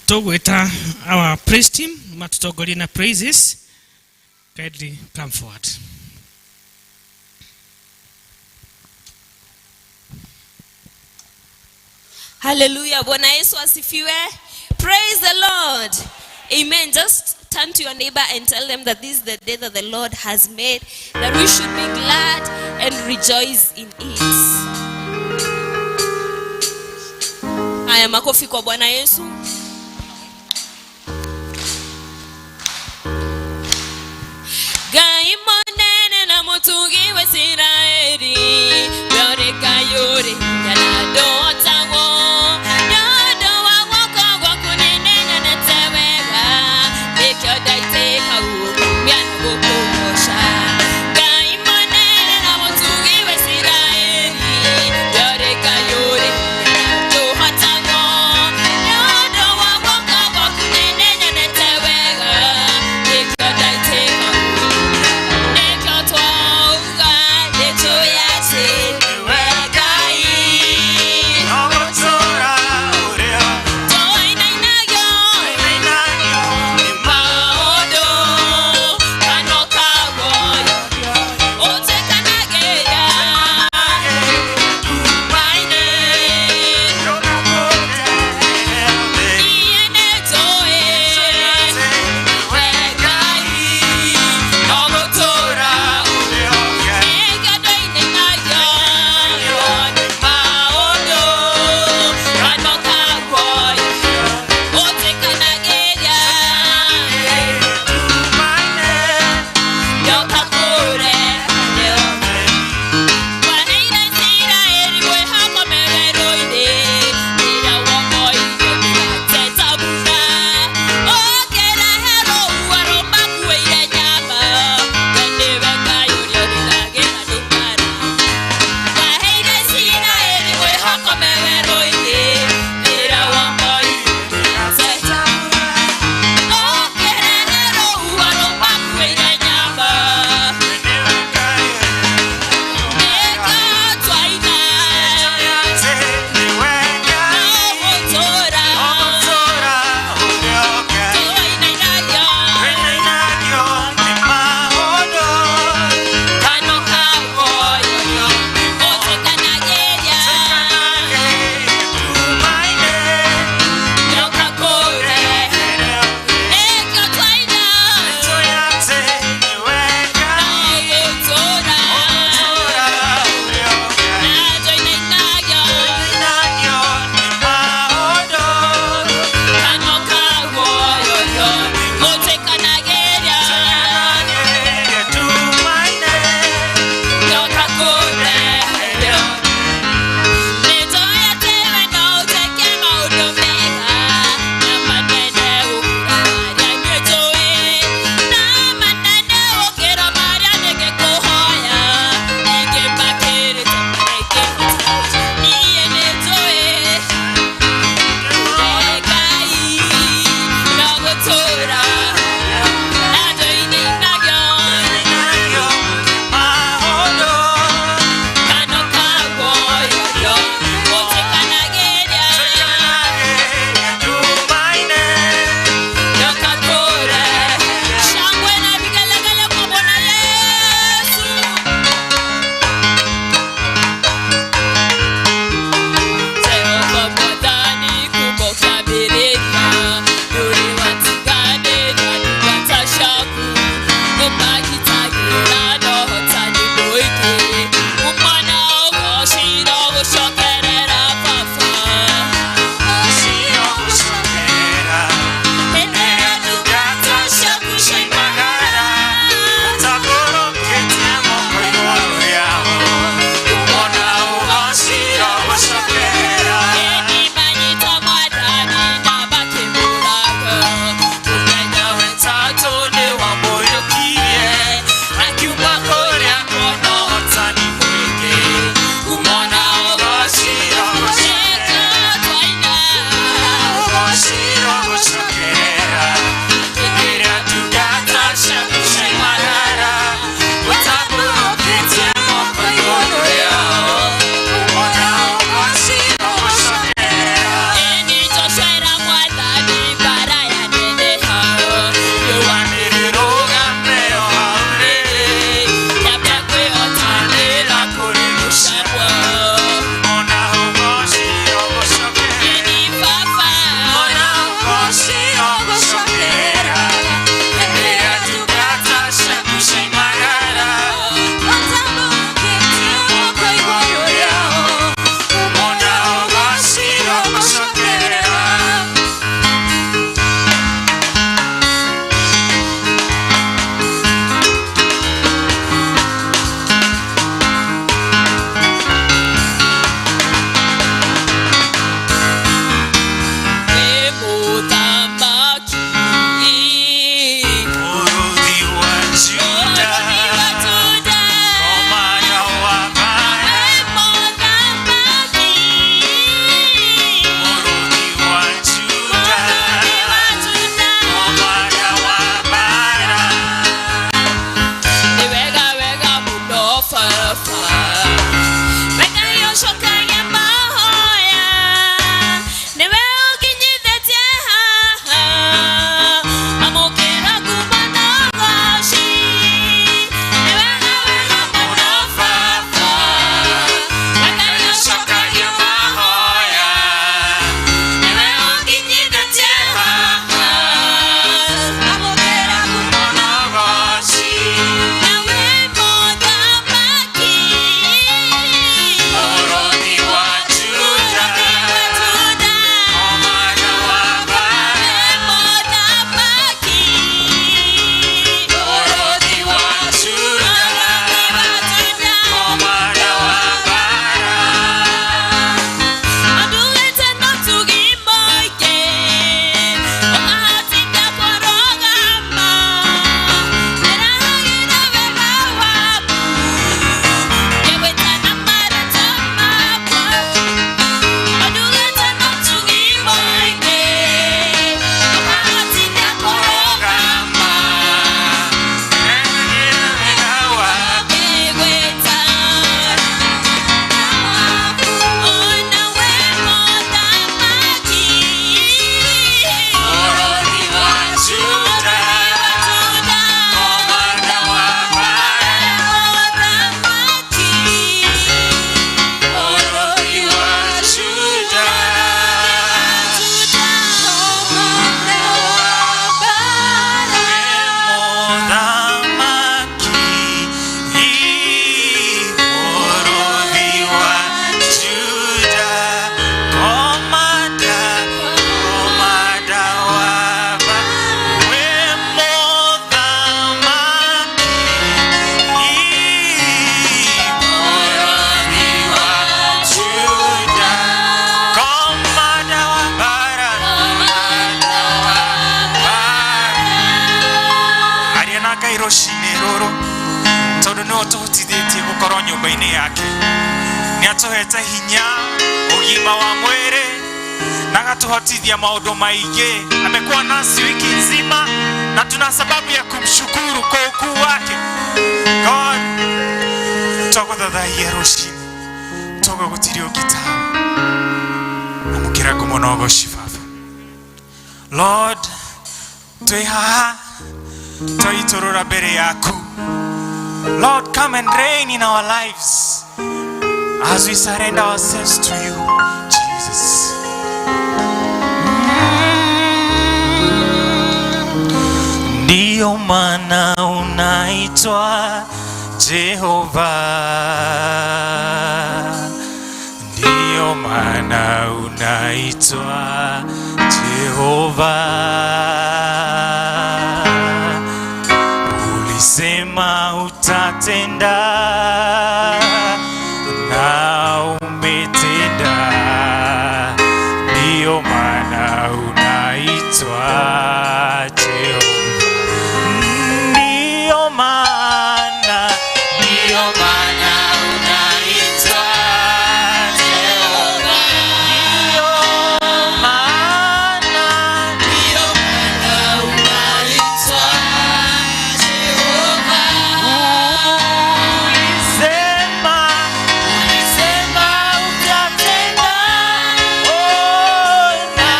Tũgwĩta our praise team matũtongorie na praises. Kindly come forward. Hallelujah. Bwana Yesu asifiwe. Praise the Lord. Amen. Just turn to your neighbor and tell them that this is the day that the Lord has made, that we should be glad and rejoice in it. Haya, makofi kwa Bwana Yesu. Ngai mũnene na mũtugi wa Isiraeli, we ũrĩ hinya na ndũhotagwo. Nĩ ũndũ wa guoko gwaku nĩnyonete wega, nĩkĩo ndaitĩka gũkumia na gũkũgooca. Ngai mũnene na mũtugi wa Isiraeli, we ũrĩ hinya na ndũhotagwo. Nĩ ũndũ wa nyũmba-inĩ yake. Nĩ atũhete hinya, ũgima wa mwĩrĩ na agatuhotithia maũndũ maingĩ. Amekuwa nasi wiki nzima na tuna sababu ya kumshukuru kwa ukuu wake. God, twagũthathaiya rũcinĩ, togo gũtirĩ ũngĩ tawe. Amũkĩra ngumo na ũgoci, Baba. Lord, twĩ haha twaitũrũra mbere yaku. Lord, come and reign in our lives as we surrender ourselves to you, Jesus. Ndiyo maana unaitwa Jehova, ndiyo maana unaitwa Jehova. Ulisema utatenda na umetenda, ndiyo maana unaitwa Jehova. Ndiyo maana, Ndiyo maana unaitwa Jehova. Ndiyo maana, Ndiyo maana unaitwa Jehova. Ulisema, Ulisema utatenda, oh, na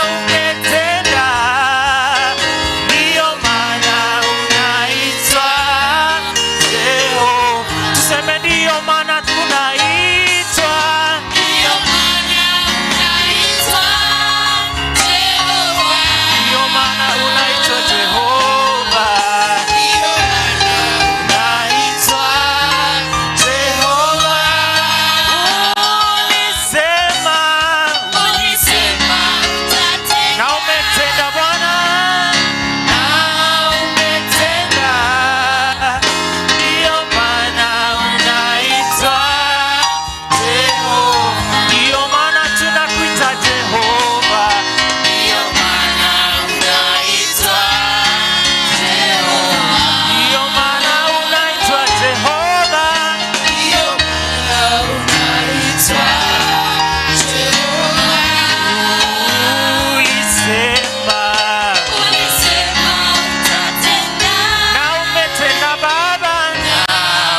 umetenda, ndiyo maana unaitwa Jehova. Tuseme ndiyo maana tunaitwa, ndiyo maana unaitwa Jehova. Ndiyo maana unaitwa Jehova. Ndiyo maana Unaitwa Jehova. Ulisema, ulisema utatenda, na umetenda, Bwana, na umetenda, ndiyo maana unaitwa Jehova. Ndiyo maana tunakuita Jehova. Ndiyo maana unaitwa Jehova. Ndiyo maana unaitwa Jehova. Ndiyo maana unaitwa Jehova. Ulisema, Ulisema utatenda, na umetenda, Baba, na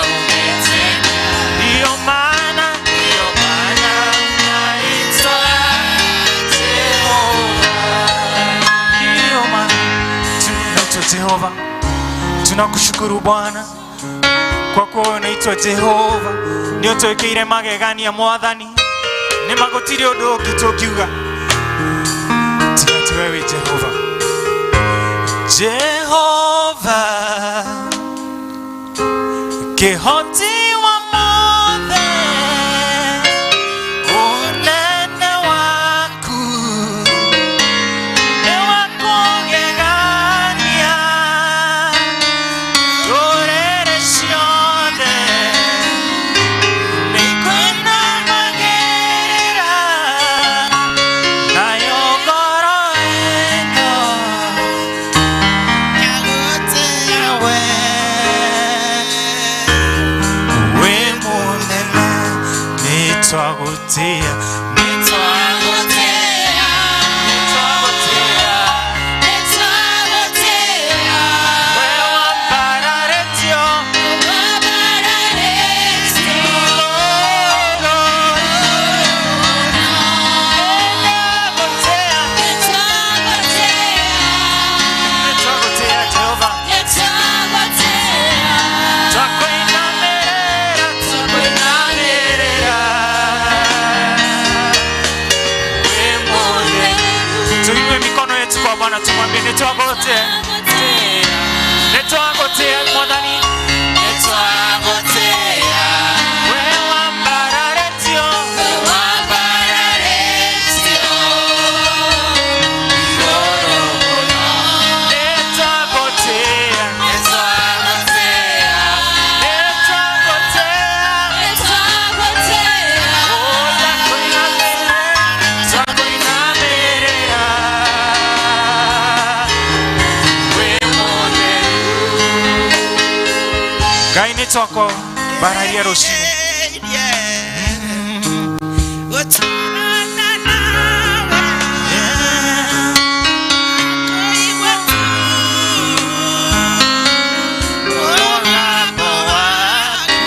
umetenda, ndiyo maana, ndiyo maana unaitwa Jehova. Ndiyo maana tunaitwa Jehova. Tunakushukuru, Bwana, kwa kuwa wewe unaitwa Jehova. Nĩ ũtwĩkĩire magegania, Mwathani, nĩ ma gũtirĩ ũndũ ũngĩ tũngiuga tiga ti wewe Jehova. Jehova, kĩhoti wa mothe, ũnene waku nĩ wa kũgegania. Ndũrĩrĩ ciothe nĩ ikwinamagĩrĩra, nayo ngoro ĩno we wĩ mũnene, nĩtwagũtĩa, Nĩtwagũtĩa, nĩtwagũtĩa, nĩtwagũtĩa, we wambararĩtio wambararĩtio igũrũ. Nĩtwagũtĩa, nĩtwagũtĩa, nĩtwagũtĩa, Jehova, nĩtwagũtĩa, twakwinamĩrĩra, twakwinamĩrĩra, wĩ mũnene. Tuinue mikono yetu kwa Bwana, tumwambie nĩtwagũtĩa, nĩtwagũtĩa, Mwathani, nĩtwagũtĩa, we wambararĩtio wambararĩtio igũrũ mũno. Nĩtwagũtĩa, Nĩtwagũtĩa, nĩtwagũtĩa, nĩtwagũtĩa, oh, twakwinamĩrĩra, twakwinamĩrĩra, wĩ mũnene. Ngai, nĩ twako Mbararia rũcinĩ. Gũtwarana nawe kũigua tu mũgambo waku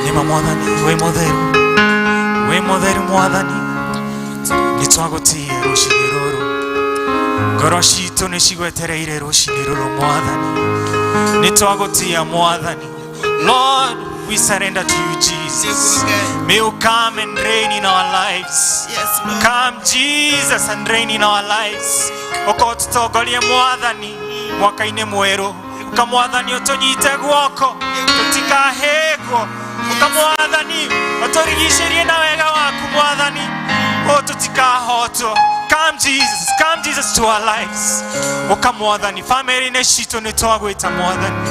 Nĩma mwathani wĩ mũtheru, wĩ mũtheru mwathani, nĩtwagũtĩĩa rũcinĩ rũrũ, ngoro citũ nĩcigwetereire rũcinĩ rũrũ mwathani, nĩtwagũtĩĩa mwathani. Lord, we surrender to you, Jesus. May you come and reign in our lives. Yes, Lord. Come, Jesus, and reign in our lives. Ũka ũtũtongorie mwathani mwaka-inĩ mwerũ. Ũka mwathani ũtũnyite guoko tũtikahĩngwo. Ũka mwathani ũtũrigicĩrie na wega waku mwathani, o tũtikahotwo. Come Jesus, come Jesus to our lives. Ũka mwathani, famĩlĩ-inĩ citũ nĩ twagwĩta mwathani.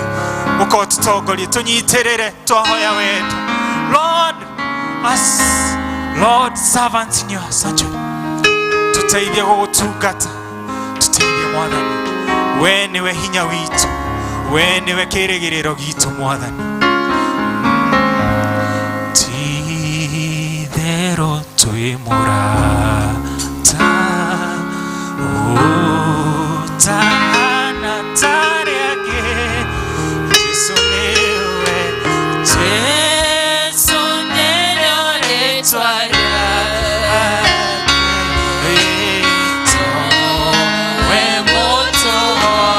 Ũka ũtũtongorie, tũnyitĩrĩre, twahoya wendo. Lord, us, Lord, servants in your sanctuary, tuteithie gũgũtungata, tuteithie mwathani, we nĩwe hinya witũ, we nĩwe kĩĩrĩgĩrĩro gitũ mwathani. Ti-itherũ twĩ mũrata ũtahana ta arĩa angĩ, Jesũ nĩwe, Jesũ nĩrĩo rĩĩtwa rĩake, we mũtũhoeri.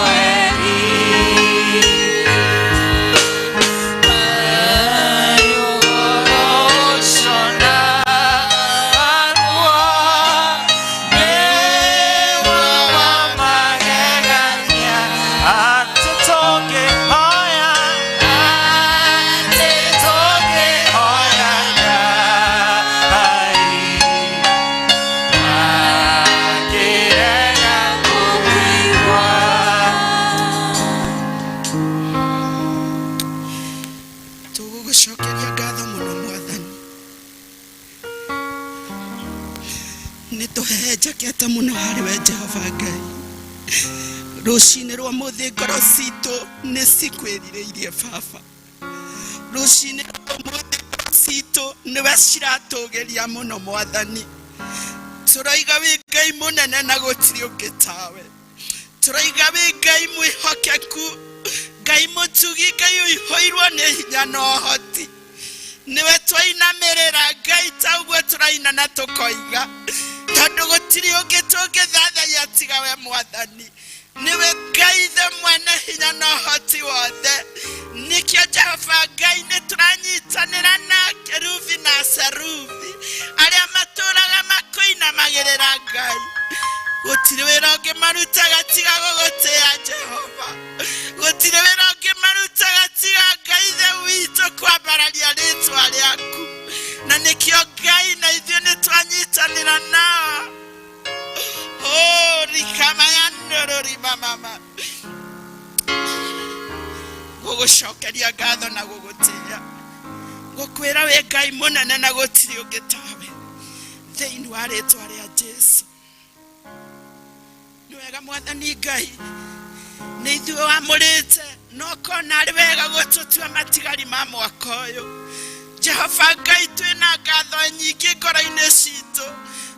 Tũgũgũcokeria ngatho mũno mwathani, nĩ tũhehenjekete mũno harĩ we Jehova Ngai. Rũcinĩ rwa mũthĩ ngoro citũ nĩ cikwĩrirĩirie baba, rũcinĩ rwa ũmũthĩ ngoro citũ nĩwe ciratũgĩria mũno mwathani. Tũroiga wĩ Ngai mũnene na gũtirĩ ũngĩ tawe, tũroiga wĩ Ngai mwĩhokeku, Ngai mũtugi, Ngai ũihũirwo nĩ hinya na ũhoti. Nĩwe twainamĩrĩra Ngai ta ũguo tũraina na tũkoiga, tondũ gũtirĩ ũngĩ tũngĩthathaiya tiga we mwathani. Nĩwe Ngai ithe mwene hinya na ũhoti wothe. Nĩkĩo Jehova Ngai nĩ tũranyitanĩra na kerubi na serubi arĩa matũraga makũinamagĩrĩra Ngai. Gũtirĩ wĩra ũngĩ marutaga tiga gũgũtĩĩa Jehova, gũtirĩ wĩra ũngĩ marutaga tiga Ngai ithe witũ kwambararia rĩtwa rĩaku, na nĩkĩo Ngai na ithuĩ nĩ twanyitanĩra nao. Oh, rikamayanũrũrimamama gũgũcokeria ngatho na gũgũtĩĩa. Gũkwĩra wĩ Ngai mũnene na gũtirĩ ũngĩ tawe. Thĩinĩ wa rĩtwa rĩa Jesu. Nĩ wega Mwathani Ngai, nĩ ithuĩ wamũrĩte na ũkona arĩ wega gũtũtua matigari ma mwaka ũyũ. Jehova Ngai, twĩna ngatho nyingĩ ngoro-inĩ citũ.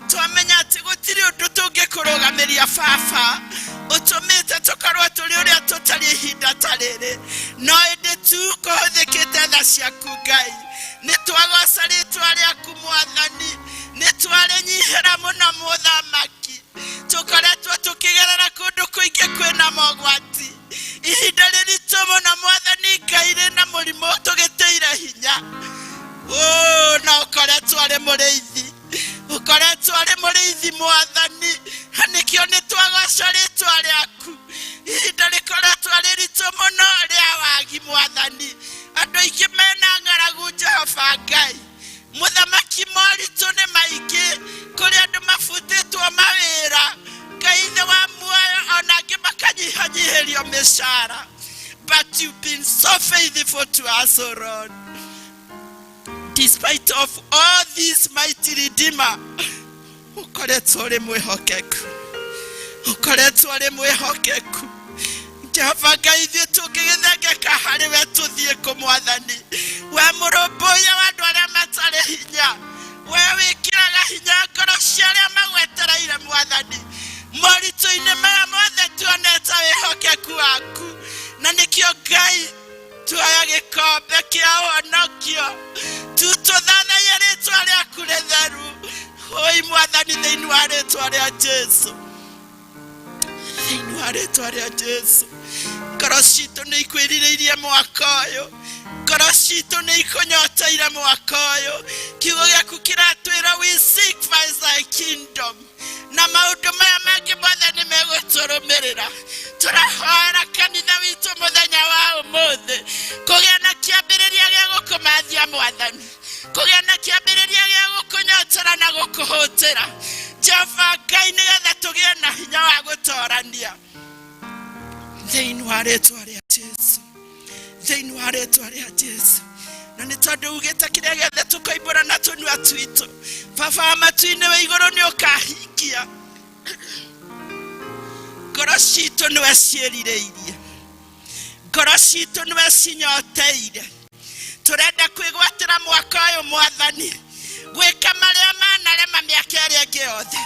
Twamenya atĩ gũtirĩ ũndũ tũngĩkũrũgamĩria baba, ũtũmĩte tũkorwo tũrĩ ũrĩa tũtariĩ ihinda ta rĩrĩ, no ĩndĩ tu kũhũthĩkĩte tha ciaku Ngai. Nĩ twagoca rĩtwa rĩaku Mwathani, nĩ twarĩnyihĩra mũno Mũthamaki. Tũkoretwo tũkĩgerera kũndũ kũingĩ kwĩna mogwati, ihinda rĩritũ mũno Mwathani Ngai, rĩna mũrimũ tũgĩtĩire hinya. No ũkoretwo arĩ mũrĩithi, ũkoretwo arĩ mũrĩithi Mwathani, na nĩkĩo nĩ twagoca rĩtwa rĩaku. Ihinda rĩkoretwo rĩritũ mũno rĩa wagi Mwathani, andũ aingĩ mena ng'aragu Jehova Ngai. Mũthamaki, moritũ nĩ maingĩ, kũrĩ andũ mabutĩtwo mawĩra, Ngai ithe wa muoyo, ona angĩ makanyihanyihĩrio mĩcara. But you've been so faithful to us, O Lord. Despite of all this, mighty Redeemer, ũkoretwo ũrĩ mwĩhokeku, ũkoretwo ũrĩ mwĩhokeku. Jehova Ngai, ithuĩ tũngĩgĩthengeka harĩ we tũthiĩ kũ Mwathani? We mũrũmbũiya wa andũ arĩa matarĩ hinya, we wĩkĩraga hinya ngoro cia arĩa magwetereire Mwathani. Moritũ-inĩ maya mothe tuonete wĩhokeku waku, na nĩkĩo Ngai tuoya gĩkombe kĩa ũhonokio tutũthathaiye rĩtwa rĩaku rĩtheru. Oi Mwathani, thĩinĩ wa rĩtwa rĩa Jesu, thĩinĩ wa rĩtwa rĩa Jesu, ngoro citũ nĩ ikwĩrirĩirie mwaka ũyũ, ngoro citũ nĩ ikũnyoteire mwaka ũyũ. Kiugo gĩaku kĩratwĩra we seek first thy kingdom, na maũndũ maya mangĩ mothe nĩ megũtũrũmĩrĩra. Tũrahoera kanitha witũ mũthenya wa ũmũthĩ kũgĩa na kĩambĩrĩria gĩa gũkũmathia Mwathani, kũgĩa na kĩambĩrĩria gĩa gũkũnyotera na gũkũhũtĩra Jehova Ngai, nĩgetha tũgĩe na hinya wa gũtorania thĩinĩ wa rĩtwa rĩa Jesu, thĩinĩ wa rĩtwa rĩa Jesu. Na nĩ tondũ ugĩte kĩrĩa gĩothe tũkoimbũra na tũnua twitũ, Baba wa matu-inĩ wĩ igũrũ nĩ ũkahingia. Ngoro citũ nĩwe ciĩrirĩirie, ngoro citũ nĩwe cinyoteire. Tũrenda kwĩgwatĩra mwaka ũyũ Mwathani, gwĩka marĩa manarema mĩaka ĩrĩa ĩngĩ yothe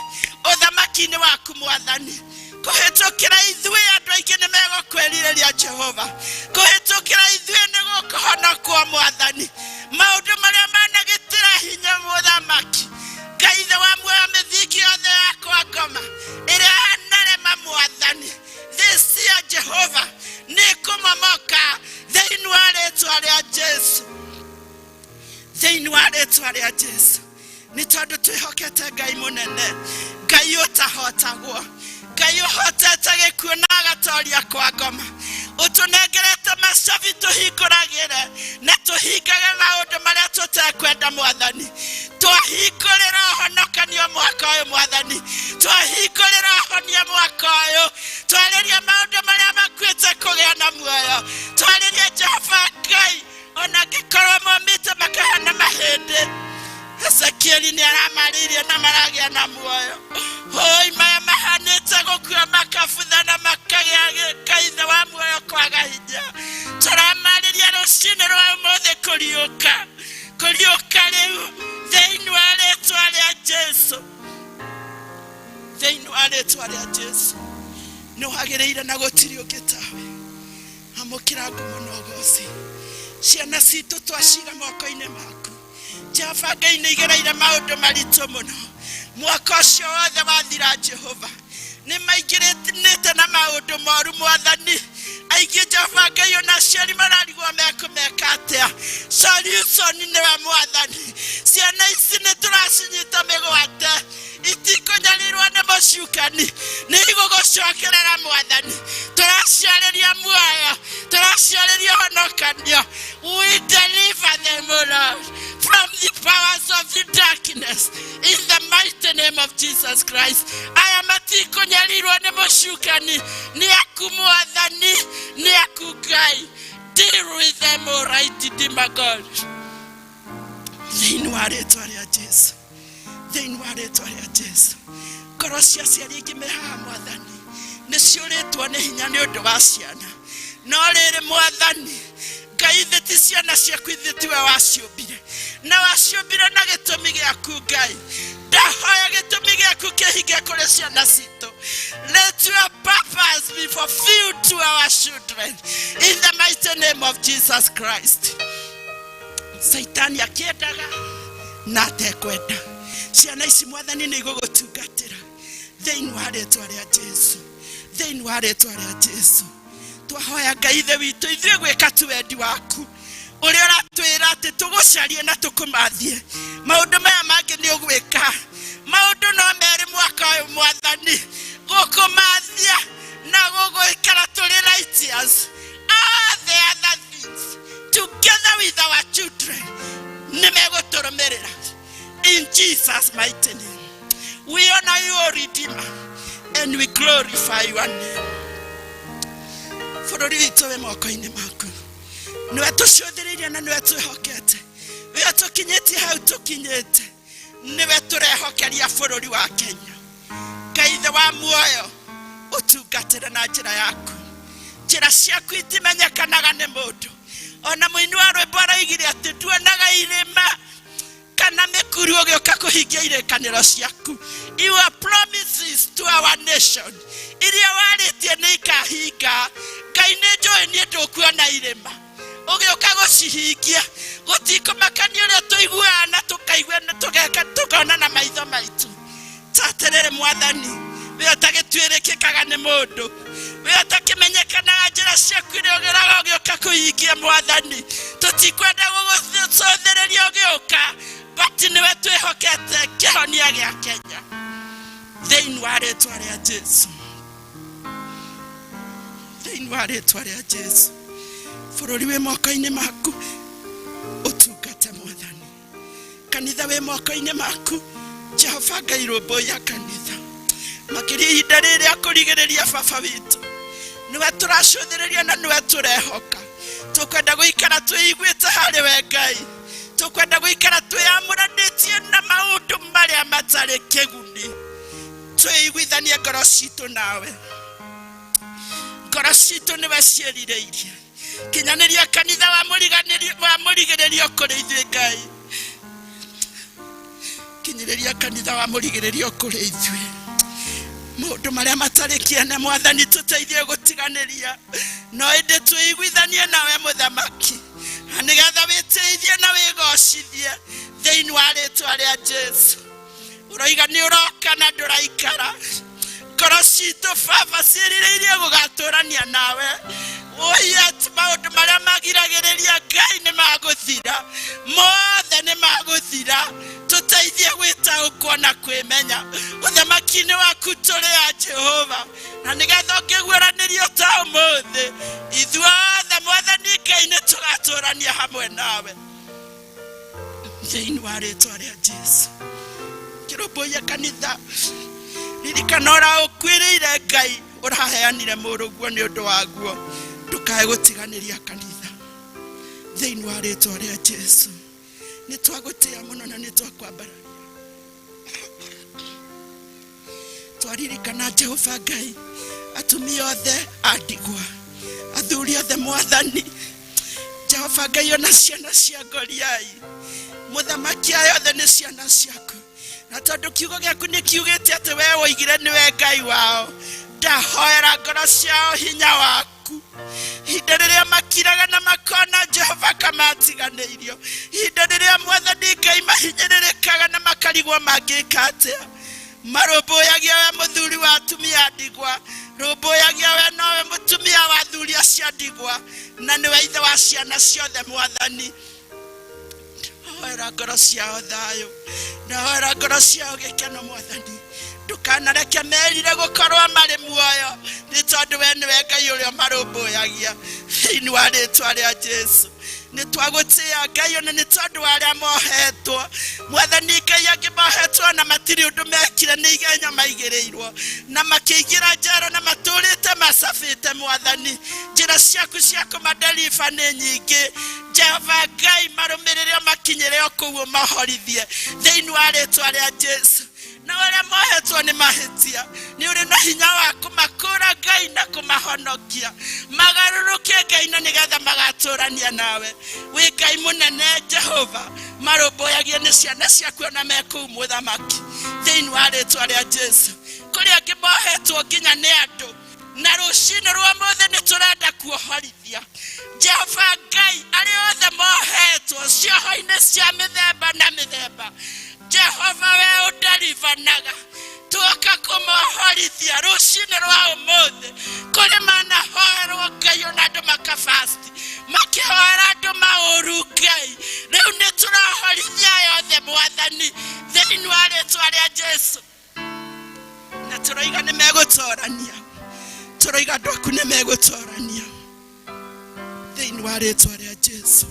ũthamaki-inĩ waku Mwathani. Kũhĩtũkĩra ithuĩ andũ aingĩ nĩ megũkwĩrirĩria Jehova, kũhĩtũkĩra ithuĩ nĩ gũkũhonokwo Mwathani. Maũndũ marĩa managĩtĩra hinya Mũthamaki Ngai ithe wa muoyo, mĩthingi yothe yakwa ngoma ĩrĩa yanarema Mwathani, this year Jehova nĩ kũmomoka thĩinĩ wa rĩtwa rĩa Jesu, thĩinĩ wa rĩtwa rĩa Jesu. Nĩ tondũ twĩhokete Ngai mũnene, Ngai ũtahotagwo, Ngai ũhotete gĩkuũ na agatoria kwa ngoma, ũtũnengerete macabi tũhingũragĩre na tũhingage maũndũ marĩa tũtekwenda Mwathani. Twahingũrĩra ũhonokanio mwaka ũyũ Mwathani, twahingũrĩra ũhonia mwaka ũyũ, twarĩria maũndũ marĩa makuĩte kũgĩa na muoyo, twarĩria Jehova Ngai, ona angĩkorwo momĩte makahana mahĩndĩ. Ezekieli nĩ aramarĩirie na maragĩa na muoyo. Hoi maya mahanĩte gũkua makabutha na makagĩa Ngai ithe wa muoyo kwaga hinya, tũramarĩria rũcinĩ rwa ũmũthĩ kũriũka, kũriũka rĩu thĩinĩ wa rĩtwa rĩa Jesu, thĩinĩ wa rĩtwa rĩa Jesu. Nĩ wagĩrĩire na gũtirĩ ũngĩ tawe. Amũkĩra ngumo na ũgoci. Ciana citũ twaciga moko-inĩ maku Jehova Ngai. Nĩ igereire maũndũ maritũ mũno mwaka ũcio wothe wathira. Jehova, nĩ maingĩrĩte na maũndũ moru Mwathani aingĩ. Jehova Ngai, ona aciari mararigwo mekũmeka atĩa. Solution nĩwe Mwathani. Ciana ici nĩ tũracinyita mĩgwate, itikũnyarirwo nĩ mũcukani, nĩ igũgũcokerera Mwathani. Tũraciarĩria muoyo, tũraciarĩria ũhonokanio. We deliver them, O Lord, from the powers of the darkness in the mighty name of Jesus Christ. Aya matikũnyarirwo nĩ mũcukani, nĩ aku Mwathani, nĩ aku Ngai. Deal with them, O right Redeemer God. Thĩinĩ wa rĩtwa rĩa Jesu, thĩinĩ wa rĩtwa rĩa Jesu, ngoro cia aciari aingĩ me haha Mwathani nĩ ciũrĩtwo nĩ hinya nĩ ũndũ wa ciana. No rĩrĩ Mwathani Ngai, ithe ti ciana ciaku, ithe tiwe waciũmbire, na waciũmbire na gĩtũmi gĩaku. Ngai, ndahoya gĩtũmi gĩaku kĩhinge kũrĩ ciana citũ. Let your purpose be fulfilled to our children in the mighty name of Jesus Christ. Saitani akĩendaga na atekwenda, ciana ici Mwathani nĩ igũgũtungatĩra thĩinĩ wa rĩtwa rĩa Jesu, thĩinĩ wa rĩtwa rĩa Jesu. Twahoya Ngai ithe witũ, ithuĩ gwĩka tu wendi waku ũrĩa ũratwĩra atĩ tũgũcarie na tũkũmathie. Maũndũ maya mangĩ nĩ ũgwĩka. Maũndũ no merĩ mwaka ũyũ Mwathani, gũkũmathia na gũgũikara tũrĩ righteous. All the other things together with our children nĩ megũtũrũmĩrĩra. In Jesus' mighty name we honor you, O Redeemer, and we glorify your name. Bũrũri witũ wĩ moko-inĩ maku, nĩwe tũcũthĩrĩirie na nĩwe twĩhokete, wĩo tũkinyĩtie hau tũkinyĩte, nĩwe tũrehokeria bũrũri wa Kenya. Ngai ithe wa muoyo, ũtungatĩre na njĩra yaku. Njĩra ciaku itimenyekanaga nĩ mũndũ. Ona mũini wa rwĩmbo aroigire atĩ nduonaga irĩma kana mĩkuru ũgĩũka kũhingia irĩkanĩro ciaku. Your promises to our nation iria warĩtie nĩ ikahinga. Ngai, nĩ njũĩ niĩ ndũkuona irĩma ũgĩũka gũcihingia. Gũtikũmakania ũrĩa tũiguaga na tũkaigua na tũgeka tũkona na maitho maitũ. Tatĩrĩrĩ Mwathani, wĩ ũtagĩtuĩrĩkĩkaga nĩ mũndũ, wĩ ũtakĩmenyekanaga njĩra ciaku iria ũgĩraga ũgĩũka kũhingia. Mwathani, tũtikwenda gũgũcũthĩrĩria ũgĩũka, but nĩwe twĩhokete kĩhonia gĩa Kenya. Thĩinĩ wa rĩtwa rĩa Jesu, thĩinĩ wa rĩtwa rĩa Jesu, bũrũri wĩ moko-inĩ maku, ũtungate Mwathani. Kanitha wĩ moko-inĩ maku, Jehova Ngai, rũmbũiya kanitha makĩria ihinda rĩrĩa kũrigĩrĩria. Baba witũ, nĩwe tũracũthĩrĩria na nĩwe tũrehoka. Tũkwenda gũikara twĩiguĩte harĩ we Ngai, tũkwenda gũikara twĩyamũranĩtie na maũndũ marĩa matarĩ kĩguni, twĩiguithanie ngoro citũ nawe. Ngoro citũ nĩwe ciĩrirĩirie. Kinyanĩria kanitha wa mũriganĩrio- wa mũrigĩrĩrio kũrĩ ithuĩ. Ngai, kinyĩrĩria kanitha wa mũrigĩrĩrio kũrĩ ithuĩ. Maũndũ marĩa matarĩ kĩene, Mwathani, tũteithie gũtiganĩria, no ĩndĩ twĩiguithanie nawe Mũthamaki, na nĩgetha wĩtĩithie na wĩgocithie thĩinĩ wa rĩtwa rĩa Jesu. Ũroiga nĩ ũroka na ndũraikara. Ngoro citũ, Baba, ciĩrirĩirie gũgatũrania nawe. Yet maũndũ marĩa magiragĩrĩria, Ngai, nĩ magũthira, mothe nĩ magũthira. Tũteithie gwĩtaũkwo na kwĩmenya ũthamaki-inĩ waku tũrĩ a Jehova, na nĩgetha ũngĩguũranĩrio ta ũmũthĩ, ithuothe, Mwathani Ngai, nĩ tũgatũrania hamwe nawe thĩinĩ wa rĩtwa rĩa Jesu. Kĩrũmbũiya kanitha, ririkana ũraũkuĩrĩire. Ngai, ũraheanire mũrũguo nĩ ũndũ waguo, ndũkae gũtiganĩria kanitha thĩinĩ wa rĩtwa rĩa Jesu. Nĩ twagũtĩa mũno na nĩ twakwambararia. Twaririkana, Jehova Ngai, atumia othe a ndigwa, athuri othe, Mwathani Jehova Ngai, ona ciana cia ngoriai, Mũthamaki, aya othe nĩ ciana ciaku, na tondũ kiugo gĩaku nĩ kiugĩte atĩ we woigire nĩwe Ngai wao, ndahoera ngoro ciao hinya waku ihinda rĩrĩa makiraga na makona Jehova kamatiganĩirio, ihinda rĩrĩa, Mwathani Ngai, mahinyĩrĩrĩkaga na makarigwo mangĩka atĩa. Marũmbũyagia we mũthuri wa atumia a ndigwa, rũmbũyagia we nowe mũtumia wa athuri acio a ndigwa, na nĩwe ithe wa ciana ciothe. Mwathani, hoera ngoro ciao thayũ, ndahoera ngoro ciao gĩkeno. Mwathani, ndũkanareke merire gũkorwo marĩ muoyo, nĩ tondũ we nĩwe Ngai ũrĩa marũmbũyagia. Thĩinĩ wa rĩtwa rĩa Jesu, nĩ twagũtĩa, Ngai, ona nĩ tondũ wa arĩa mohetwo. Mwathani Ngai, angĩ mohetwo na matirĩ ũndũ mekire, nĩ igenyo maigĩrĩirwo na makĩingĩra njera na matũrĩte. Matũrĩte macabĩte mwathani, njĩra ciaku cia kũmadeliva nĩ nyingĩ. Jehova Ngai, marũmĩrĩre makinyĩre o kũu ũmahorithie thĩinĩ wa rĩtwa rĩa Jesu. Na arĩa mohetwo nĩ mahĩtia, nĩ ũrĩ na hinya wa kũmakũra Ngai na kũmahonokia, magarũrũke Ngai, na nĩgetha magatũrania nawe. Wĩ Ngai mũnene Jehova, marũmbũyagie nĩ ciana ciaku ona me kũu mũthamaki thĩinĩ wa rĩtwa rĩa Jesu. Kũrĩ angĩ mohetwo nginya nĩ andũ, na rũcinĩ rwa mũthĩ nĩ tũrenda kuohorithia Jehova Ngai arĩa othe mohetwo cioho-inĩ cia mĩthemba na mĩthemba. Jehova, we ũnderivanaga, tuoka kũmohorithia rũcinĩ rwa ũmũthĩ. Kũrĩ manahoerwo Ngai ona andũ makabasti makĩhoera andũ maũru Ngai, rĩu nĩ tũrahorithia yothe mwathani thĩinĩ wa rĩtwa rĩa Jesu. Na tũroiga nĩ megũtorania, tũroiga andũ aku nĩ megũtorania thĩinĩ wa rĩtwa rĩa Jesu.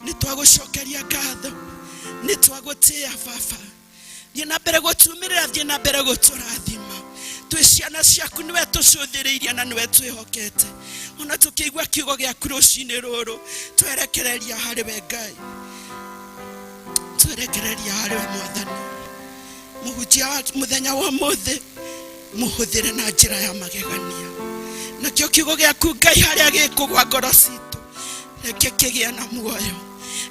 Nĩ twagũcokeria ngatho, nĩ twagũtĩĩa baba. Thiĩ na mbere gũtumĩrĩra, thiĩ na mbere gũtũrathima. Twĩ ciana ciaku, nĩwe tũcũthĩrĩirie na nĩwe twĩhokete. Ona tũkĩigua kiugo gĩaku rũcinĩ rũrũ, twerekereria harĩ we Ngai, twerekereria harĩ we mwathani. Mũhunjia wa mũthenya wa ũmũthĩ mũhũthĩre na njĩra ya magegania, nakĩo kiugo gĩaku Ngai harĩa gĩkũgwa ngoro citũ, reke kĩgĩe na muoyo,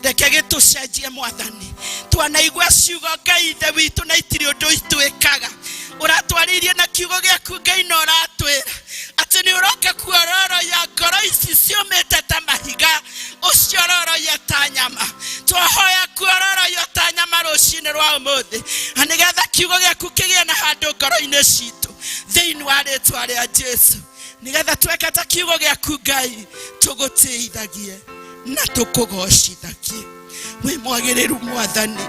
reke gĩtũcenjie mwathani. Twanaigua ciugo Ngai ithe witũ na itirĩ ũndũ itwĩkaga, ũratwarĩirie na kiugo gĩaku Ngai, na ũratwĩra atĩ nĩ ũroka kuororoia ngoro ici ciũmĩte ta mahiga, ũciororoie ta nyama. Twahoya kuororoio ta nyama rũcinĩ rwa ũmũthĩ, na nĩgetha kiugo gĩaku kĩgĩe na handũ ngoro-inĩ citũ thĩinĩ wa rĩtwa rĩa Jesu, nĩgetha tweka ta kiugo gĩaku Ngai, tũgũtĩithagie na tũkũgocithagie. Wĩ mwagĩrĩru mwathani,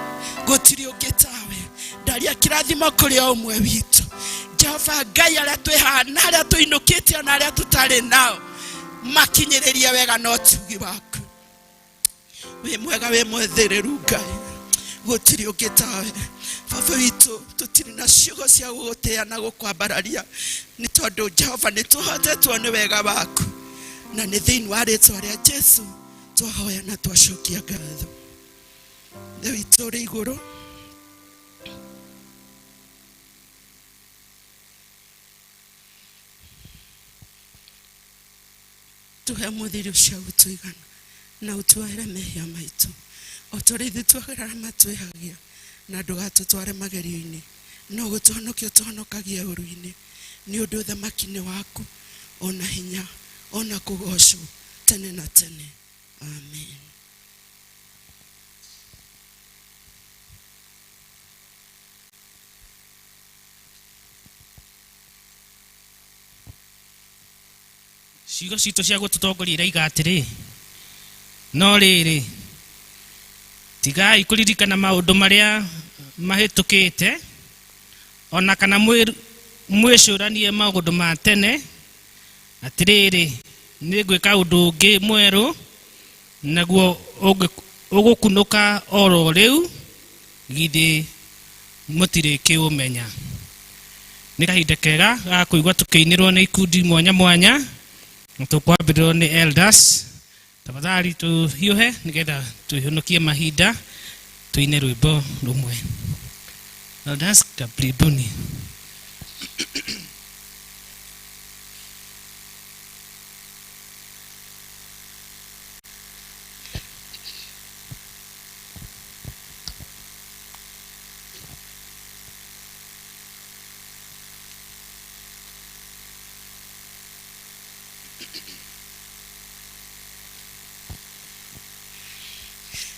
gũtirĩ ũngĩ tawe. Ndaria kĩrathimo kũrĩ o ũmwe witũ Jehova Ngai, arĩa twĩ haha na arĩa tũinũkĩte ona arĩa tũtarĩ nao, makinyĩrĩrie wega na ũtugi waku. Wĩ mwega, wĩ mwethĩrĩru Ngai, gũtirĩ ũngĩ tawe. Baba witũ, tũtirĩ na ciugo cia gũgũtĩĩa na gũkwambararia, nĩ tondũ Jehova nĩ tũhotetwo nĩ wega waku, na nĩ thĩinĩ wa rĩtwa rĩa Jesu twahoya na twacokia ngatho. Ithe witũ ũrĩ igũrũ, tũhe mũthĩ irio cia gũtũigana, na ũtuohere mehia maitũ o ta ũrĩa ithuĩ tuohera arĩa matwĩhagia, na ndũgatũtware magerio-inĩ, no gũtũhonokia ũtũhonokagie ũru-inĩ, nĩ ũndũ ũthamaki nĩ waku, ona hinya, ona kũgocwo tene na tene. Amen. Ciugo citũ cia gũtũtongoria iraiga atĩrĩ, no rĩrĩ, tigai kũririkana maũndũ marĩa mahĩtũkĩte, ona kana mwĩcũranie maũndũ ma tene. Atĩrĩrĩ, nĩ ngwĩka ũndũ ũngĩ mwerũ, naguo ũgũkunũka oro rĩu, githĩ mũtirĩkĩũmenya. Nĩ kahinda kega ga kũigua tũkĩinĩrwo nĩ ikundi mwanya mwanya, na tũkwambĩrĩrwo nĩ elders. Tafadhali tũhiũhe nĩgetha tũhonokie mahinda, tũine rwĩmbo rũmwe. Elders, karibuni.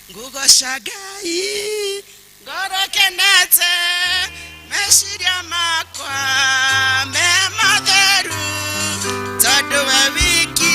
Ngugoca Ngai ngoro kenete, meciria makwa me matheru, tondũ we wiki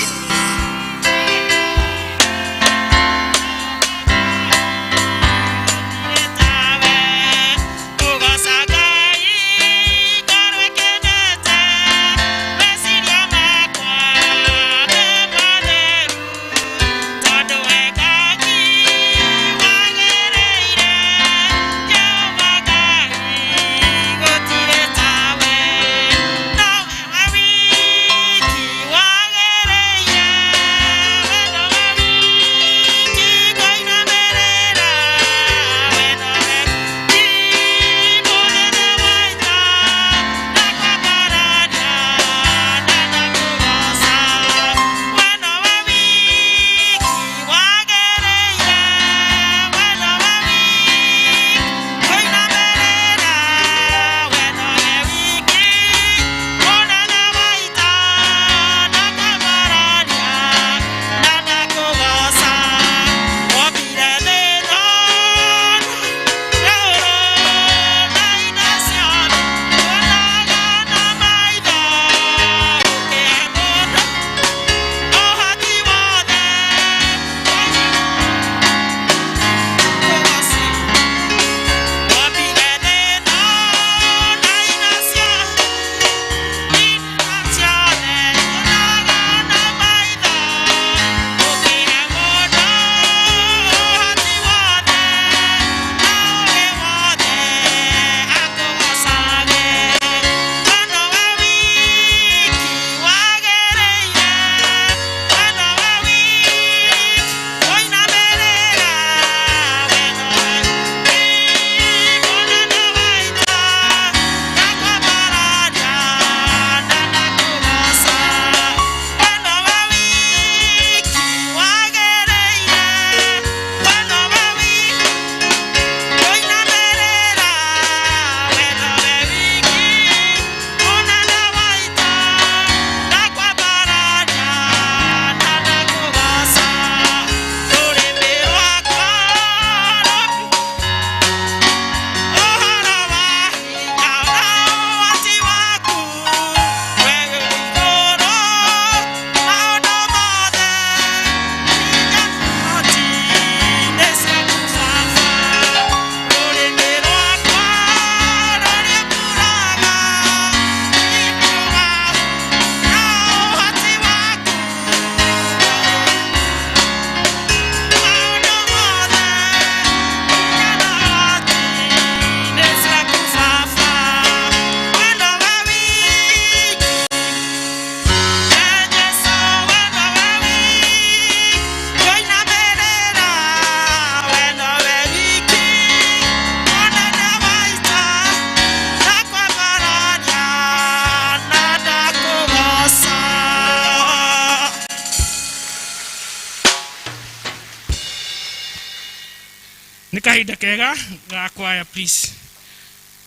Kahinda kega ga kwaya, please.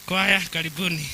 Kwaya, karibuni.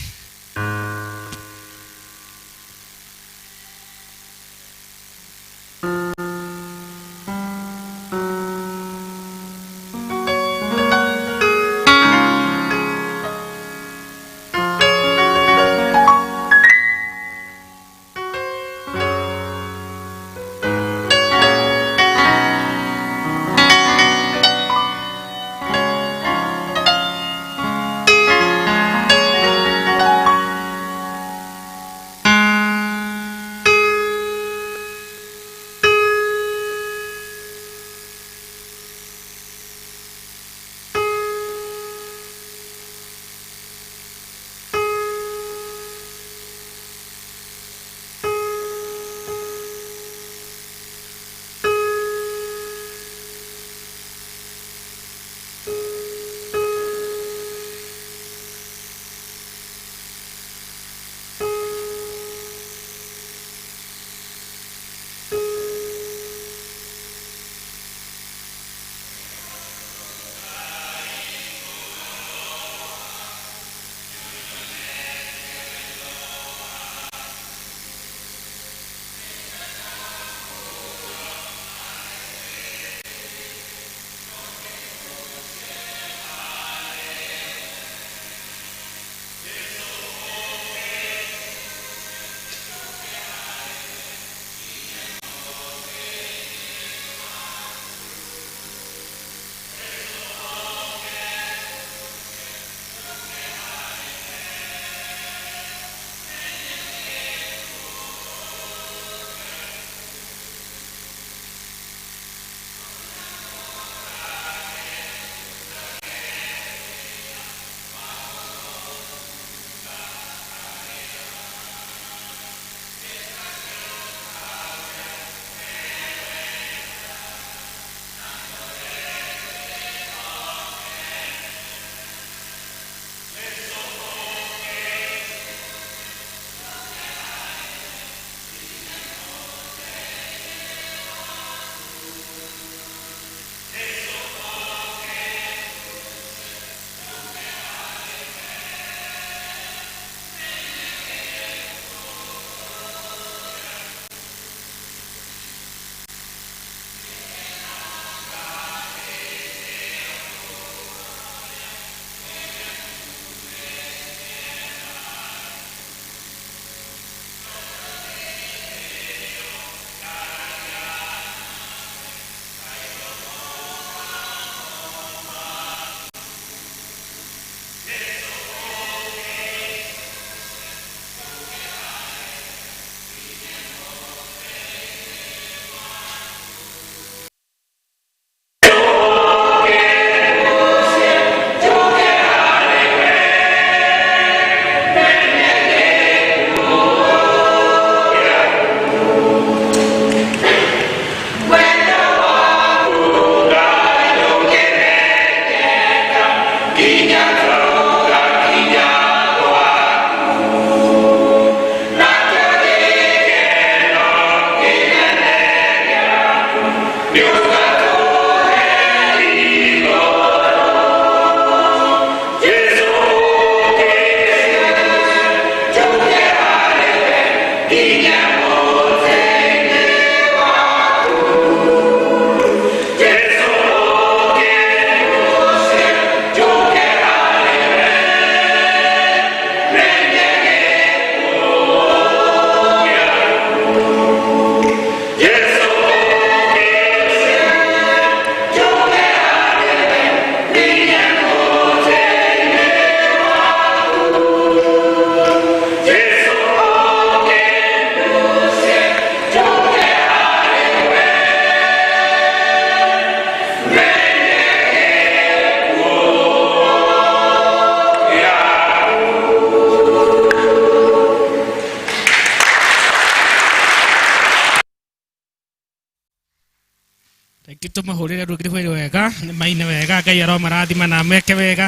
Reke tũmahũrĩre rũgiri wega nĩ maine wega Ngai aromarathima na meke wega.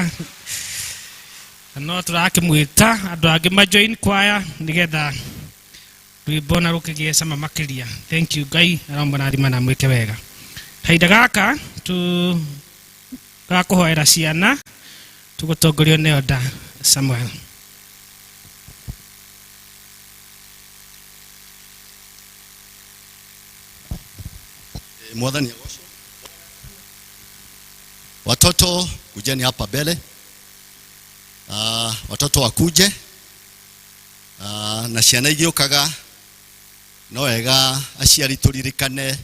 Na no tũrakĩmwĩta andũ angĩ majoin kwaya nĩgetha rwĩmbo na rũkĩgĩe cama makĩria. Thank you, Ngai aromarathima na mwĩke wega. Kahinda gaka Ga kũhoera ciana tũgũtongorio nĩ Oda Samuel. Mwathani agocwo. Watoto kujeni hapa mbele. Watoto wakuje. Na ciana igĩũkaga no wega aciari tũririkane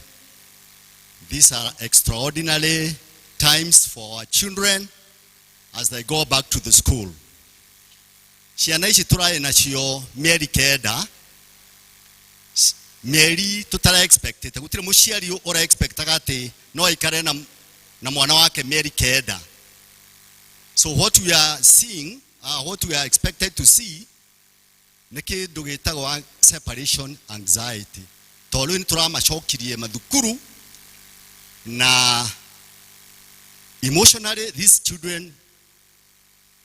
these are extraordinary times for our children as they go back to the school. Ciana ici tũrarĩ nacio mĩeri 9, mĩeri tũtara expectĩte. Gũtirĩ mũciari ũra expectaga atĩ no aikare na mwana wake mĩeri 9. So what we are seeing, what we are expected to see, nĩ kĩndũ gĩtagwo separation anxiety. Tondũ rĩu nĩ tũramacokirie mathukuru na emotionally these children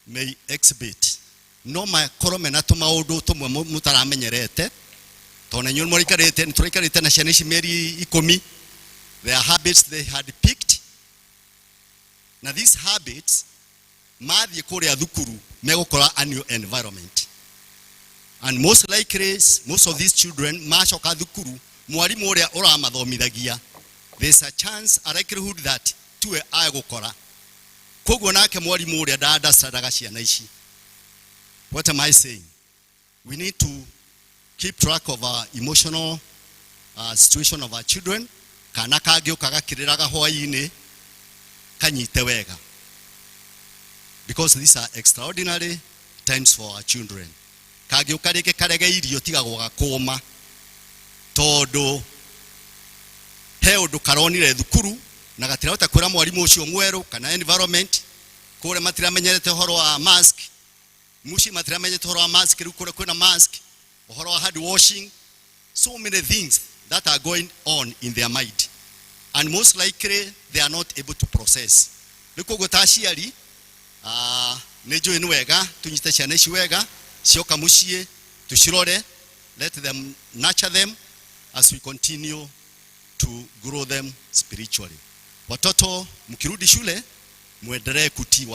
may exhibit no makorwo mena tũmaũndũ tũmwe mũtaramenyerete, tondũ na inyuĩ mũraikarĩte, nĩ tũraikarĩte na ciana ici mĩeri 10. Their habits they had picked, na these habits mathiĩ kũrĩa thukuru megũkora a new environment, and most likely most of these children macoka thukuru mwarimũ ũrĩa ũramathomithagia, there's a chance, a likelihood that tuwe agũkora. Koguo nake mwarimũ ũrĩa nda-understandaga ciana ici. What am I saying? We need to keep track of our emotional situation of our children. Kana kangĩũka gakĩrĩraga hwaĩ-inĩ kanyite wega, because these are extraordinary times for our children. Kangĩũka rĩngĩ karege irio tigagwo gakũma, tondũ he ũndũ karonire thukuru na gatirahota kwĩra mwarimũ ũcio mwerũ kana environment kũrĩa matiramenyerete ũhoro wa mask, muciĩ matiramenyete ũhoro wa mask, rĩu kũrĩa kwĩna mask, ũhoro wa hand washing, so many things that are going on in their mind, and most likely they are not able to process. Rĩu koguo ta aciari, nĩ njũĩ nĩ wega tũnyite ciana ici wega cioka mũciĩ, tũcirore, let them nurture them as we continue to grow them spiritually. Watoto mkirudi shule muendelee kutii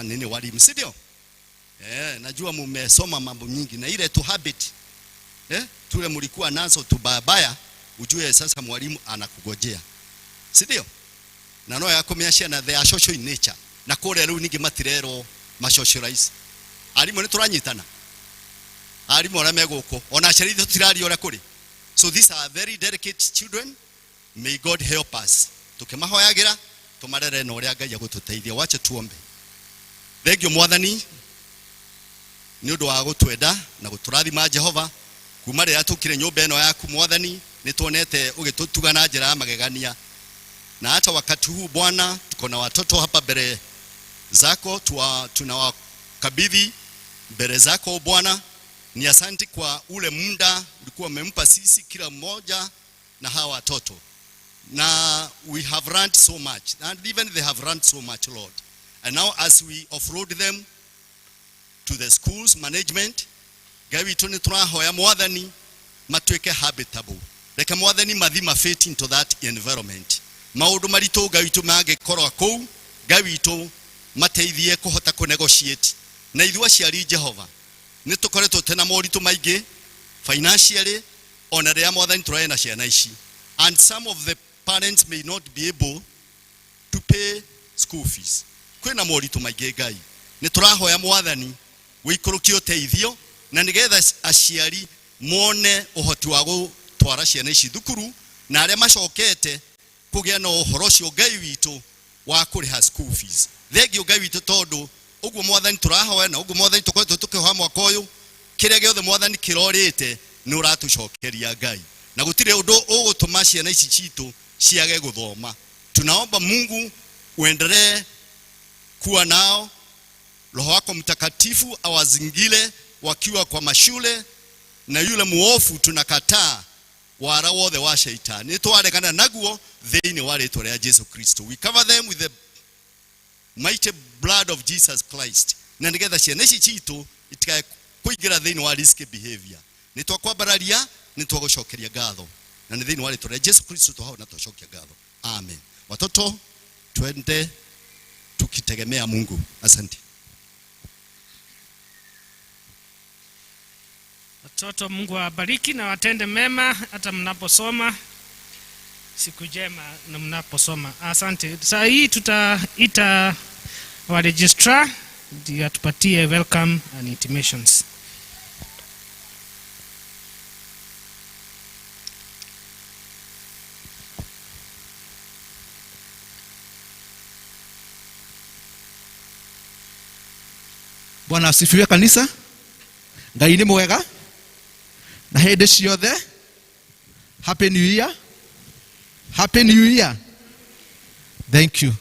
nini walimu, si ndio? Najua mumesoma mambo nyingi na ile tu habit tule mlikuwa nazo tu babaya, ujue sasa mwalimu anakugojea, si ndio? Na no yakomia ciana, they are social in nature, na kũrĩa rĩu ningĩ matirerwo masocialize. Arimũ nĩ tũranyitana, arimũ arĩa me gũkũ ona aciari ithuĩ tũtiraria ũrĩa kũrĩ. So these are very delicate children. May God help us tukĩmahoyagĩra tũmarere na ũrĩa Ngai agũtũteithia. Wache tuombe. Thengio Mwathani nĩ ũndũ wa gũtwenda na gũtũrathima. Jehova, kuma rĩrĩa tũkire nyũmba ĩno yaku Mwathani, nĩ tuonete ũgĩtũtuga na njĩra ya magegania, na hata wakati huu Bwana tuko na watoto hapa mbele zako, tunawakabidhi mbele zako Bwana. Ni asanti kwa ule muda ulikuwa umempa sisi kila mmoja na hawa watoto, na we have learned so much, and even they have learned so much, Lord. And now as we offload them to the schools management, Ngai witũ, nĩ tũrahoya Mwathani matuĩke habitable. Reke Mwathani mathi ma fit into that environment. Maũndũ maritũ Ngai witũ mangĩkorwo kũu, Ngai witũ mateithie kũhota kũ negotiate na ithuĩ aciari. Jehova, nĩ tũkoretwo twĩna moritũ maingĩ financially ona rĩrĩa Mwathani tũrarĩ na ciana ici, and some of the parents may not be able to pay school fees. Kwĩna moritũ maingĩ. Ngai, nĩ tũrahoya Mwathani wĩikũrũkie ũteithio na nĩgetha aciari mone ũhoti wa gũtwara ciana ici thukuru, na arĩa macokete kũgĩa na ũhoro ũcio Ngai witũ wa kũrĩha school fees. Thengio Ngai witũ, tondũ ũguo Mwathani tũrahoya na ũguo Mwathani tũkoretwo tũkĩhoya mwaka ũyũ, kĩrĩa gĩothe Mwathani kĩrorĩte nĩ ũratũcokeria Ngai, na gũtirĩ ũndũ ũgũtũma ciana ici citũ ciage gũthoma. Tunaomba Mungu uendelee kuwa nao, Roho wako Mtakatifu awazingire wakiwa kwa mashule, na yule muofu tunakataa wara wothe wa shaitani, nĩ twaregana naguo thĩinĩ wa rĩtwa rĩa Jesu Kristo. We cover them with the mighty blood of Jesus Christ, na nĩgetha ciana ici citũ itikae kũingĩra thĩinĩ wa risky behavior. Nĩ twakwambararia, nĩ twagũcokeria ngatho, na nĩ thĩinĩ wa rĩtwa rĩa Jesu Kristo twahoya na twacokia ngatho. Amen. Watoto, twende. tukitegemea Mungu. Asante. Watoto, Mungu awabariki na watende mema hata mnaposoma. Siku njema na mnaposoma. Asante. Saa hii tutaita wa registrar ndio atupatie welcome and intimations. Bwana asifiwe kanisa. Ngai nĩ mwega na hĩndĩ ciothe. Happy New Year. Happy New Year. Thank you.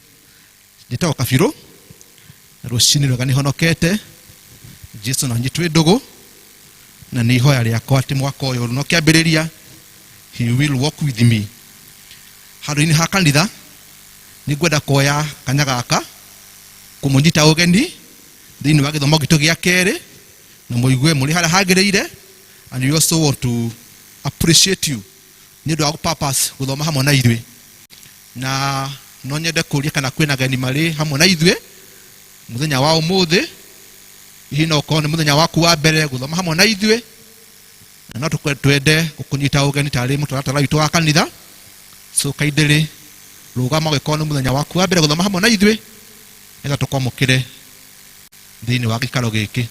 Njĩtagwo Kabirũ na rũcinĩ rwega nĩ honokete. Jesu na nyitwĩ ndũgũ na nĩ ihoya rĩakwa atĩ mwaka ũyũ no kĩambĩrĩria, he will walk with me. Handũ-inĩ ha kanitha nĩ ngwenda kuoya kanya gaka kũmũnyita ũgeni thĩinĩ wa gĩthomo gitũ gĩa kerĩ na mũigue mũrĩ harĩa hagĩrĩire, and we also want to appreciate you nĩ ũndũ wa purpose gũthoma hamwe na ithuĩ. Na no nyende kũria kana kwĩna ageni marĩ hamwe na ithuĩ mũthenya wa ũmũthĩ. Hihi no ũkorwo nĩ mũthenya waku wa mbere gũthoma hamwe na ithuĩ, na no twende gũkũnyita ũgeni tarĩ mũtaratara witũ wa kanitha. So kaindĩrĩ rũgama ũgĩkorwo nĩ mũthenya waku wa mbere gũthoma hamwe na ithuĩ, nĩgetha tũkwamũkĩre thĩinĩ wa gĩikaro gĩkĩ.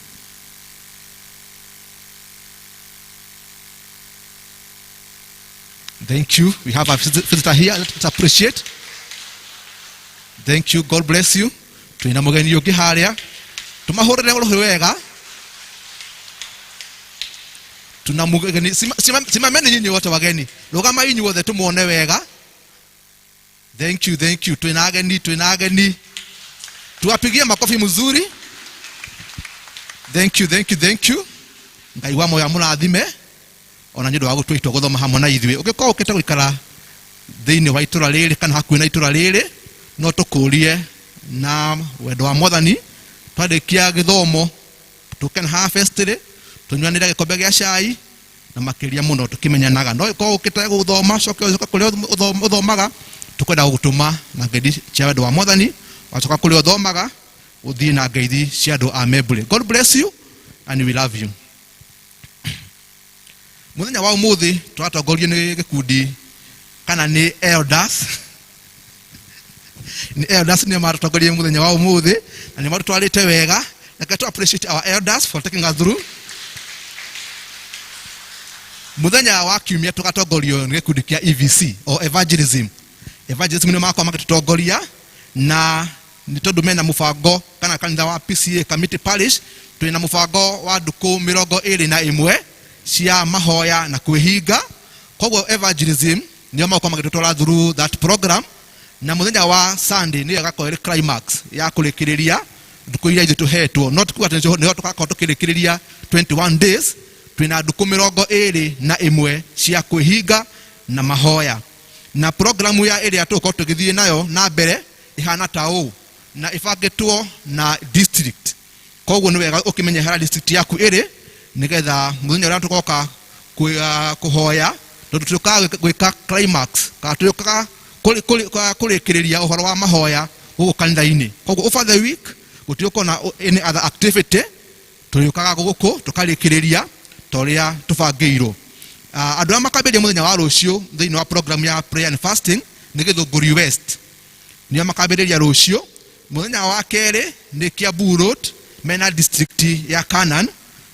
Thank you. We have a visitor here. Let's appreciate. Thank you. God bless you. Twina mũgeni ũngĩ harĩa. Tũmahũrĩre rũhĩ wega. Tuna mũgeni. Simameni nyinyi wote wageni. Rũgama inyuothe tũmuone wega. Thank you, thank you. Twina ageni, twina ageni. Tuwapigie makofi mzuri. Thank you, thank you, thank you. Ngai wa moyo amũrathime ona nĩ ũndũ wa gũtua itua gũthoma hamwe na ithuĩ. Ũngĩkorwo ũkĩte gũikara thĩinĩ wa itũra rĩrĩ kana hakuhĩ na itũra rĩrĩ, no tũkũrie na wendo wa Mwathani twarĩkia gĩthomo tũke na harvest rĩ, tũnyuanĩre gĩkombe gĩa cai na makĩria mũno tũkĩmenyanaga. No ũkorwo ũkĩte gũthoma, coke ũcoke kũrĩa ũthomaga, tũkwenda gũgũtũma na ngeithi cia wendo wa Mwathani. Wacoka kũrĩa ũthomaga ũthiĩ na ngeithi cia andũ a Membule. God bless you and we love you. Mũthenya wa ũmũthĩ tũratongorio nĩ gĩkundi kana nĩ elders. Nĩ elders nĩo maratũtongoria mũthenya wa ũmũthĩ na nĩ matũtwarĩte wega. Reke tu appreciate our elders for taking us through. Mũthenya wa kiumia tũgatongorio nĩ gĩkundi kĩa EVC or evangelism. Evangelism nĩo magakorwo magĩtũtongoria na nĩ tondũ mena mũbango kana kanitha wa PCA Kamiti Parish twĩna mũbango wa ndukũ mĩrongo ĩrĩ na ĩmwe cia mahoya na kwĩhinga. Koguo evangelism nĩo magakorwo magĩtũtwara through that program, na mũthenya wa Sunday nĩyo ĩgakorwo ĩrĩ climax ya kũrĩkĩrĩria ndukũ iria ithuĩ tũhetwo. Not kuga atĩ nĩho tũgakorwo tũkĩrĩkĩrĩria 21 days, twĩna ndukũ mĩrongo ĩrĩ na ĩmwe cia kwĩhinga na mahoya. Na programu ya ĩrĩa tũgũkorwo tũgĩthiĩ nayo na mbere ĩhana ta ũũ, na ĩbangĩtwo na district. Koguo nĩ wega ũkĩmenye harĩa district yaku ĩrĩ, nĩgetha mũthenya ũrĩa tũgoka kũhoya, tondũ tũkaga gwĩka climax kana tũkaga kũrĩkĩrĩria ũhoro wa mahoya gũkũ kanitha-inĩ. Koguo over the week gũtigũkorwo na any other activity, tũrĩũkaga gũkũ tũkarĩkĩrĩria ta ũrĩa tũbangĩirwo. Andũ arĩa makambĩrĩria mũthenya wa rũciũ thĩinĩ wa program ya prayer and fasting nĩ Gĩthũngũri West, nĩo makambĩrĩria rũciũ. Mũthenya wa kerĩ nĩ Kiambu Road mena district ya Canaan.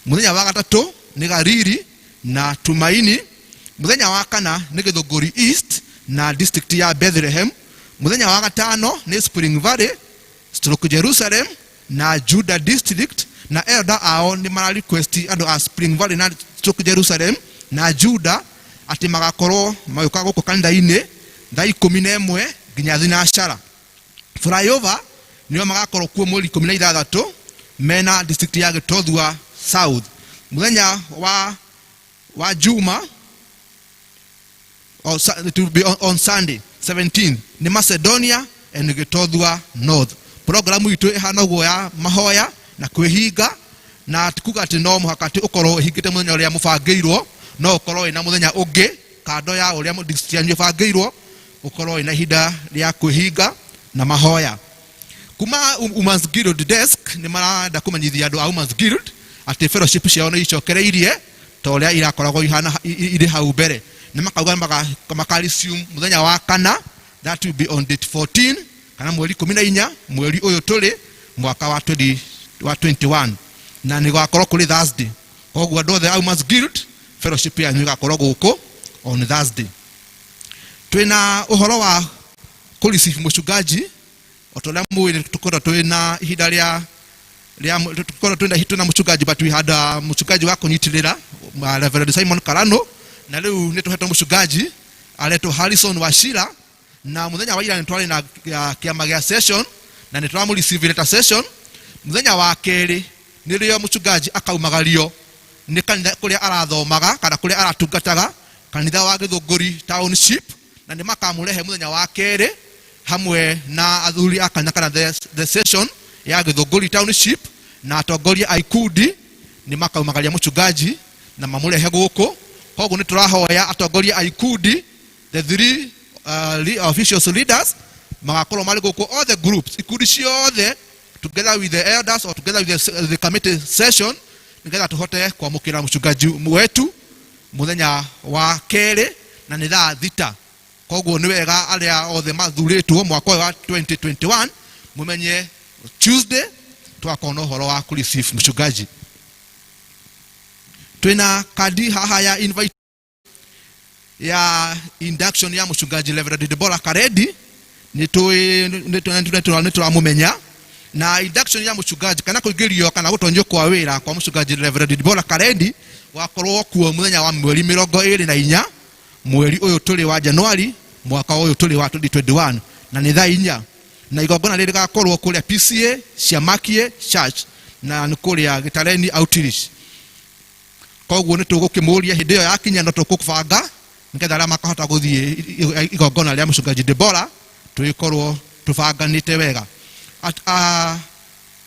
Mũthenya wa gatatũ nĩ Gariri na Tumaini. Mũthenya wa kana nĩ Gĩthũngũri East na district ya Bethlehem. Mũthenya wa gatano nĩ Spring Valley stroke Jerusalem na Judah district, na elder ao nĩ mara request andũ a Spring Valley na stroke Jerusalem na Judah atĩ magakorwo magĩũka gũkũ kanitha-inĩ thaa ikũmi na ĩmwe nginya thinacara. Flyover nĩo magakorwo kuo mweri ikũmi na ithathatũ mena district ya Gĩtothua South. Mũthenya wa Juma, or it will be on Sunday 17 nĩ Macedonia and Gĩtothua North. Programu itũ ĩhana ũguo ya mahoya na kwĩhinga, na ti kuga atĩ no mũhaka atĩ ũkorwo ũhingĩte mũthenya ũrĩa mũbangĩirwo, no ũkorwo wĩna mũthenya ũngĩ kando ya ũrĩa district yanyu ĩbangĩirwo, ũkorwo wĩna ihinda rĩa kwĩhinga na mahoya. Kuma Women's Guild desk nĩ marenda kũmenyithia andũ a Women's Guild atĩ fellowship ciao nĩ icokereirie ta ũrĩa irakoragwo ihana irĩ hau mbere. Nĩ makauga maka resume mũthenya wa kana, that will be on date 14 kana mweri 14 mweri ũyũ tũrĩ mwaka wa 20 wa 21, na nĩ gũgakorwo kũrĩ Thursday. Koguo andũ othe a Women's Guild, fellowship yanyu ĩgakorwo gũkũ on Thursday. Twĩna ũhoro wa kũ receive mũchungaji. O ta ũrĩa mũĩ, tũkorwo twĩna ihinda rĩa tũkorwo twĩna mũchungaji, but we had a mũchungaji wa kũnyitĩrĩra, Reverend Simon Karano, na rĩu nĩ tũhetwo mũchungaji aretwo Harrison Wachira. Na mũthenya wa ira nĩ twarĩ na kĩama gĩa session na nĩ tũramũ ta session. Mũthenya wa kerĩ nĩrĩo mũchungaji akaumagario nĩ kanitha kũrĩa arathomaga kana kũrĩa aratungataga, kanitha wa Gĩthũngũri Township, na nĩ makamũrehe mũthenya wa kerĩ hamwe na athuri a kanitha kana the session ya Gĩthũngũri Township na atongoria a ikundi. Nĩ makaumagaria mũchungaji na mamũrehe gũkũ. Koguo nĩ tũrahoya atongoria a ikundi, the three officials leaders, magakorwo marĩ gũkũ, all the groups, ikundi ciothe, together with the elders or together with the committee session, nĩgetha tũhote kwamũkĩra mũchungaji wetu mũthenya wa kerĩ na nĩ thaa 6. Koguo nĩ wega arĩa othe mathurĩtwo mwaka ũyũ wa 2021 mũmenye Tuesday twakorwo na ũhoro wa kũ receive mũchungaji. Twĩna kandi haha ya invite ya induction ya mũchungaji Reverend Deborah Karedi. Nĩ tũramũmenya na induction ya mũchungaji kana kũingĩrio kana gũtonyio kwa wĩra kwa mũchungaji Reverend Deborah Karedi gwakorwo kuo mũthenya wa mweri 24 mweri ũyũ tũrĩ wa Januari mwaka ũyũ tũrĩ wa 2021, na nĩ thaa 4, na igongona rĩrĩ rĩgakorwo kũrĩa PCA Ciamakie Church na nĩ kũrĩa Gĩtareni Outreach. Koguo nĩ tũgũkĩmũria hĩndĩ ĩyo yakinya no tũkũbanga nĩgetha arĩa makahota gũthiĩ igongona rĩa mũchungaji Deborah tũgĩkorwo tũbanganĩte wega.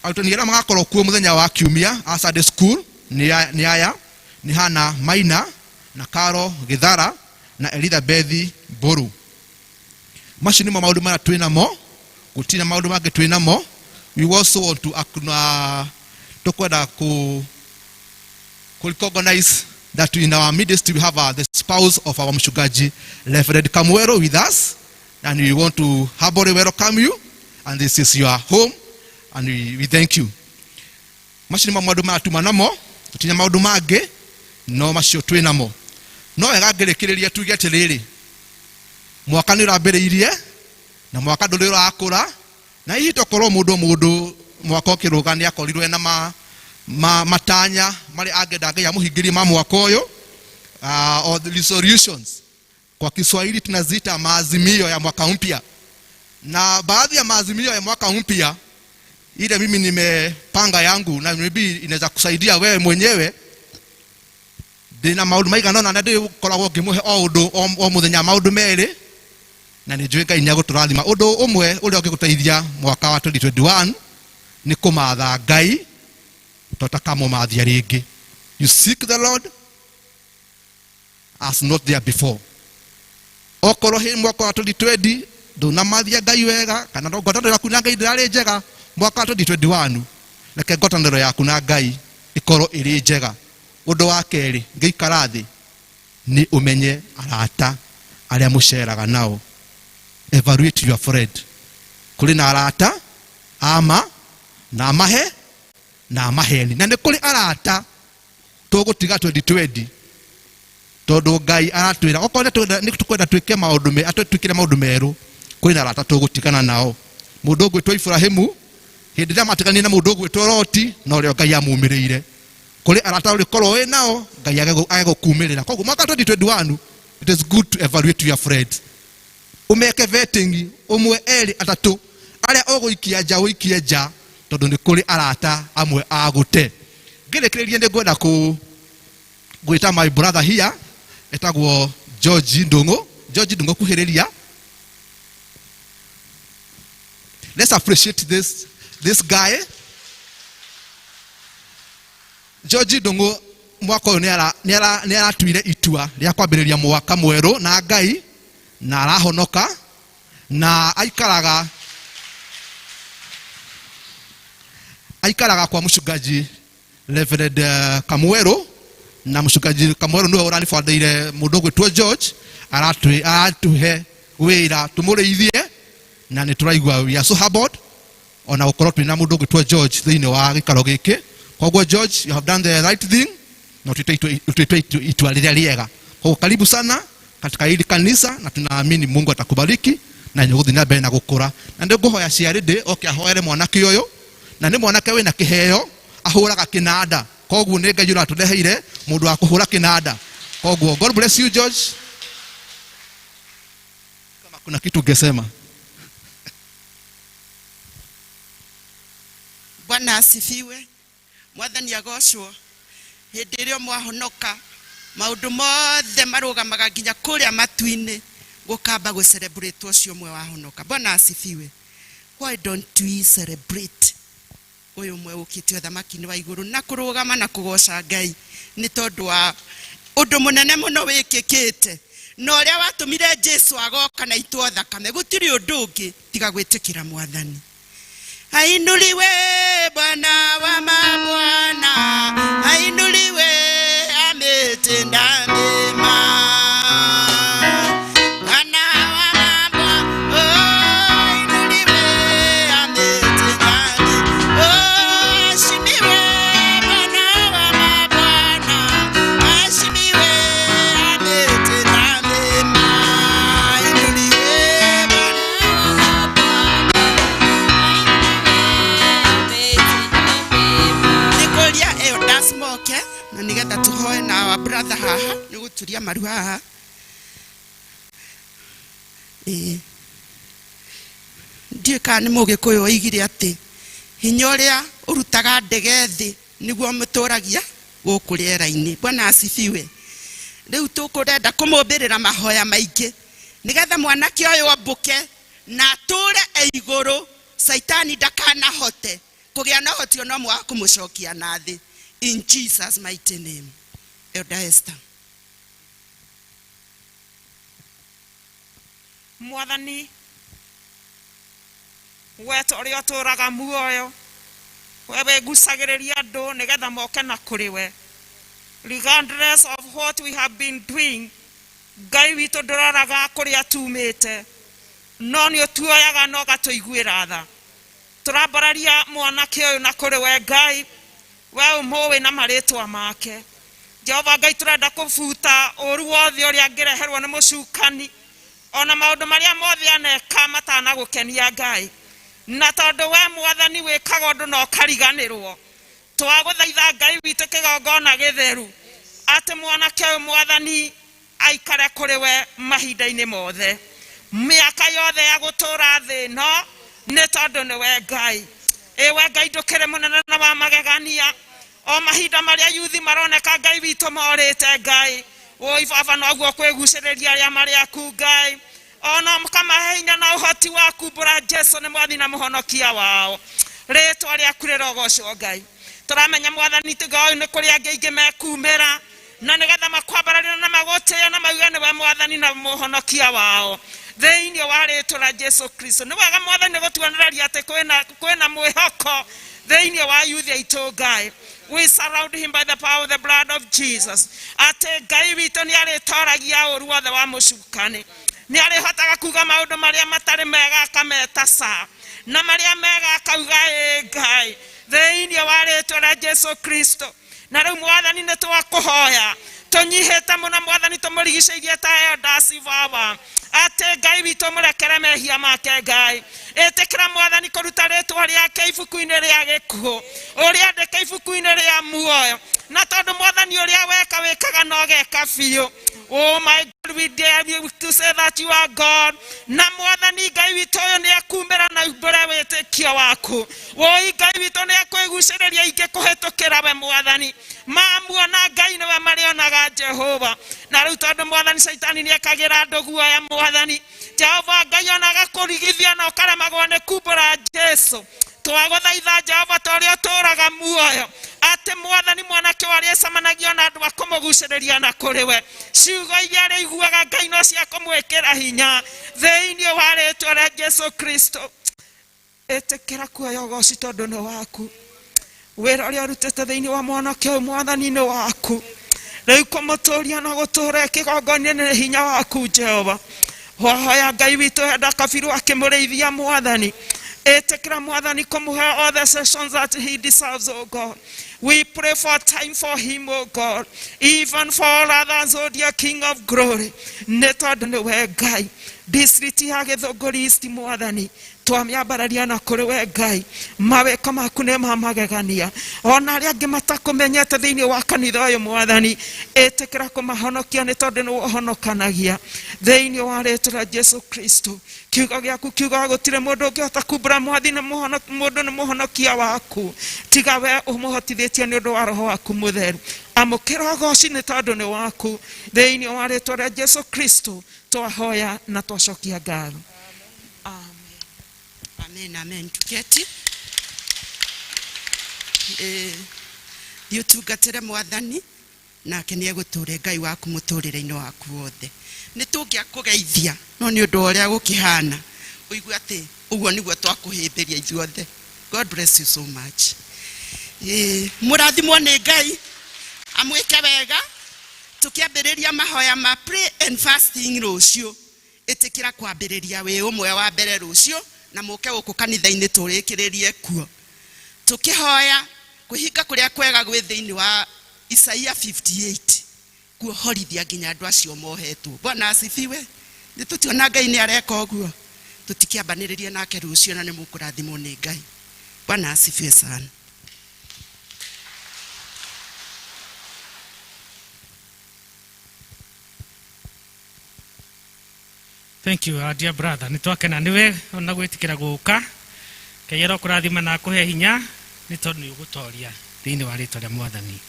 Arutani arĩa magakorwo kuo mũthenya wa kiumia a Sunday school nĩ aya: nĩ Hana Maina na Karo Gĩthara na Elizabeth Mbũrũ. Macio nĩmo maũndũ marĩa twĩ namo, gũtirĩ na maũndũ mangĩ twĩ namo. We also want to tũkwenda ku recognize that in our midst we have the spouse of our mchungaji Reverend Kamwero with us, and we want to humbly welcome you, and this is your home, and we thank you. Macio nĩmo maũndũ marĩa tuma namo, tũtirĩ na maũndũ mangĩ no macio twĩ namo. No wega ngĩrĩkĩrĩria tuge atĩrĩrĩ, mwaka nĩ ũrambĩrĩirie na mwaka ndũrĩ ũrakũra, na hihi tokorwo mũndũ mwaka ũkĩrũga nĩ akorirwo ena matanya marĩa angĩenda Ngai amũhingĩrie ma mwaka ũyũ, or the resolutions, kwa Kiswahili tunaziita maazimio ya mwaka mpya. Na baadhi ya maazimio ya mwaka mpya ile mimi nimepanga yangu na maybe inaweza kusaidia wewe mwenyewe, ndĩna maũndũ maigana ũna na ndĩkoragwo ngĩmũhe o ũndũ o mũthenya maũndũ merĩ, na nĩ njũĩ Ngai nĩ agũtũrathima. Ũndũ ũmwe ũrĩa ũngĩgũteithia mwaka wa 2021 nĩ kũmatha Ngai totakamũmathia rĩngĩ. You seek the Lord as not there before. Okorwo hĩ mwaka wa 2020 ndũnamathia Ngai wega kana no ngwatanĩro yaku na Ngai ndĩrarĩ njega, mwaka wa 2021 reke ngwatanĩro yaku na Ngai ĩkorwo ĩrĩ njega. Ũndũ wa kerĩ, ngĩikara thĩ nĩ ũmenye arata arĩa mũceraga nao. Evaluate your friend. Kũrĩ na arata ama na amahe na amaheni, na nĩ kũrĩ arata tũgũtiga 2020, tondũ Ngai aratwĩra okorwo nĩ tũkwenda twĩke maũndũ atwĩkĩre maũndũ merũ, kwĩna na arata tũgũtigana nao. Mũndũ ũgwĩtwo Ibrahimu, hĩndĩ ĩrĩa matiganire na mũndũ ũgwĩtwo Loti, no rĩo Ngai amumĩrĩire. Kũrĩ arata ũrĩkorwo wĩ nao Ngai age gũkumĩrĩra. Koguo mwaka 2021, it is good to evaluate your friends, ũmeke vetting, ũmwe, erĩ, atatũ, arĩa ũgũikia nja ũikie nja, tondũ nĩ kũrĩ arata amwe a gũte. Ngĩrĩkĩrĩria, nĩ ngwenda kũ gwĩta my brother here etagwo George Ndung'u. George Ndung'u, kuhĩrĩria. Let's appreciate this guy, George Ndung'u. Mwaka ũyũ nĩ aratuire itua rĩa kwambĩrĩria mwaka mwerũ na Ngai na arahonoka na aikaraga. Aikaraga kwa mũcungaji Reverend Kamwerũ, na mũcungaji Kamwerũ nĩwe ũranibandeire mũndũ ũgwĩtwo George, aratuhe wĩra tũmũrĩithie, na nĩ tũraigua we are so humbled ona gũkorwo twĩna mũndũ ũgwĩtwo George thĩinĩ wa gĩikaro gĩkĩ. Koguo George, you have done the right thing na ũtuĩte itua rĩrĩa rĩega. Koguo karibu sana katika hili kanisa, na tunaamini Mungu atakubariki na nĩ ũgũthiĩ na mbere na gũkũra. Na nĩ ngũhoya ciarĩndĩ oke ahoere mwanake ũyũ, na nĩ mwanake wĩna kĩheo, ahũraga kĩnanda. Koguo nĩ Ngai ũratũreheire mũndũ wa kũhũra kĩnanda. Koguo God bless you George. Kama kuna kitu ungesema. Bwana asifiwe. Mwathani agocwo. Hĩndĩ ĩrĩa mwahonoka maũndũ mothe marũgamaga nginya kũrĩa matu-inĩ gũkamba gũ celebrate ũcio ũmwe wahonoka. Bwana asifiwe. Why don't we celebrate ũyũ ũmwe ũkĩte ũthamaki-inĩ wa igũrũ na kũrũgama na kũgoca Ngai nĩ tondũ wa ũndũ mũnene mũno wĩkĩkĩte na ũrĩa watũmire Jesu agoka na itwo thakame. Gũtirĩ ũndũ ũngĩ tiga gwĩtĩkĩra Mwathani. Ainuliwe Bwana wa mabwana, ainuliwe ametenda mema. Bwana wa mabwana, oh, ainuliwe ametenda mema. Oh, aheshimiwe Bwana wa mabwana, aheshimiwe ametenda mema. Ainuliwe Bwana. Nĩngũria elders moke na nĩgetha tũhoe na our brother haha nĩ gũturia maru haha. Ĩĩ, ndiũĩ kana nĩ mũgĩkũyũ oigire atĩ hinya ũrĩa ũrutaga ndege thĩ nĩguo mũtũragia gũkũ rĩera-inĩ. Bwana asifiwe. Rĩu tũkũrenda kũmũmbĩrĩra mahoya maingĩ nĩgetha mwanake ũyũ ombũke na atũre e igũrũ, Saitani ndakanahote kũgĩa na ũhoti ona ũmwe wa kũmũcokia na thĩ. In Jesus mighty name. Elder Esther. Mwathani we ũrĩa ũtũũraga muoyo, we wĩgucagĩrĩria andũ nĩgetha moke na kũrĩ we, regardless of what we have been doing. Ngai witũ, ndũroraga kũrĩa tumĩte, no nĩ ũtuoyaga na ũgatũiguĩra tha. Tũrambararia mwanake ũyũ na kũrĩ we Ngai, we ũmũĩ na marĩtwa make. Jehova Ngai, tũrenda kũbuta ũru wothe ũrĩa angĩreherwo nĩ mũcukani, ona maũndũ marĩa mothe aneka matanagũkenia Ngai. Na tondũ we Mwathani wĩkaga ũndũ na ũkariganĩrwo, twagũthaitha Ngai witũ kĩgongona gĩtheru atĩ mwanake ũyũ, Mwathani, aikare kũrĩ we mahinda-inĩ mothe, mĩaka yothe ya gũtũũra thĩ ĩno, nĩ tondũ nĩwe Ngai. Ĩ we Ngai, ndũkĩrĩ mũnene na wa magegania. O mahinda marĩa yuthi maroneka, Ngai witũ, morĩte, Ngai woi baba, noguo kwĩgucĩrĩria arĩa marĩ aku, Ngai, ona mũkamahe hinya na ũhoti wa kumbũra Jesu nĩ Mwathi na Mũhonokia wao. Rĩtwa rĩaku rĩrogocwo, Ngai. Tũramenya, Mwathani, tiga ũyũ nĩ kũrĩ angĩ aingĩ mekumĩra na nĩgetha makwambararĩra na magũtĩe na mauge nĩwe Mwathani na Mũhonokia wao, thĩinĩ wa rĩtwa rĩa Jesu Kristo. Nĩ wega, Mwathani, nĩ gũtuonereria atĩ kwĩna mwĩhoko thĩinĩ wa yuthi aitũ. Ngai, we surround him by the power of the blood of Jesus, atĩ Ngai witũ nĩ arĩtoragia ũru wothe wa mũcukani, nĩ arĩhotaga kuga maũndũ marĩa matarĩ mega akameta ca, na marĩa mega akauga ĩ, Ngai, thĩinĩ wa rĩtwa rĩa Jesu Kristo. Na rĩu, Mwathani, nĩ twakũhoya tũnyihĩte mũno, Mwathani, tũmũrigicĩirie ta elders, baba, atĩ Ngai witũ mũrekere mehia make. Ngai, ĩtĩkĩra, Mwathani, kũruta rĩtwa rĩake ibuku-inĩ rĩa gĩkuũ, ũrĩandĩke ibuku-inĩ rĩa muoyo. Na tondũ, Mwathani, ũrĩa weka wĩkaga na ũgeka biũ. Oh my God, we dare you to say that you are God. Na Mwathani Ngai witũ, ũyũ nĩ akumĩra na umbũre wĩtĩkio waku. Woi Ngai witũ, nĩ akwĩgucĩrĩria ingĩ kũhĩtũkĩra we, Mwathani. Mamuona Ngai, nĩwe marĩonaga Jehova. Na rĩu tondũ, Mwathani, Caitani nĩ ekagĩra andũ guoya, Mwathani Jehova Ngai, ona agakũrigithia na ũkaremagwo nĩ kumbũra Jesu, twagũthaitha, Jehova, ta ũrĩa ũtũũraga muoyo, atĩ Mwathani, mwanake ũyũ arĩcemanagia na andũ a kũmũgucĩrĩria na kũrĩ we, ciugo iria arĩiguaga, Ngai, no cia kũmwĩkĩra hinya, thĩinĩ wa rĩtwa rĩa Jesu Kristo. Ĩtĩkĩra kuoya ũgoci tondũ nĩ waku. Wĩra ũrĩa ũrutĩte thĩinĩ wa mwanake ũyũ mwathani-inĩ waku rĩu kũmũtũria na gũtũra kĩgongona nĩ hinya waku Jehova. Wahoya Ngai witũ henda kabiru akĩmũrĩithia mwathani, ĩtĩkĩra mwathani kũmũhe all the sessions that he deserves, oh God. We pray for time for him, oh God, even for all others, oh dear King of glory. Nĩ tondũ nĩwe Ngai. District ya Gĩthũngũri East mwathani, twamĩambararia na kũrĩ we Ngai. Mawĩko maku nĩ ma magegania. Ona arĩa angĩ matakũmenyete thĩinĩ wa kanitha ũyũ mwathani, ĩtĩkĩra kũmahonokia nĩ tondũ nĩwe ũhonokanagia. Thĩinĩ wa rĩtwa rĩa Jesu Kristo, kiugo gĩaku kiugaga gũtirĩ mũndũ ũngĩhota kumbũra mwathi nĩ mũndũ nĩ mũhonokia waku, tiga we ũmũhotithĩtie nĩ ũndũ wa roho waku mũtheru. Amũkĩra ũgoci nĩ tondũ nĩ waku. Thĩinĩ wa rĩtwa rĩa Jesu Kristo twahoya na twacokia ngatho. Amen. Amen, amen. Tuketi. Thiĩ ũtungatĩre mwathani nake nĩ egũtũre Ngai waku mũtũrĩre-inĩ waku wothe. Nĩ tũngĩakũgeithia no nĩ ũndũ wa ũrĩa gũkĩhana ũigue atĩ ũguo nĩguo twakũhĩmbĩria ithuothe. God bless you so much. Mũrathimwo nĩ Ngai amwĩke wega. Tũkĩambĩrĩria mahoya ma pray and fasting rũciũ, ĩtĩkĩra kwambĩrĩria wĩ ũmwe wa mbere rũciũ na mũke gũkũ kanitha-inĩ tũrĩkĩrĩrie kuo. Tũkĩhoya kwĩhinga kũrĩa kwega gwĩ thĩinĩ wa Isaia 58 kuohorithia nginya andũ acio mohetwo. Bwana asifiwe. Nĩ tũtiona Ngai nĩ areka ũguo. Tũtikĩambanĩrĩrie nake rũciũ na nĩ mũkũrathimwo nĩ Ngai. Bwana asifiwe sana. Thank you, our dear brother. Nĩ twakena nĩwe ona gwĩtĩkĩra gũka. Ngai arokũrathima na akũhe hinya nĩ tondũ nĩ ũgũtoria thĩinĩ wa rĩtwa rĩa Mwathani.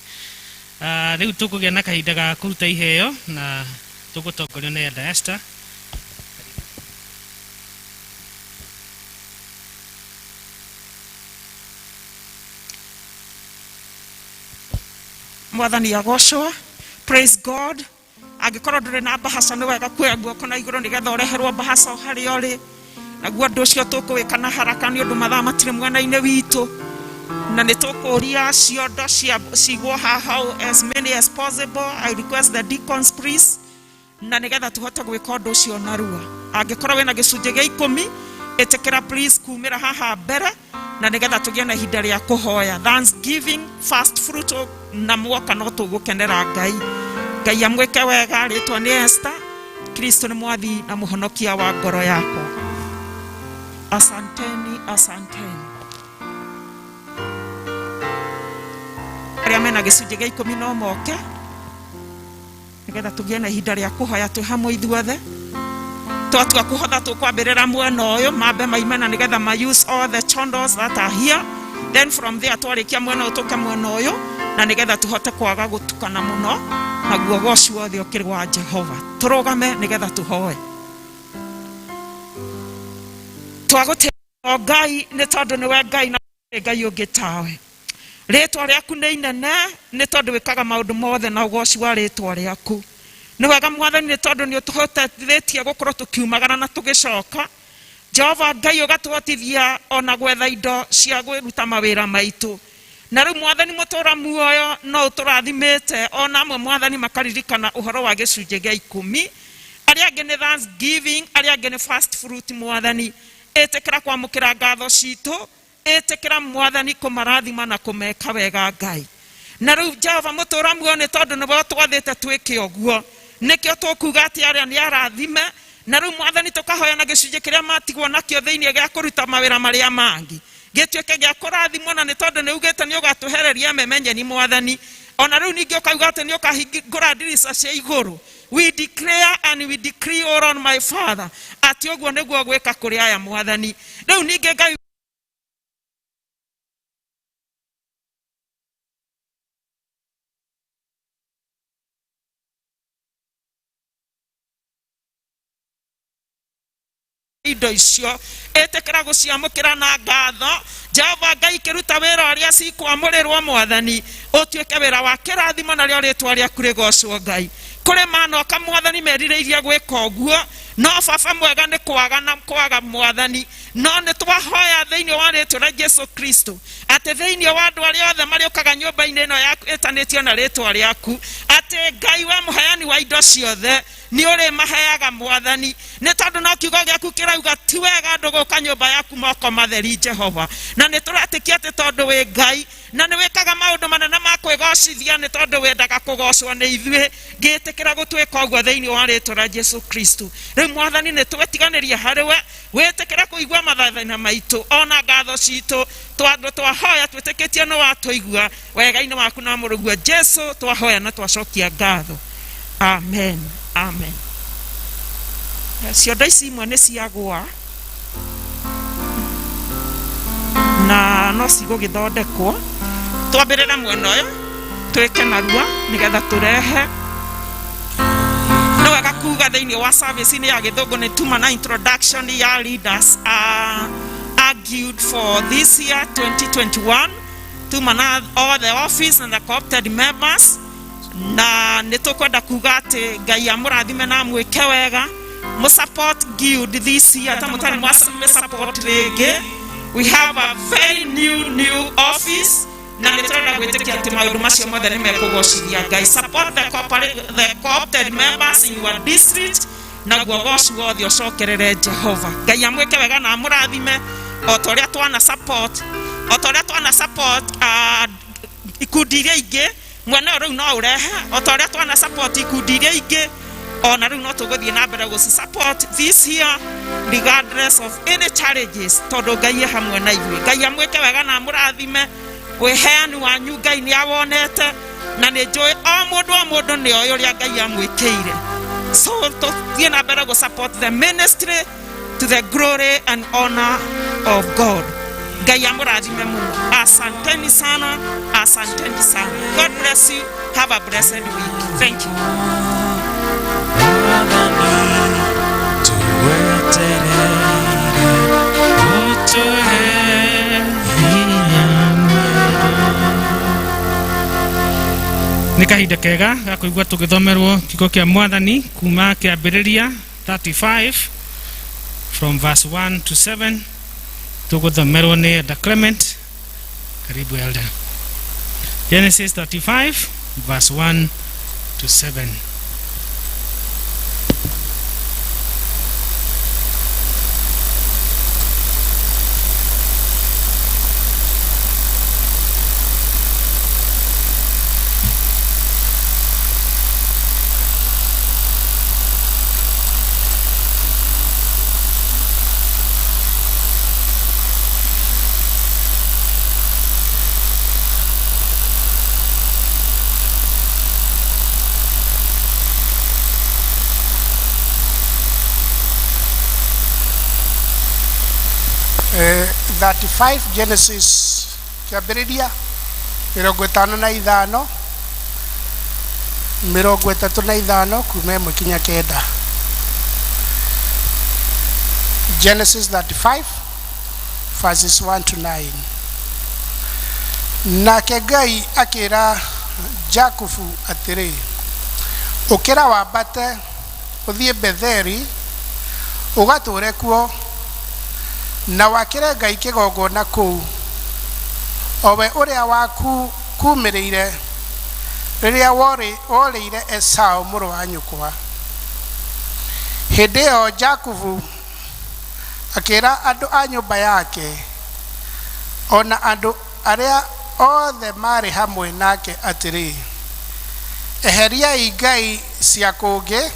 Rĩu tũkũgĩa na kahinda ga kũruta iheo na tũgũtongorio nĩ Elder Esther. Mwathani agocwo. Praise God. Angĩkorwo ndũrĩ na mbahaca nĩ wega kuoya guoko na igũrũ nĩgetha ũreherwo mbahaca o harĩa ũrĩ. Naguo ũndũ ũcio tũkũwĩka na haraka nĩ ũndũ mathaa matirĩ mwena-inĩ witũ, na nĩ tũkũria ciondo cigwo haha ũũ as many as possible. I request the deacons please, na nĩgetha tũhote gwĩka ũndũ ũcio narua. Angĩkorwo wĩna gĩcunjĩ gĩa 10, ĩtĩkĩra please kumĩra haha mbere, na nĩgetha tũgĩe na ihinda rĩa kũhoya thanksgiving first fruit, na mwoka no tũgũkenera Ngai. Ngai amwĩke wega. Rĩtwa nĩ Esther. Kristo nĩ mwathi na mũhonokia wa ngoro yakwa. Asanteni, asanteni. Arĩa mena gĩcunjĩ gĩa 10 no moke nĩgetha tũgĩe na ihinda rĩa kũhoya twĩ hamwe ithuothe. Twatua kũhotha tũkwambĩrĩra mwena ũyũ, mambe maimena nĩgetha ma use all the chondors that are here, then from there twarĩkia mwena ũyũ tũke mwena ũyũ, na nĩgetha tũhote kwaga gũtukana mũno, naguo goci wothe ũkĩrĩ wa Jehova. Tũrũgame nĩgetha tũhoe. Twagũtĩĩa Ngai nĩ tondũ nĩwe Ngai na Ngai ũngĩ tawe. Rĩtwa rĩaku nĩ inene nĩ tondũ wĩkaga maũndũ mothe na ũgoci wa rĩtwa rĩaku. Nĩ wega mwathani nĩ tondũ nĩ ũtũhotithĩtie gũkorwo tũkiumagara na tũgĩcoka. Jehova Ngai ũgatũhotithia ona gwetha indo cia kwĩruta mawĩra maitũ. Na rĩu mwathani mũtũra muoyo no ũtũrathimĩte, ona amwe mwathani makaririkana ũhoro wa gĩcunjĩ gĩa 10, arĩa angĩ nĩ thanksgiving, arĩa angĩ nĩ first fruit. Mwathani ĩtĩkĩra kwamũkĩra ngatho citũ, ĩtĩkĩra mwathani kũmarathima na kũmeka wega Ngai. Na rĩu Jehova mũtũra muoyo nĩ tondũ nĩwe ũtwathĩte twĩke ũguo, nĩkĩo tũkuga atĩ arĩa nĩ arathime. Na rĩu mwathani tũkahoya na gĩcunjĩ kĩrĩa matigwo nakĩo thĩinĩ gĩa kũruta mawĩra marĩa mangĩ gĩtuĩke gĩa kũrathimwo, na nĩ tondũ nĩ ugĩte nĩ ũgatũhereria memenyeni mwathani. Ona rĩu ningĩ ũkauga atĩ nĩ ũkahingũra ndirica cia igũrũ. We declare and we decree, O Lord my Father, atĩ ũguo nĩguo gwĩka kũrĩ aya mwathani. Rĩu ningĩ Ngai indo icio ĩtĩkĩra gũciamũkĩra na ngatho. Jehova Ngai kĩruta wĩra ũrĩa cikwamũrĩrwo mwathani, ũtuĩke wĩra wa kĩrathimo narĩo rĩtwa rĩaku rĩgocwo Ngai. Kũrĩ manoka mwathani merirĩirie gwĩka ũguo, no baba mwega nĩ kwaga na kwaga mwathani. No nĩ twahoya thĩinĩ wa rĩtwa rĩa Jesu Kristo atĩ thĩinĩ wa andũ arĩa othe marĩũkaga nyũmba-inĩ ĩno yaku ĩtanĩtio na rĩtwa rĩaku, atĩ Ngai we mũheani wa indo ciothe nĩ ũrĩmaheaga Mwathani, nĩ tondũ no kiugo gĩaku kĩrauga ti wega andũ gũka nyũmba yaku moko matheri, Jehova. Na nĩ tũretĩkia atĩ tondũ wĩ Ngai na nĩ wĩkaga maũndũ manene ma kwĩgocithia, nĩ tondũ wendaga kũgocwo nĩ ithuĩ, ngĩtĩkĩra gũtwĩka ũguo thĩinĩ wa rĩtwa rĩa Jesu Kristo. Rĩu Mwathani, nĩ twetiganĩria harĩ we, wĩtĩkĩre kũigua mathaithana maitũ ona ngatho citũ, tondũ twahoya twĩtĩkĩtie nĩ watũigua. Wega-inĩ waku na mũrũguo Jesu twahoya na twacokia ngatho, amen, amen. Ciondo ici imwe nĩ ciagũa na no cigũgĩthondekwo. Twambĩrĩre mwena ũyũ twĩke narua nĩgetha tũrehe. Nĩ wega kuga thĩinĩ wa service-inĩ ya gĩthũngũ nĩ tuma na introduction ya leaders argued for this year 2021, tuma na all the office and the co-opted members, na nĩ tũkwenda kuga atĩ Ngai amũrathime na amwĩke wega. Mũ support guild this year ta mũtarĩ mwa support rĩngĩ. We have a very new office na nĩ tũrenda gwĩtĩkia atĩ maũndũ macio mothe nĩ mekũgocithia Ngai. Support the co-opted members in your district, naguo goci wothe ũcokerere Jehova. Ngai amwĩke wega na amũrathime o ta ũrĩa twana support, o ta ũrĩa twana support ikundi iria ingĩ. Mwena ũyũ rĩu no ũrehe, o ta ũrĩa twana support ikundi iria ingĩ, ona rĩu no tũgũthiĩ na mbere gũci support this year regardless of any challenges, tondũ Ngai e hamwe na ithuĩ. Ngai amwĩke wega na amũrathime. Wĩheani wanyu Ngai nĩ awonete, na nĩ njũĩ o mũndũ o mũndũ nĩ oĩ ũrĩa Ngai amwĩkĩire. So tũthiĩ na mbere gũ support the ministry to the glory and honor of God. Ngai amũrathime mũno. Asanteni sana, asanteni sana. God bless you. Have a blessed week. Thank you. Nĩ kahinda kega ga kũigua tũgĩthomerwo kiugo kĩa Mwathani kuma Kĩambĩrĩria 35 from verse 1 to 7. Tũgũthomerwo nĩ Elder Clement. Karibu Elder. Genesis 35 verse 1 to 7. 35 Genesis, Kĩambĩrĩria 55, 35, kuma 1 kinya 9. Genesis 35 verses 1 to 9. Nake Ngai akĩra Jakubu atĩrĩ, ũkĩra wambate ũthiĩ Betheli ũgatũũre kuo, na wakĩre Ngai kĩgongona kũu, o we ũrĩa wakumĩrĩire rĩrĩa worĩire Esau mũrũ wa nyũkwa. Hĩndĩ ĩyo Jakubu akĩra andũ a nyũmba yake o na andũ arĩa othe maarĩ hamwe nake atĩrĩ, eheriai ngai cia kũngĩ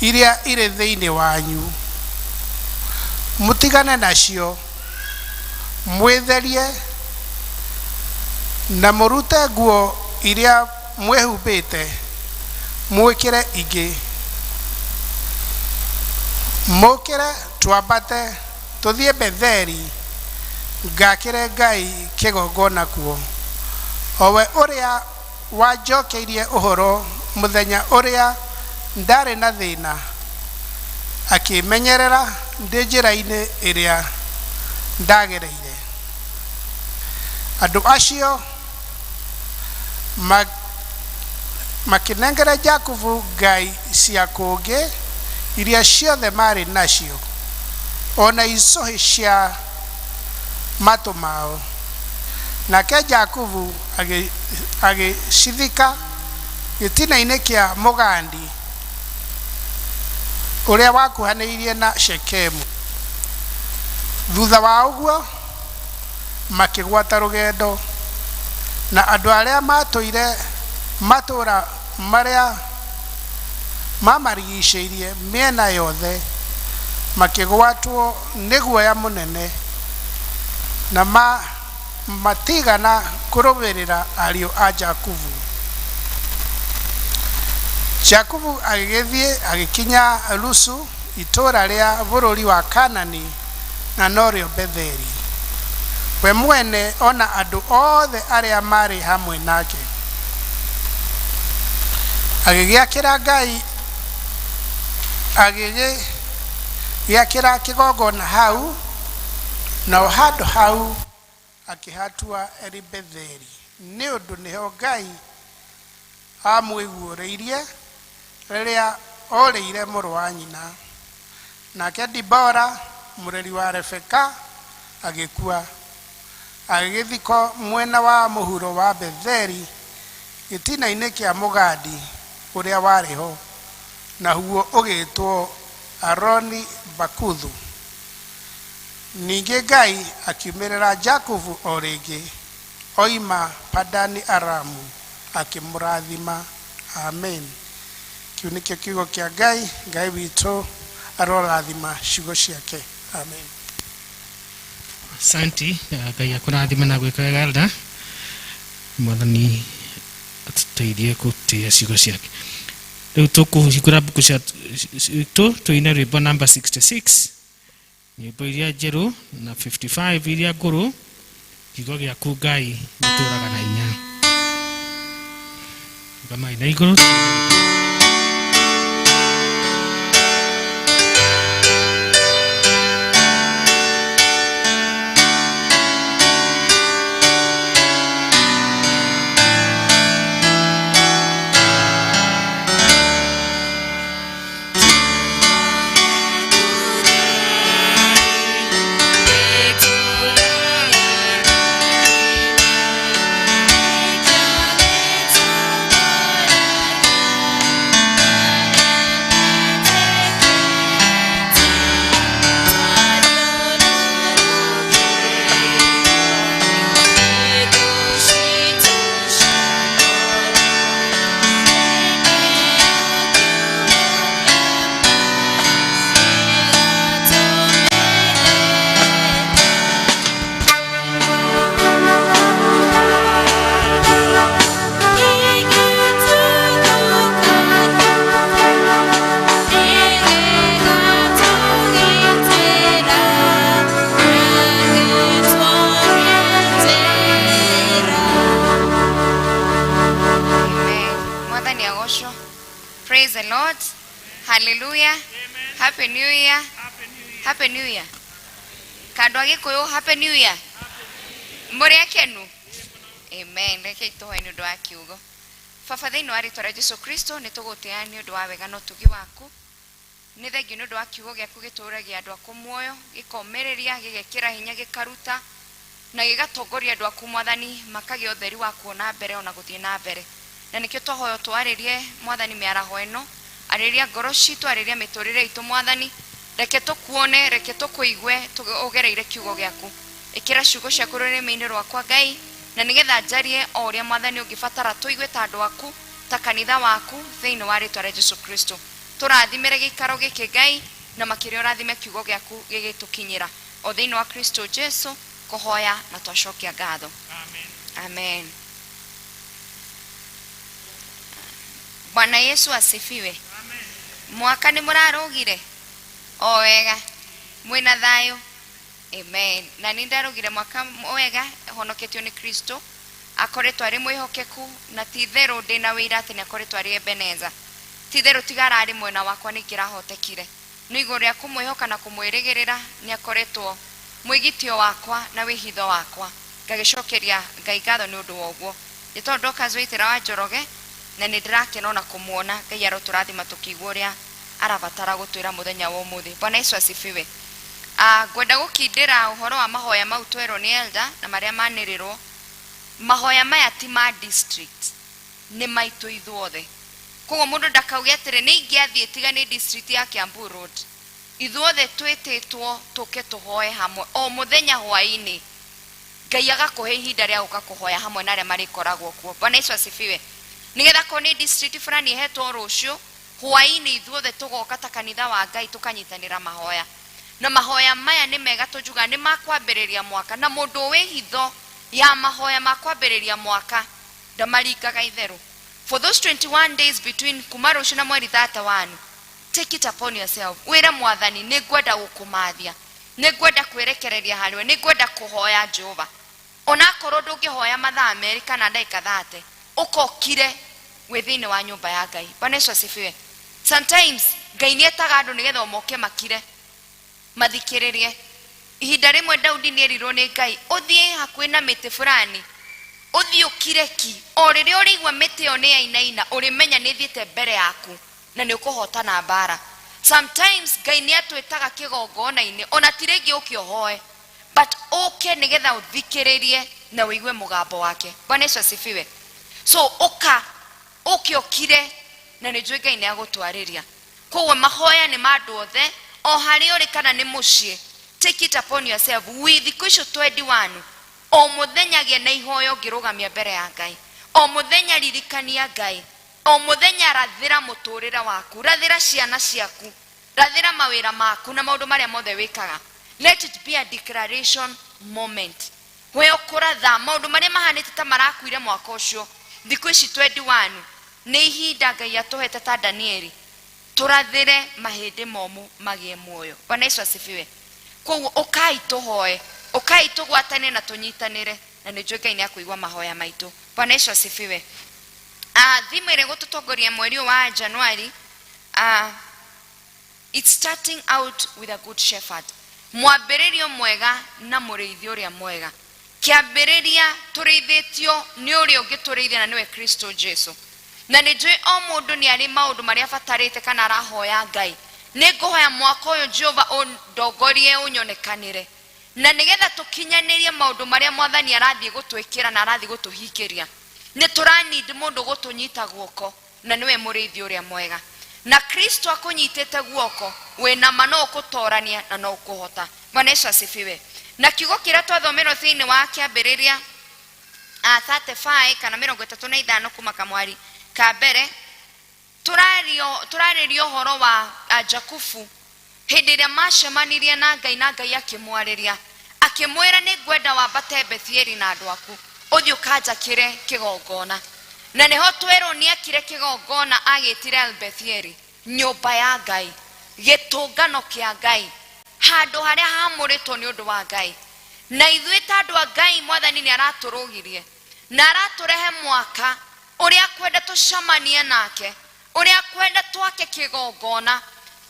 iria irĩ thĩinĩ wanyu, mũtigane nacio, mwĩtherie na mũrute nguo iria mwĩhumbĩte, mwĩkĩre ingĩ. Mũkĩre twambate tũthiĩ Betheli, ngakĩre Ngai kĩgongona kuo, o we ũrĩa wanjokeirie ũhoro mũthenya ũrĩa ndarĩ na thĩna, akĩmenyerera ndĩ njĩra-inĩ ĩrĩa ndagereire. Andũ acio makĩnengera Jakubu ngai cia kũngĩ iria ciothe maarĩ nacio. o na icũhĩ cia matũ mao. Nake Jakubu agĩcithika gĩtina-inĩ kĩa mũgandi ũrĩa wakuhanĩrĩirie na Shekemu. Thutha wa ũguo makĩgwata rũgendo, na andũ arĩa maatũire matũũra marĩa maamarigicĩirie mĩena yothe makĩgwatwo nĩ guoya mũnene, na matigana kũrũmĩrĩra ariũ a Jakubu. Jakubu agĩgĩthiĩ agĩkinya Luzu, itũũra rĩa bũrũri wa Kaanani, na norĩo Betheli, we mwene o na andũ othe arĩa maarĩ hamwe nake. Agĩgĩakĩra Ngai agĩgĩakĩra kĩgongona hau, nao handũ hau akĩhatua Eli-Betheli, nĩ ũndũ nĩho Ngai aamwĩguũrĩirie rĩrĩa orĩire mũrũ wa nyina. Nake Dibora, mũreri wa Rebeka, agĩkua, agĩgĩthikwo mwena wa mũhuro wa Betheli gĩtina-inĩ kĩa mũgandi ũrĩa warĩ ho, naguo ũgĩĩtwo Aloni-Bakuthu. Ningĩ Ngai akiumĩrĩra Jakubu o rĩngĩ oima Padani-Aramu, akĩmũrathima. Amen. Kĩu nĩkĩo kiugo kĩa Ngai. Ngai witũ arorathima ciugo ciake. Amen. Asanti, Ngai akũrathime na gwĩka wega elder. Mwathani atũteithie gũtĩĩa ciugo ciake. Rĩu tũkũhingũra mbuku citũ tũine rwĩmbo namba 66 nyĩmbo iria njerũ na 55 iria ngũrũ. Kiugo gĩaku Ngai gĩtũũraga na hinya. Rũgamai na igũrũ. Amen. Mwathani agocwo. Praise the Lord. Hallelujah. Happy New Year. Happy New Year. Kandũ a Gĩkũyũ Happy New Year. Mũrĩ akenu? Amen. Rekei tũhoe nĩ ũndũ wa kiugo. Baba thĩinĩ wa rĩtwa rĩa Jesu Kristo nĩ tũgũtĩa nĩ ũndũ wa wega na ũtugi waku. Nĩ thengiũ nĩ ũndũ wa kiugo gĩaku gĩtũũragia andũ aku muoyo, gĩkomĩrĩria, gĩgekĩra hinya, gĩkaruta na gĩgatongoria andũ aku Mwathani, makagĩa ũtheri wa kuona mbere ona gũthiĩ na mbere. Na nĩkĩo twahoya ũtwarĩrie Mwathani mĩaraho ĩno, arĩria ngoro citũ, arĩria mĩtũrĩre itũ Mwathani, reke tũkuone, reke tũkũigue ũgereire kiugo gĩaku. Ĩkĩra ciugo ciaku rũrĩmĩ-inĩ rwakwa Ngai, na nĩgetha njarie o ũrĩa Mwathani ũngĩbatara tũigue ta andũ aku, ta kanitha waku, thĩinĩ wa rĩtwa rĩa Jesu Kristo. Tũrathimĩre gĩikaro gĩkĩ Ngai, na makĩria ũrathime kiugo gĩaku gĩgĩtũkinyĩra. O thĩinĩ wa Kristo Jesu, kũhoya na twacokia ngatho. Amen. Bwana Yesu asifiwe. Mwaka nĩ mũrarũgire o wega, mwĩna thayũ. Amen. Na nĩ ndarũgire mwaka wega, honoketio nĩ Kristo, akoretwo arĩ mwĩhokeku, na ti itherũ ndĩna wĩira atĩ nĩ akoretwo arĩ Ebeneza. Ti itherũ tiga ararĩ mwena wakwa nĩ ingĩrahotekire. No igũrũ rĩa kũmwĩhoka na kũmwĩrĩgĩrĩra, nĩ akoretwo mwĩgitio wakwa na wĩhitho wakwa. Ngagĩcokeria Ngai ngatho nĩ ũndũ wa ũguo. Njĩtagwo Dorcas Waithera wa Njoroge, na nĩ ndĩrakena ona kũmuona. Ngai arotũrathima tũkĩigua ũrĩa arabatara gũtwĩra mũthenya wa ũmũthĩ. Bwana Yesu asifiwe. Ngwenda gũkindĩra ũhoro wa mahoya mau twerwo nĩ elder na marĩa manĩrĩrwo. Mahoya maya ti ma district, nĩ maitũ ithuothe. Koguo mũndũ ndakauge atĩrĩ nĩ ingĩathiĩ tiga nĩ district ya Kiambu Road. Ithuothe twĩtĩtwo tũke tũhoe hamwe o mũthenya hwaĩ-inĩ. Ngai agakũhe ihinda rĩa gũka kũhoya hamwe na arĩa marĩkoragwo kuo. Bwana Yesu asifiwe. Nĩgetha korwo nĩ district fulani ĩhetwo rũciũ, hwaĩ-inĩ ithuothe tũgoka ta kanitha wa Ngai tũkanyitanĩra mahoya. Na mahoya maya nĩ mega tũnjugaga nĩ ma kwambĩrĩria mwaka, na mũndũ ũĩ hitho ya mahoya ma kwambĩrĩria mwaka ndamaringaga itherũ. For those 21 days between kuma rũciũ na mweri 31, take it upon yourself, wĩre Mwathani nĩ ngwenda gũkũmathia, nĩ ngwenda kwĩrekereria harĩwe, nĩ ngwenda kũhoya Jehova. Onakorwo ndũngĩhoya mathaa merĩ kana ndagĩka 30, ũkokire wĩ thĩinĩ wa nyũmba ya Ngai. Bwana Yesu asifiwe. Sometimes Ngai nĩ etaga andũ nĩgetha o moke makire mathikĩrĩrie. Ihinda rĩmwe Daudi nĩ erirwo nĩ Ngai, ũthiĩ hakuhĩ na mĩtĩ fulani, ũthiĩ ũkire ki, o rĩrĩa ũrĩigua mĩtĩ ĩyo nĩ yainaina, ũrĩmenya nĩ ĩthiĩte mbere yaku na nĩ ũkũhotana mbara. Sometimes Ngai nĩ atwĩtaga kĩgongona-inĩ, ona ti rĩngĩ ũke ũhoe, but ũke nĩgetha ũthikĩrĩrie na ũigue mũgambo wake. Bwana Yesu asifiwe. So ũka, ũke ũkire, na nĩ njũĩ Ngai nĩ agũtwarĩria. Koguo mahoya nĩ ma andũ othe, o harĩa ũrĩ kana nĩ mũciĩ, take it upon yourself. Wĩ thikũ icio 21, o mũthenya gĩa na ihoya ũngĩrũgamia mbere ya Ngai. O mũthenya ririkania Ngai. O mũthenya rathĩra mũtũrĩre waku, rathĩra ciana ciaku, rathĩra mawĩra maku na maũndũ marĩa mothe wĩkaga. Let it be a declaration moment. We ũkũratha maũndũ marĩa mahanĩte ta marakuire mwaka ũcio. Thikũ ici 21 nĩ ihinda Ngai atũhete ta Danieli, tũrathĩre mahĩndĩ momũ magĩe muoyo. Bwana Yesu asifiwe. Koguo ũkai tũhoe, ũkai tũgwatane na tũnyitanĩre, na nĩ njũĩ Ngai nĩ akũigua mahoya maitũ. Bwana Yesu asifiwe. Theme ĩrĩa ĩgũtũtongoria mweri ũyũ wa Januari, it's starting out with a good shepherd. Mwambĩrĩrio mwega na mũrĩithi ũrĩa mwega. Kĩambĩrĩria tũrĩithĩtio nĩ ũrĩa ũngĩtũrĩithia na nĩwe Kristo Jesu. Na nĩ njũĩ o mũndũ nĩ arĩ maũndũ marĩa abatarĩte kana arahoya Ngai. Nĩ ngũhoya mwaka ũyũ Jehova ũndongorie ũnyonekanĩre. Na nĩgetha tũkinyanĩrie maũndũ marĩa Mwathani arathiĩ gũtwĩkĩra na arathiĩ gũtũhingĩria, nĩ tũra need mũndũ gũtũnyita guoko, na nĩwe mũrĩithi ũrĩa mwega. Na Kristo akũnyitĩte guoko, wĩna ma no ũkũtorania na no ũkũhota. Bwana Yesu asifiwe. Na kiugo kĩrĩa twathomerwo thĩinĩ wa kĩambĩrĩria 35 kana 35 kuma kamwari ka mbere, tũrarĩria ũhoro wa Jakubu hĩndĩ ĩrĩa macemanirie na Ngai na Ngai akĩmwarĩria akĩmwĩra nĩ ngwenda wambate Bethieli na andũ aku ũthiĩ ũkanjakĩre kĩgongona. Na nĩho twerwo nĩ akire kĩgongona agĩtire El Bethieli, nyũmba ya Ngai, gĩtũngano kĩa Ngai, handũ harĩa hamũrĩtwo nĩ ũndũ wa Ngai. Na ithuĩ ta andũ a Ngai, Mwathani nĩ aratũrũgirie na aratũrehe mwaka ũrĩa kwenda tũcemanie nake, ũrĩa kwenda twake kĩgongona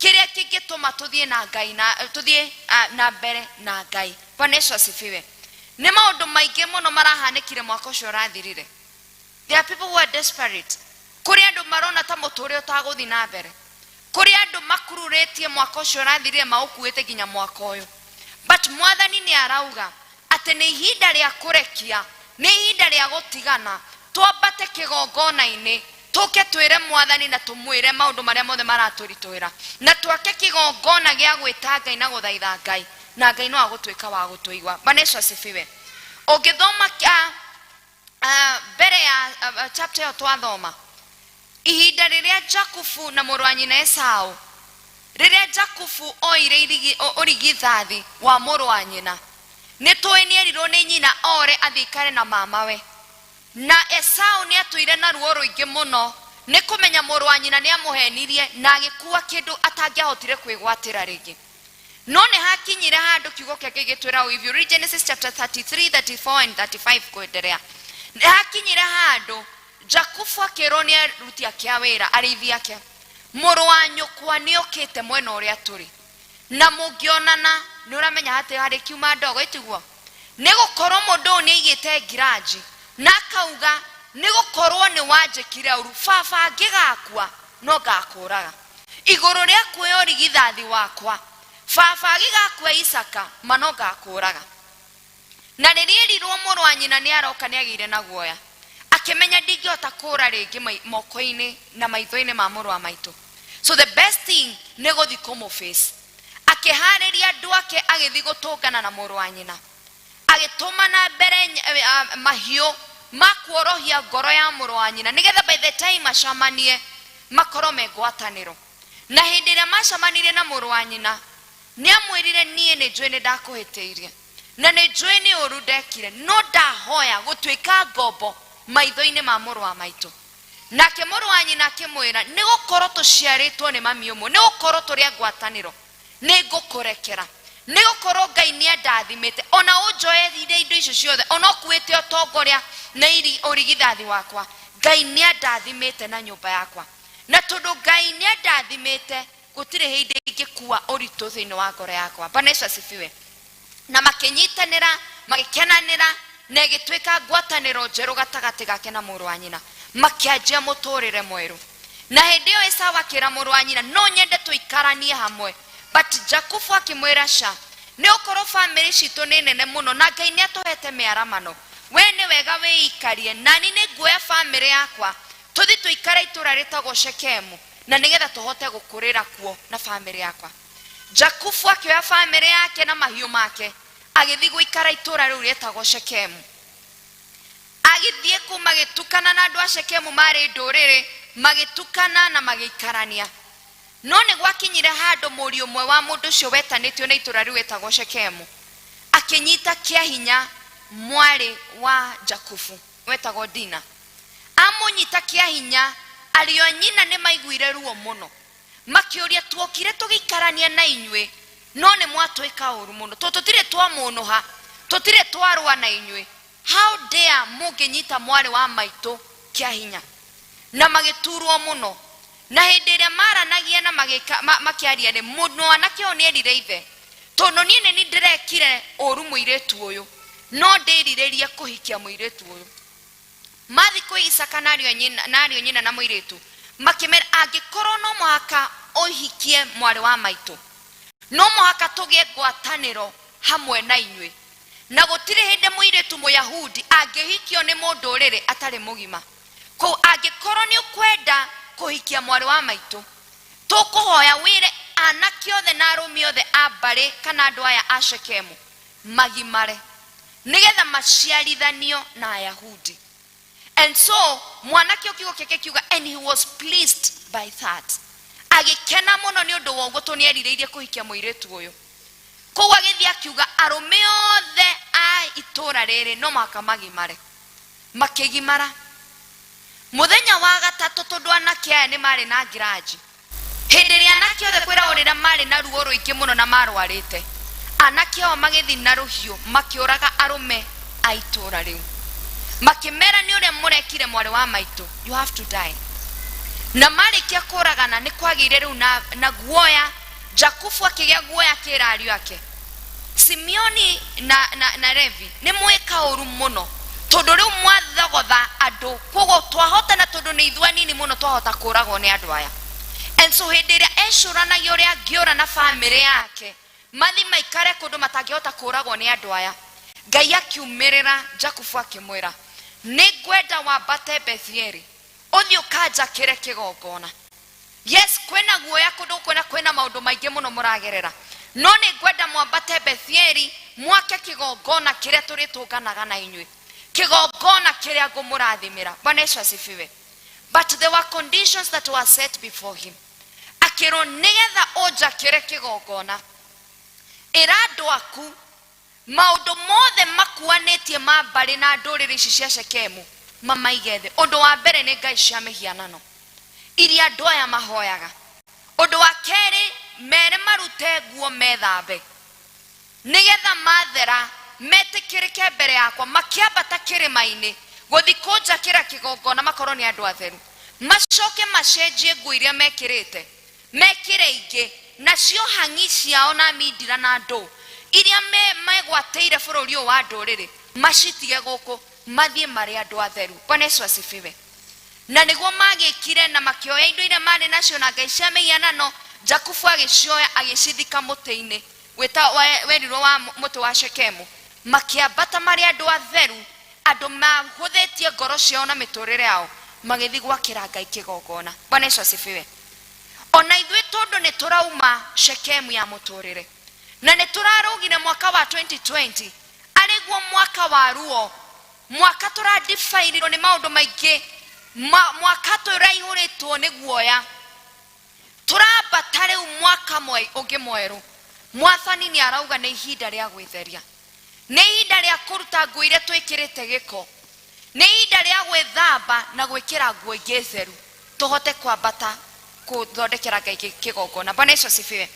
kĩrĩa kĩngĩtũma tũthiĩ na Ngai na tũthiĩ na mbere na Ngai. Bwana Yesu asifiwe. Nĩ maũndũ maingĩ mũno marahanĩkire mwaka ũcio ũrathirire. There are people who are desperate. Kũrĩ andũ marona ta mũtũrĩre ũtagũthiĩ na mbere. Kũrĩ andũ makururĩtie mwaka ũcio ũrathirire maũkuĩte nginya mwaka ũyũ. But Mwathani nĩ arauga atĩ nĩ ihinda rĩa kũrekia, nĩ ihinda rĩa gũtigana, twambate kĩgongona-inĩ, tũke twĩre Mwathani na tũmwĩre maũndũ marĩa mothe maratũritũhĩra, na twake kĩgongona gĩa gwĩta Ngai na gũthaitha Ngai, na Ngai no agũtuĩka wa gũtũigua. Bwana Yesu asifiwe. Ũngĩthoma mbere ya chapter ĩyo twathoma, ihinda rĩrĩa Jakubu na mũrũ wa nyina Esau, rĩrĩa Jakubu oire ũrigithathi wa mũrũ wa nyina, nĩ tũĩ nĩ erirwo nĩ nyina ore athiĩ aikare na mamawe. Na Esau nĩ atũire na ruo rũingĩ mũno nĩ kũmenya mũrũ wa nyina nĩ amũhenirie na agĩkua kĩndũ atangĩahotire kwĩgwatĩra rĩngĩ. No nĩ hakinyire handũ kiugo kĩa Ngai gĩtwĩra ũũ, if you read Genesis chapter 33, 34 and 35 kwenderea, nĩ hakinyire handũ Jakubu akĩrwo nĩ aruti ake a wĩra, arĩithi ake, mũrũ wa nyũkwa nĩ okĩte mwena ũrĩa tũrĩ, na mũngĩonana nĩ ũramenya atĩ harĩ kiuma ndogo, ĩtiguo? Nĩ gũkorwo mũndũ ũyũ nĩ aigĩte ngiranji na akauga nĩ gũkorwo nĩ wanjĩkire ũru, baba angĩgakua no ngakũraga. Igũrũ rĩa kuoya ũrigithathi wakwa, Baba agĩgakua Isaka, ma no ngakũũraga. Na rĩrĩa erirwo mũrũ wa nyina nĩ aroka nĩ agĩire na guoya. Akĩmenya ndingĩhota kũũra rĩngĩ moko-inĩ na maitho-inĩ ma mũrũ wa maitũ. So the best thing nĩ gũthiĩ kũmũ face. Akĩharĩria andũ ake agĩthiĩ gũtũngana na mũrũ wa nyina. Agĩtũma na mbere mahiũ ma kuorohia ngoro ya mũrũ wa nyina nĩgetha by the time acamanie makorwo me ngwatanĩro. Na hĩndĩ ĩrĩa macamanirie na mũrũ wa nyina, nĩamwĩrire niĩ nĩ njũĩ nĩ ndakũhĩtĩirie na nĩ njũĩ nĩ ũru ndekire, no ndahoya gũtuĩka ngombo maitho-inĩ ma mũrũ wa maitũ. Nake mũrũ wa nyina akĩmwĩra, nĩ gũkorwo tũciarĩtwo nĩ mami ũmwe, nĩ gũkorwo tũrĩ a ngwatanĩro, nĩ ngũkũrekera. Nĩ gũkorwo Ngai nĩ andathimĩte, ona ũnjoeire indo icio ciothe, ona ũkuĩte ũtonga ũrĩa na ũrigithathi wakwa, Ngai nĩ andathimĩte na nyũmba yakwa. Na tondũ Ngai nĩ andathimĩte, gũtirĩ hĩndĩ ingĩkua ũritũ thĩinĩ wa ngoro yakwa. Bwana Yesu asifiwe. Na makĩnyitanĩra, magĩkenanĩra, na ĩgĩtuĩka ngwatanĩro njerũ gatagatĩ gake na mũrũ wa nyina. Makĩanjia mũtũrĩre mwerũ. Na hĩndĩ ĩyo Esau akĩra mũrũ wa nyina, no nyende tũikaranie hamwe. But Jakubu akĩmwĩra, ca, nĩ gũkorwo famĩlĩ citũ nĩ nene mũno na Ngai nĩ atũhete mĩaramano. We nĩ wega wĩikarie, nani nĩ nguoya famĩlĩ yakwa tũthi tũikare itũra rĩtagwo Shekemu, na nĩgetha tũhote gũkũrĩra kuo na famĩlĩ yakwa. Jakubu akĩoya famĩlĩ yake na mahiũ make agĩthiĩ gũikara itũra rĩu rĩetagwo Shekemu. Agĩthiĩ kũu magĩtukana na andũ a Shekemu marĩ ndũrĩrĩ, magĩtukana na magĩikarania. No nĩ gwakinyire handũ mũriũ ũmwe wa mũndũ ũcio wetanĩtio na itũra rĩu wetagwo Shekemu akĩnyita kĩa hinya mwarĩ wa Jakubu wetagwo Dina. Amũnyita kĩa hinya, ariũ a nyina nĩ maiguire ruo mũno. Makĩũria, tuokire tũgĩikarania na inyuĩ, no nĩ mwatwĩka ũru mũno. Tondũ tũtirĩ twamũnũha, tũtirĩ twarũa na inyuĩ. How dare mũngĩnyita mwarĩ wa maitũ kĩa hinya? Na magĩturwo mũno. Na hĩndĩ ĩrĩa maranagia na makĩaria rĩ, mwanake ũyũ nĩ erire ithe, tondũ niĩ nĩ niĩ ndĩrekire ũru mũirĩtu ũyũ, no ndĩrirĩrie kũhikia mũirĩtu ũyũ. Mathi kwĩ Isaka na ariũ a nyina, na ariũ a nyina na mũirĩtu, makĩmera, angĩkorwo no mũhaka ũhikie mwarĩ wa maitũ, no mũhaka tũgĩe ngwatanĩro hamwe na inyuĩ. Na gũtirĩ hĩndĩ mũirĩtu Mũyahudi angĩhikio nĩ mũndũrĩrĩ atarĩ mũgima. Kũu angĩkorwo nĩ ũkwenda kũhikia mwarĩ wa maitũ, tũkũhoya wĩre anake othe na arũme othe a mbarĩ kana andũ aya a Shekemu magimare, nĩgetha maciarithanio na Ayahudi. And so mwanake ũyũ kiugo kĩake kiuga, and he was pleased by that. Agĩkena mũno nĩ ũndũ wa ũguo tondũ nĩ erirĩirie kũhikia mũirĩtu ũyũ. Koguo agĩthiĩ akiuga arũme othe a itũũra rĩrĩ no mũhaka magimare. Makĩgimara. Mũthenya wa gatatũ tondũ anake aya nĩ marĩ na ngiraji, hĩndĩ ĩrĩa anake othe kwĩragwo rĩrĩa marĩ na ruo rũingĩ mũno na marwarĩte, anake ao magĩthiĩ na rũhiũ makĩũraga arũme a itũũra rĩu. Makĩmera nĩ ũrĩa mũrekire mwarĩ wa maitũ, you have to die. Na marĩkia kũragana nĩ kwagĩire rĩu na guoya. Jakubu akĩgĩa guoya akĩra ariũ ake, Simeoni na Levi, nĩ mwĩka ũru mũno, tondũ rĩu mwathogotha andũ, koguo twahota, na tondũ nĩ ithuĩ anini mũno twahota kũragwo nĩ andũ aya. And so hĩndĩ ĩrĩa ecũranagia ũrĩa angĩũra na famĩlĩ yake mathi maikare kũndũ matangĩhota kũragwo nĩ andũ aya, Ngai akiumĩrĩra Jakubu akĩmwĩra, nĩ ngwenda wambate Bethieli ũthiĩ ũkanjakĩre kĩgongona. Yes, kwĩna guoya kũndũ kwĩna maũndũ maingĩ mũno mũragerera, no nĩ ngwenda mwambate Bethieli mwake kĩgongona kĩrĩa tũrĩtũnganaga na inyuĩ, kĩgongona kĩrĩa ngũmũrathimĩra. Bwana Yesu asifiwe. But there were conditions that were set before him. Akĩrwo nĩgetha ũnjakĩre kĩgongona, ĩra andũ aku maũndũ mothe makuanĩtie ma mbarĩ na ndũrĩrĩ ici cia Shekemu mamaige thĩ. Ũndũ wa mbere nĩ ngai cia mĩhianano iria andũ aya mahoyaga. Ũndũ wa kerĩ, mere marute nguo methambe nĩgetha mathera metĩkĩrĩke mbere yakwa, makĩambata kĩrĩma-inĩ gũthiĩ kũnjakĩra kĩgongona makorwo nĩ andũ atheru. Macoke macenjie nguo iria mekĩrĩte, mekĩre ingĩ, nacio hang'i ciao na mindira na ndũ iria megwatĩire bũrũri ũyũ wa ndũrĩrĩ macitige gũkũ, mathiĩ marĩ andũ atheru. Bwana Yesu asifiwe. Na nĩguo magĩkire, na makĩoya indo iria marĩ nacio na ngai cia mĩhianano, Jakubu agĩcioya agĩcithika mũtĩ-inĩ wĩta werirwo wa mũtĩ wa Shekemu. Makĩambata marĩ andũ atheru, andũ mahũthĩtie ngoro ciao na mĩtũrĩre yao, magĩthiĩ gwakĩra Ngai kĩgongona. Bwana Yesu asifiwe. Ona ithuĩ tondũ nĩ tũrauma Shekemu ya mũtũrĩre na nĩ tũrarũgire mwaka wa 2020 arĩguo mwaka wa ruo, mwaka tũradibairwo nĩ maũndũ maingĩ, mwaka tũraihũrĩtwo nĩ guoya, tũrambata rĩu mwaka ũngĩ mwerũ. Mwathani nĩ arauga nĩ ihinda rĩa gwĩtheria, nĩ ihinda rĩa kũruta nguo iria twĩkĩrĩte gĩko, nĩ ihinda rĩa gwĩthamba na gwĩkĩra nguo ingĩ theru tũhote kwambata kũthondekera Ngai kĩgongona. Bwana Yesu asifiwe.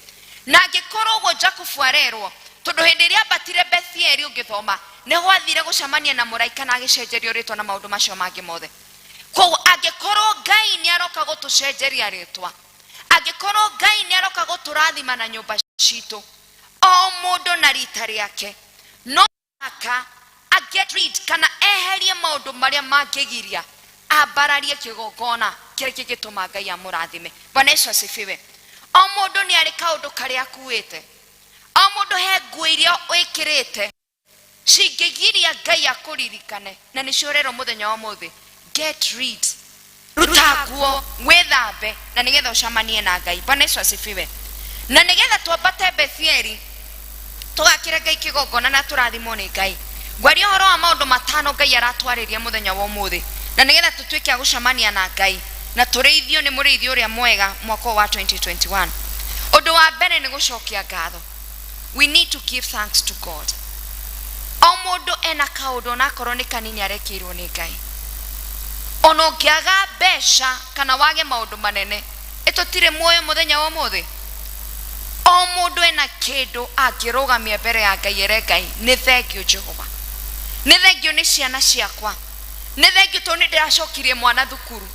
Na angĩkorwo ũguo Jakubu arerwo, tondũ hĩndĩ ĩrĩa ambatire Bethieli ũngĩthoma nĩho athire gũcemania na mũraika na agĩcenjerio rĩtwa na maũndũ macio mangĩ mothe. Koguo angĩkorwo Ngai nĩ aroka gũtũcenjeria rĩtwa, angĩkorwo Ngai nĩ aroka gũtũrathima na nyũmba citũ, o mũndũ na rita rĩake, no mũhaka a get rid kana eherie maũndũ marĩa mangĩgiria ambararie kĩgongona kĩrĩa kĩngĩtũma Ngai amũrathime. Bwana Yesu asifiwe. O mũndũ nĩ arĩ kaũndũ karĩa akuĩte, o mũndũ he nguo iria wĩkĩrĩte cingĩgiria Ngai akũririkane, na nĩcio ũrerwo mũthenya wa ũmũthĩ, get rid, ruta nguo wĩthambe na nĩgetha ũcemanie na Ngai. Bwana Yesu asifiwe. Na nĩgetha twambate Bethieli tũgakĩre Ngai kĩgongona na tũrathimwo nĩ Ngai, ngwaria ũhoro wa maũndũ matano Ngai aratwarĩria mũthenya wa ũmũthĩ, na nĩgetha tũtuĩke a gũcemania na Ngai na tũrĩithio nĩ mũrĩithi ũrĩa mwega mwaka ũyũ wa 2021. Ũndũ wa mbere nĩ gũcokia ngatho. We need to give thanks to God. O mũndũ ena kaũndũ onakorwo nĩ kanini arekĩirwo nĩ Ngai. Ona ũngĩaga mbeca kana wage maũndũ manene, ĩtũtirĩ muoyo mũthenya wa ũmũthĩ. O mũndũ ena kĩndũ angĩrũgamia mbere ya Ngai ere Ngai nĩ thengio Jehova, nĩ thengio nĩ ciana ciakwa, nĩ thengio tondũ nĩ ndĩracokirie mwana thukuru.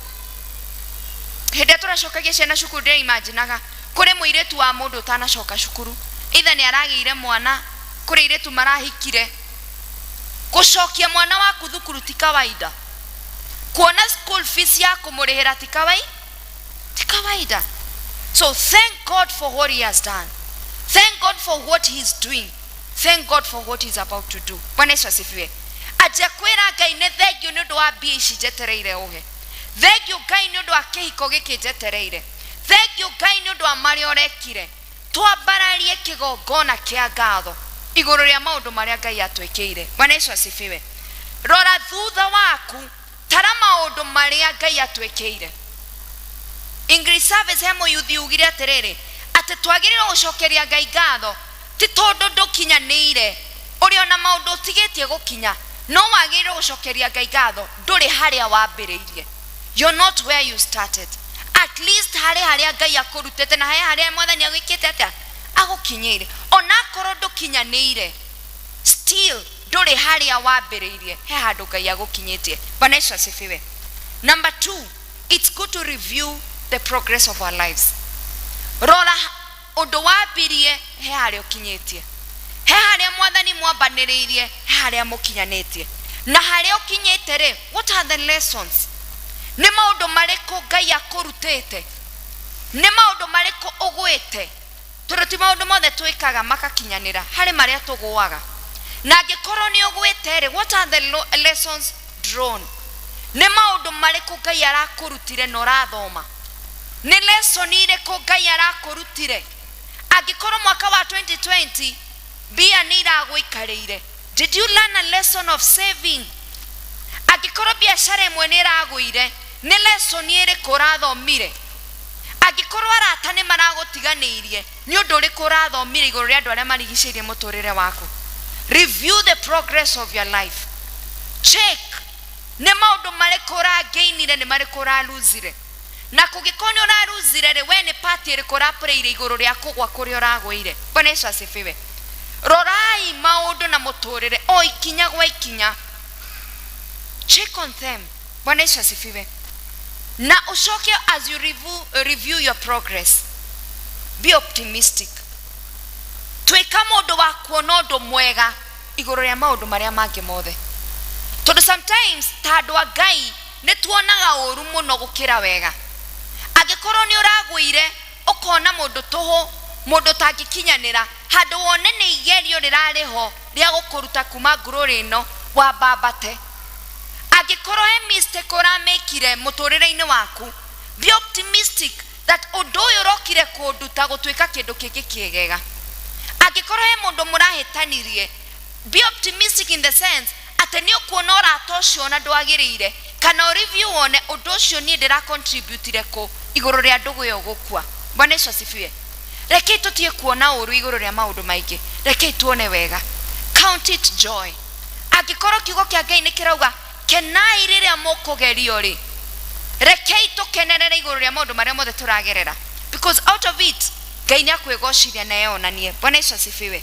Hĩndĩ ĩrĩa tũracokagia ciana cukuru ndĩreimaginaga kũrĩ mũirĩtu wa mũndũ ũtanacoka cukuru, either nĩ aragĩire mwana, kũrĩ airĩtu marahikire. Gũcokia mwana waku thukuru ti kawaida, kuona school fees ya kũmũrĩhĩra ti ti kawaida. So thank God for what he has done, thank God for what he is doing, thank God for what he is about to do. Bwana Yesu asifiwe. Anjia kwĩra Ngai nĩ thengio nĩ ũndũ wa mbia ici njetereire ũhe, thengio Ngai nĩ ũndũ wa kĩhiko gĩkĩ njetereire, thengio Ngai nĩ ũndũ wa marĩa ũrekire. Twambararie kĩgongona kĩa ngatho igũrũ rĩa maũndũ marĩa Ngai atwĩkĩire. Bwana Yesu asifiwe. Rora thutha waku, tara maũndũ marĩa Ngai atwĩkĩire. English service he mũyuthi ugire atĩrĩrĩ, atĩ twagĩrĩirwo gũcokeria Ngai ngatho ti tondũ ndũkinyanĩire, ũrĩ ona maũndũ ũtigĩtie gũkinya, no wagĩrĩirwo gũcokeria Ngai ngatho ndũrĩ harĩa wambĩrĩirie. You're not where you started. At least harĩ harĩa Ngai akũrutĩte na he harĩa mwathani agwĩkĩte atĩa, agũkinyĩire. Onakorwo ndũkinyanĩire, still ndũrĩ harĩa wambĩrĩirie, he handũ Ngai agũkinyĩtie. Bwana Yesu asifiwe. Number 2, it's good to review the progress of our lives. Rora ũndũ wambirie, he harĩa ũkinyĩtie, he harĩa mwathani mwambanĩrĩirie, he harĩa mũkinyanĩtie, na harĩa ũkinyĩte rĩ, what are the lessons? Nĩ maũndũ marĩkũ Ngai akũrutĩte? Nĩ maũndũ marĩkũ ũgwĩte? Tondũ ti maũndũ mothe twĩkaga makakinyanĩra, harĩ marĩa tũgũaga. Na angĩkorwo nĩ ũgwĩte rĩ, what are the lessons drawn? Nĩ maũndũ marĩkũ Ngai arakũrutire na ũrathoma? Nĩ lesson irĩkũ Ngai arakũrutire? Angĩkorwo mwaka wa 2020 mbia nĩ iragũikarĩire, did you learn a lesson of saving? Angĩkorwo biacara ĩmwe nĩ ĩragũire, nĩ lesson ĩrĩkũ ũrathomire? Angĩkorwo arata nĩ maragũtiganĩirie, nĩ ũndũ ũrĩkũ ũrathomire igũrũ rĩa andũ arĩa marigicĩirie mũtũrĩre waku? Review the progress of your life. Check nĩ maũndũ marĩkũ ũragainire, nĩ marĩkũ ũralosire. Na kũngĩkorwo nĩ ũralosire rĩ, we nĩ part ĩrĩkũ ũraplayire igũrũ rĩa kũgwa kũrĩa ũragũire? Bwana Yesu asifiwe. Rorai maũndũ na mũtũrĩre o ikinya gwa ikinya. Check on them. Bwana Yesu asifiwe. Na ucoke as you review your progress, be optimistic. Tuĩka mũndũ wa kuona ũndũ mwega igũrũ rĩa maũndũ marĩa mangĩ mothe. Tondũ sometimes ta andũ a Ngai nĩ tuonaga ũru mũno gũkĩra wega. Angĩkorwo nĩ ũragũire, Ũkona mũndũ tũhũ, mũndũ ũtangĩkinyanĩra, handũ wone nĩ igerio rĩrarĩ ho rĩa gũkũruta kuma ngurũrĩ ĩno wambambate. Angĩkorwo he mistake ũramĩkire mũtũrĩre-inĩ waku, be optimistic that ũndũ ũyũ ũrokire kũnduta gũtuĩka kĩndũ kĩngĩ kĩegega. Angĩkorwo he mũndũ mũrahĩtanirie, be optimistic in the sense atĩ nĩ ũkuona ũrata ũcio ona ndwagĩrĩire, kana ũ review wone ũndũ ũcio niĩ ndĩra contributire kũ igũrũ rĩa ndũgũ ĩyo gũkua. Bwana Yesu asifiwe. Rekei tũtige kuona ũru igũrũ rĩa maũndũ maingĩ, rekei tuone wega. Count it joy. Angĩkorwo kiugo kĩa Ngai nĩ kĩrauga kenai rĩrĩa mũkũgerio rĩ, rekei tũkenerere igũrũ rĩa maũndũ marĩa mothe tũragerera, because out of it Ngai nĩ akwĩgocithia na eyonanie. Bwana Yesu asifiwe.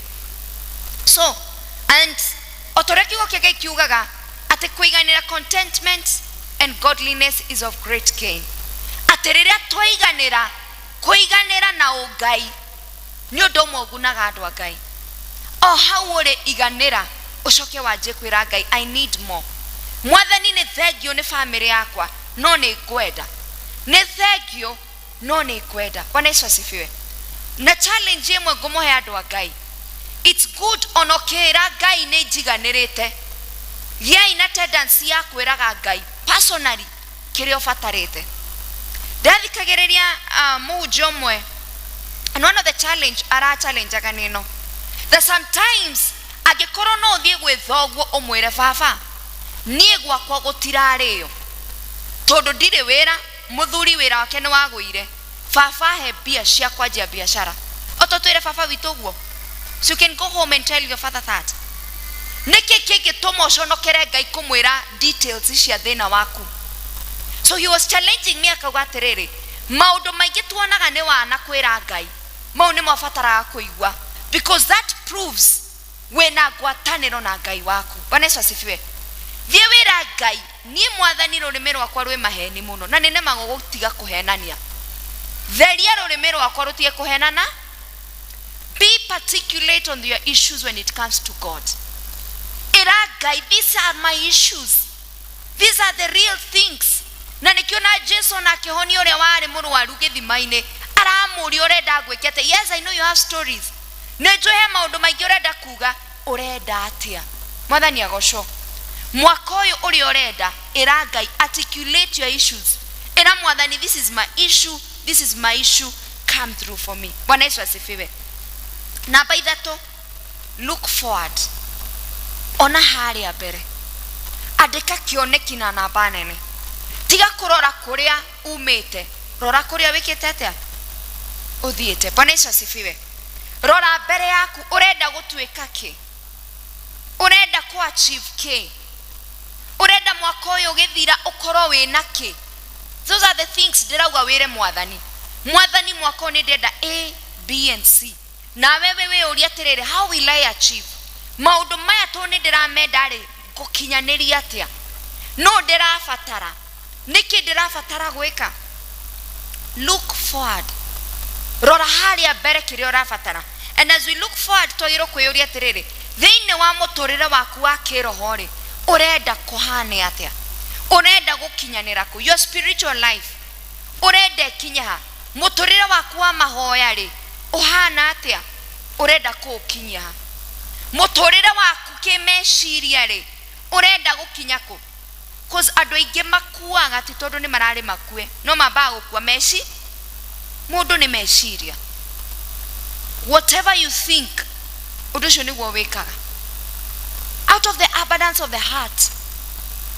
So and o ta ũrĩa kiugo kĩa Ngai kiugaga atĩ kũiganĩra, contentment and godliness is of great gain, atĩ rĩrĩa twaiganĩra, kũiganĩra na ũngai nĩ ũndũ ũmwe ũgunaga andũ a Ngai. O hau ũrĩ, iganĩra, ũcoke wanjie kwĩra Ngai, I need more. Mwathani, nĩ thengio nĩ bamĩrĩ yakwa, no nĩ ngwenda, nĩ thengio, no nĩ ngwenda. Bwana Yesu asifiwe. Na challenge ĩmwe ngũmũhe andũ a Ngai, it's good ona ũkĩra Ngai nĩ njiganĩrĩte, gĩai na tendency ya kwĩraga Ngai personally kĩrĩa ũbatarĩte. Ndathikagĩrĩria mũhunjia ũmwe, and one of the challenge ara challengeaga nĩ ĩno, that sometimes angĩkorwo no ũthiĩ gwĩ thoguo ũmwĩre, baba, niĩ gwakwa gũtirarĩo tondũ ndirĩ wĩra, mũthuri wĩra wake nĩ wagũire, baba he mbia cia kwanjia biacara. Oto twĩre baba witũ ũguo. So you can go home and tell your father that. Nĩkĩ kĩngĩtũma ũconokere Ngai kũmwĩra details cia thĩna waku? So he was challenging me, akauga atĩrĩrĩ, maũndũ maingĩ tuonaga nĩ wana kwĩra Ngai, mau nĩmo abataraga kũigua, because that proves wĩna ngwatanĩro na Ngai waku. Bwana Yesu asifiwe. Thiĩ wĩra Ngai, niĩ Mwathani, rũrĩmĩ rwakwa rwĩ maheni mũno na nĩ nemagwo gũtiga kũhenania, theria rũrĩmĩ rwakwa rũtige kũhenana. Be particulate on your issues when it comes to God. Ĩra Ngai, these are my issues, these are the real things. Na nĩkĩo na Jesu na akĩhonia ũrĩa warĩ mũrwaru gĩthima-inĩ, aramũria, ũrenda ngwĩke atĩa? Yes, I know you have stories, nĩ njũĩ he maũndũ maingĩ ũrenda kuga, ũrenda atĩa? Mwathani agocwo. Mwaka ũyũ ũrĩa ũrenda, ĩra Ngai, articulate your issues. Ĩra Mwathani, this is my issue, this is my issue, come through for me. Bwana Yesu asifiwe. Namba 3, look forward. Ona harĩa mbere, andĩka kĩoneki na namba nene. Tiga kũrora kũrĩa umĩte, rora kũrĩa wĩkĩte atĩa, ũthiĩte. Bwana Yesu asifiwe. Rora mbere yaku, ũrenda gũtuĩka kĩ, ũrenda kũ achieve kĩ, ũrenda mwaka ũyũ ũgĩthira ũkorwo wĩna kĩ. Those are the things ndĩrauga wĩre Mwathani. Mwathani, mwaka ũyũ nĩ ndĩrenda A, B and C. Nawe we wĩyũrie atĩrĩrĩ, how will I achieve maũndũ maya? Tondũ nĩ ndĩramenda rĩ, ngũkinyanĩria atĩa? No ndĩrabatara nĩkĩ ndĩrabatara gwĩka? Look forward, rora harĩa mbere kĩrĩa ũrabatara. And as we look forward, twagĩrĩirwo kwĩyũria atĩrĩrĩ, thĩinĩ wa mũtũrĩre waku wa kĩroho rĩ, ũrenda kũhane atĩa? Ũrenda gũkinyanĩra kũ? Your spiritual life ũrenda ĩkinye ha? Mũtũrĩre waku wa mahoya rĩ, ũhana atĩa? Ũrenda kũũkinyia ha? Mũtũrĩre waku kĩmeciria rĩ, ũrenda gũkinya kũ? Cause andũ aingĩ makuaga ti tondũ nĩ mararĩ makue, no mambaga gũkua meci. Mũndũ nĩ meciria. Whatever you think, ũndũ ũcio nĩguo wĩkaga. Out of the abundance of the heart,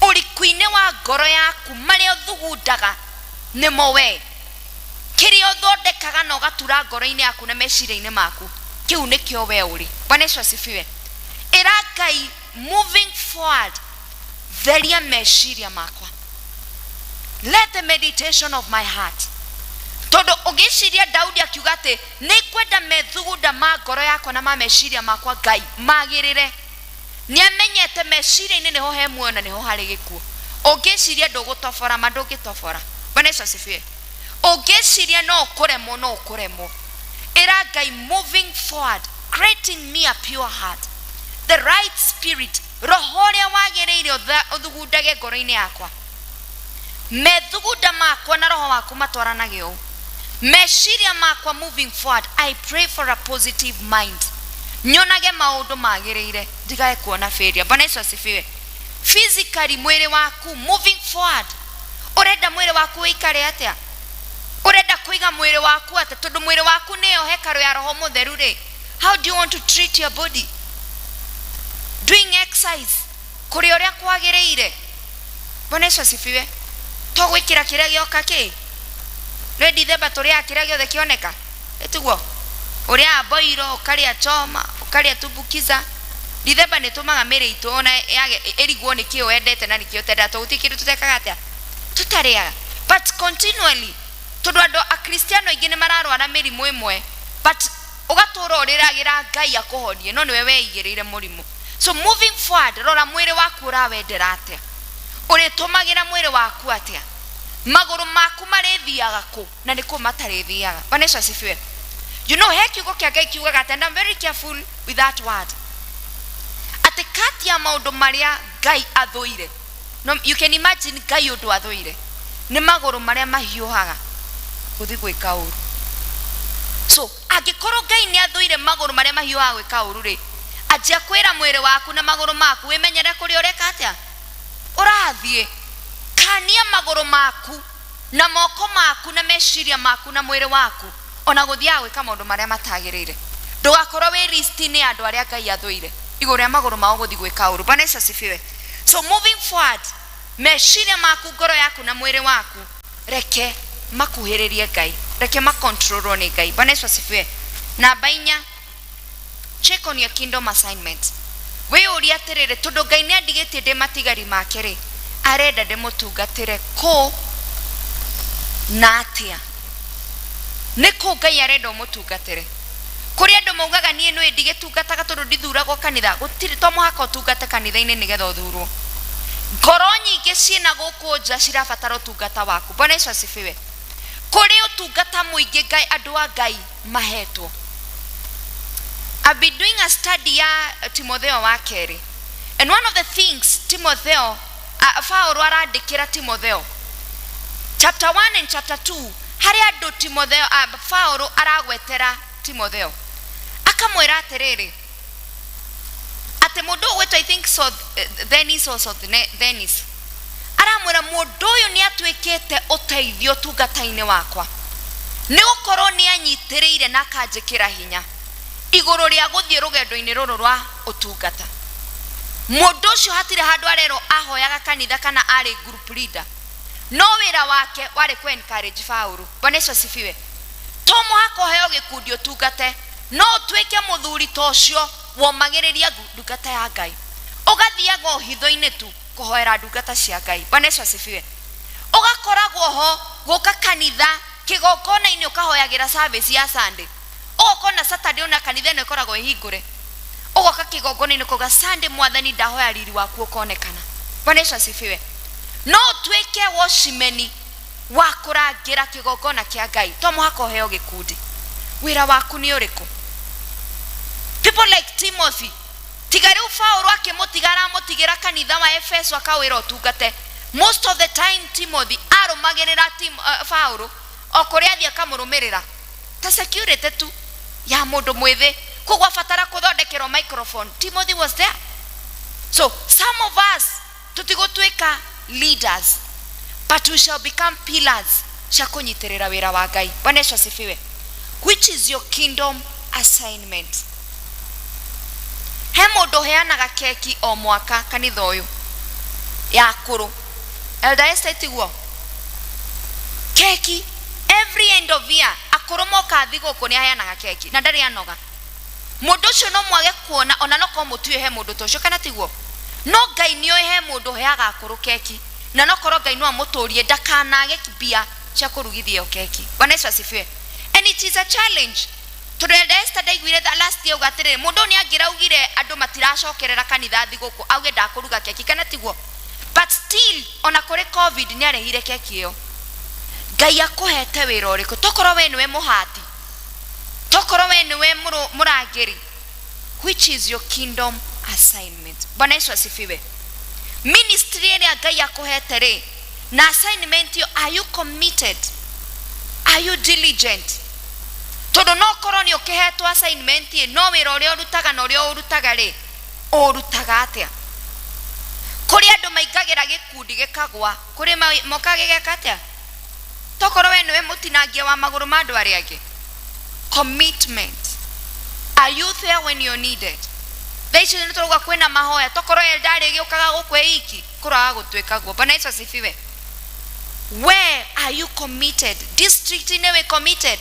ũriku-inĩ wa ngoro yaku, marĩa ũthugundaga nĩmo we. Kĩrĩa ũthondekaga na ũgatura ngoro-inĩ yaku na meciria-inĩ maku, kĩu nĩkĩo we ũrĩ. Bwana Yesu asifiwe. Ĩra Ngai, moving forward, theria meciria makwa, let the meditation of my heart. Tondũ ũgĩciria Daudi akiuga atĩ nĩ ngwenda methugunda ma ngoro yakwa na ma meciria makwa, Ngai, magĩrĩre. Nĩ amenyete meciria-inĩ nĩho he muoyo na nĩho harĩ gĩkuũ. Ũngĩciria ndũgũtobora, ma ndũngĩtobora. Bwana Yesu asifiwe. Ũngĩciria no ũkũremwo, no ũkũremwo. Ĩra Ngai, moving forward, create in me a pure heart, the right spirit, roho ũrĩa wagĩrĩire ũthugundage ngoro-inĩ yakwa, methugunda makwa na roho waku matwaranage ũũ. Meciria makwa moving forward, I pray for a positive mind. Nyonage maũndũ magĩrĩire, ndigae kuona failure. Bwana Yesu asifiwe. Physically, mwĩrĩ waku moving forward, ũrenda mwĩrĩ waku wĩikare atĩa? Ũrenda kũiga mwĩrĩ waku atĩa? Tondũ mwĩrĩ waku nĩyo hekarũ ya Roho Mũtheru rĩ, how do you want to treat your body? Doing exercise, kũrĩa ũrĩa kwagĩrĩire. Bwana Yesu asifiwe. To gwĩkĩra kĩrĩa gĩoka kĩ nĩ Dithemba, tũrĩaga kĩrĩa gĩothe kĩoneka, ĩtiguo? Ũrĩaga boiro, ũkarĩa choma, ũkarĩa tumbukiza. Dithemba nĩ tũmaga mĩrĩ itũ ona yage ĩrigwo nĩ kĩ wendete na nĩ kĩ ũtendaga, tondũ gũtirĩ kĩndũ tũtekaga atĩa tũtarĩaga. But continually, tondũ andũ akristiano aingĩ nĩ mararwara mĩrimũ ĩmwe, but ũgatũra ũrĩragĩra Ngai akũhonie, no nĩwe weigĩrĩire mũrimũ. So moving forward, rora mwĩrĩ waku, ũrawendera atĩa? Ũrĩtũmagĩra mwĩrĩ waku atĩa? Magũrũ maku marĩthiaga kũ na nĩ kũ matarĩthiaga? Bwana Yesu asifiwe. He kiugo kĩa Ngai kiugaga atĩ, and I'm very careful with that word, atĩ kati ya maũndũ marĩa Ngai athũire, no you can imagine Ngai ũndũ athũire nĩ magũrũ marĩa mahiũhaga gũthiĩ gwĩka ũru. So angĩkorwo Ngai nĩ athũire magũrũ marĩa mahiũhaga gwĩka ũru rĩ, anjia kwĩra mwĩrĩ waku na magũrũ maku wĩmenyere kũrĩa ũreka atĩa, ũrathiĩ. Kania magũrũ maku na moko maku na meciria maku na mwĩrĩ waku ona gũthiaga gwĩka maũndũ marĩa matagĩrĩire. Ndũgakorwo wĩ list-inĩ ya andũ arĩa Ngai athũire igũrũ rĩa magũrũ mao gũthiĩ gwĩka ũru. Bwana Yesu asifiwe. So moving forward, meciria maku, ngoro yaku na mwĩrĩ waku, reke makuhĩrĩrie Ngai, reke makontrolwo nĩ Ngai. Bwana Yesu asifiwe. Namba 4, check on your kingdom assignment. Wĩyũrie atĩrĩrĩ, tondũ Ngai nĩ andigĩtie ndĩ matigari make rĩ, arenda ndĩmũtungatĩre kũ na atĩa? Nĩ kũ Ngai arenda ũmũtungatĩre? Kũrĩ andũ maugaga, "Niĩ nĩ ndigĩtungataga tondũ ndithuragwo kanitha." Gũtirĩ, to mũhaka ũtungate kanitha-inĩ nĩgetha ũthurwo. Ngoro nyingĩ ciĩna gũkũ nja cirabatara ũtungata waku. Bwana Yesu asifiwe. Kũrĩ ũtungata mũingĩ Ngai, andũ a Ngai mahetwo. I've been doing a study ya Timotheo wa kerĩ, and one of the things Timotheo, Paulo arandĩkĩra Timotheo chapter 1 and chapter 2, harĩ andũ Timotheo, Paulo aragwetera Timotheo, akamwĩra atĩrĩrĩ, atĩ mũndũ ũyũ gwĩtwo, I think so, Thenis or so Thenis, aramwĩra mũndũ ũyũ nĩ atuĩkĩte ũteithio ũtungata-inĩ wakwa, nĩ gũkorwo nĩ anyitĩrĩire na akanjĩkĩra hinya igũrũ rĩa gũthiĩ rũgendo-inĩ rũrũ rwa ũtungata. Mũndũ ũcio hatirĩ handũ arerwo ahoyaga kanitha kana arĩ group leader, no wĩra wake warĩ kũ encourage Paulo. Bwana Yesu asifiwe. To mũhaka ũheo gĩkundi ũtungate, no ũtuĩke mũthuri ta ũcio womagĩrĩria ndungata ya Ngai, ũgathiaga ũhitho-inĩ tu kũhoera ndungata cia Ngai. Bwana Yesu asifiwe. Ũgakoragwo ho gũka kanitha kĩgongona-inĩ, ũkahoyagĩra service ya Sunday, ũgoka ona Saturday, ona kanitha ĩno ĩkoragwo ĩhingũre, ũgoka kĩgongona-inĩ ũkauga, "Sunday, Mwathani, ndahoya riri waku ũkonekana." Bwana Yesu asifiwe. No ũtuĩke watchman wa kũrangĩra kĩgongona kĩa Ngai, to mũhaka ũheo gĩkundi. Wĩra waku nĩ ũrĩkũ? People like Timothy, tiga rĩu Paulo akĩmũtiga, aramũtigĩra kanitha wa Efeso akawĩra ũtungate. Most of the time Timothy arũmagĩrĩra Paulo o kũrĩa athiĩ, akamũrũmĩrĩra ta security tu ya mũndũ mwĩthĩ. Koguo abatara kũthondekerwo microphone, Timothy was there. So some of us tũtigũtuĩka leaders, but we shall become pillars cia kũnyitĩrĩra wĩra wa Ngai. Bwana Yesu asifiwe. Which is your kingdom assignment? He mũndũ ũheanaga keki o mwaka kanitha ũyũ ya kũrũ, Elder Esther, tiguo? Keki every end of year, akũrũ moka thigũkũ nĩ aheanaga keki na ndarĩ anoga. Mũndũ ũcio no mwage kuona, ona no korwo mũtiũĩ he mũndũ ta ũcio, kana tiguo? No Ngai nĩ oĩ he mũndũ ũheaga akũrũ keki, na no korwo Ngai no amũtũrie ndakanage mbia cia kũrugithia ĩyo keki. Bwana Yesu asifiwe. And it is a challenge, tondũ Elder Esther ndaiguire last year auga atĩrĩrĩ, mũndũ ũyũ nĩ angĩraugire andũ matiracokerera kanitha thigũkũ, auge ndakũruga keki, kana tiguo? But still, ona kũrĩ COVID, nĩ arehire keki ĩyo. Ngai akũhete wĩra ũrĩkũ? Tokorwo we nĩwe mũhati, tokorwo we nĩwe mũrangĩri. Which is your kingdom assignment? Bwana Yesu asifiwe. Ministry ĩrĩa Ngai akũhete rĩ, na assignment ĩyo, are you committed? Are you diligent? Tondũ no korwo nĩ ũkĩhetwo assignment ĩ, no wĩra ũrĩa ũrutaga na ũrĩa ũrutaga rĩ, ũrutaga atĩa? Kũrĩ andũ maingagĩra gĩkundi gĩkagwa, kũrĩ mokaga gĩgeka atĩa? Tokorwo we nĩwe mũtinangia wa magũrũ ma andũ arĩa angĩ. Commitment. Are you there when you're needed? Thaa ici nĩ tũrauga kwĩna mahoya, tokorwo elder arĩgĩũkaga gũkũ e iki, kũroaga gũtuĩka guo. Bwana Yesu asifiwe. Where are you committed? District-inĩ wĩ committed?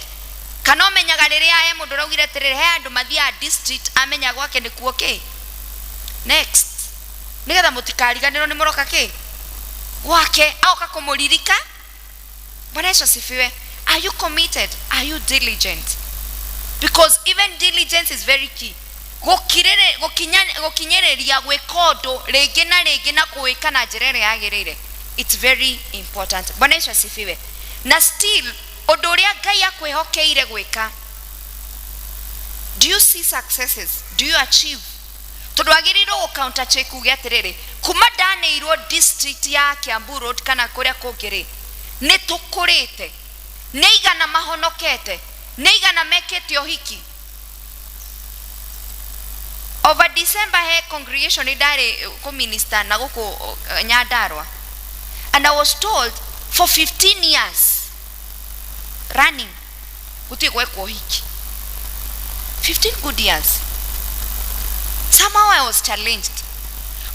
Kana ũmenyaga rĩrĩa he mũndũ ũraugire atĩrĩrĩ, he andũ mathiaga district amenya gwake nĩkuo kĩ? Next. Nĩgetha mũtikariganĩrwo nĩ mũroka kĩ? Gwake, agoka kũmũririka. Bwana Yesu asifiwe. Are you committed? Are you diligent? Because even diligence is very key. Gũkirĩrĩ- gũkinya- Gũkinyĩrĩria gwĩka ũndũ rĩngĩ na rĩngĩ na kũwĩka na njĩra ĩrĩa yagĩrĩire. It's very important. Bwana Yesu asifiwe. Na still, ũndũ ũrĩa Ngai akwĩhokeire gwĩka, do you see successes? Do you achieve? Tondũ wagĩrĩirwo gũ counter check uge atĩrĩrĩ, kuma ndanĩirwo district ya Kiambu Road kana kũrĩa kũngĩ rĩ, nĩ tũkũrĩte, nĩ aigana mahonokete, nĩ aigana mekĩte ũhiki. Over December he congregation ndarĩ kũ minister na gũkũ Nyandarua, and I was told for 15 years running gũtirĩ gwekwo ũhiki. 15 good years. Somehow I was challenged.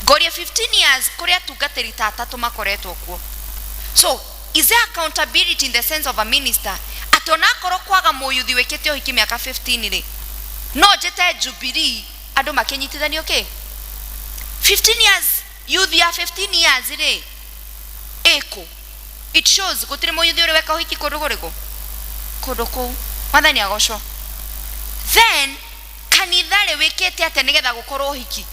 Ngoria 15 years kũrĩ atungatĩri ta atatũ makoretwo kuo. So is there accountability in the sense of a minister atĩ onakorwo kwaga mũyuthi wĩkĩte ũhiki mĩaka 15 rĩ, no njĩte Jubilee andũ makĩnyitithanio kĩ? 15 years, youth ya 15 years rĩ ĩkũ? It shows gũtirĩ mũyuthi ũrĩ weka ũhiki kũndũ kũrĩkũ? Kũndũ kũu. Mwathani agocwo. Then kanitha rĩ wĩkĩte atĩa nĩgetha gũkorwo ũhiki?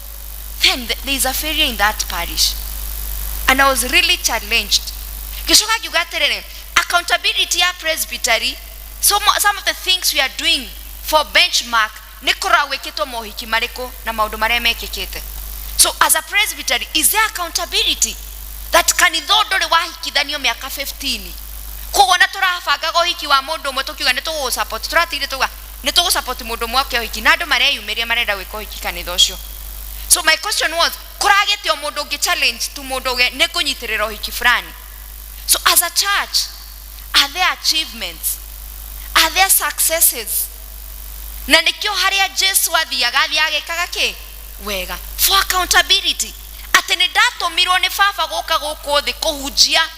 Then there is a failure in that parish, and I was really challenged. Ngĩcoka ngiuga atĩrĩrĩ, accountability ya presbytery, so some of the things we are doing for benchmark nĩ kũrora gwĩkĩtwo mohiki marĩkũ na maũndũ marĩa mekĩkĩte. So as a presbytery, is there accountability that kanitha ũyũ ndũrĩ wahikithanio mĩaka 15? Koguo na tũrabangaga ũhiki wa mũndũ ũmwe tũkiuga nĩ tũgũgũ-support, tũratigire tũga nĩ tũgũ-support mũndũ ũmwe oke ũhiki, na andũ mareyumĩria marenda gwĩka ũhiki kanitha ũcio. So my question was, kũragĩte o mũndũ ũngĩ challenge tu mũndũ uge nĩ ngũnyitĩrĩra ũhiki fulani. So as a church, are there achievements? Are there successes? Na nĩkĩo harĩa Jesu athiaga athiaga agĩkaga kĩ? Wega. For accountability. Atĩ nĩ ndatũmirwo nĩ baba gũka gũkũ thĩ kũhunjia,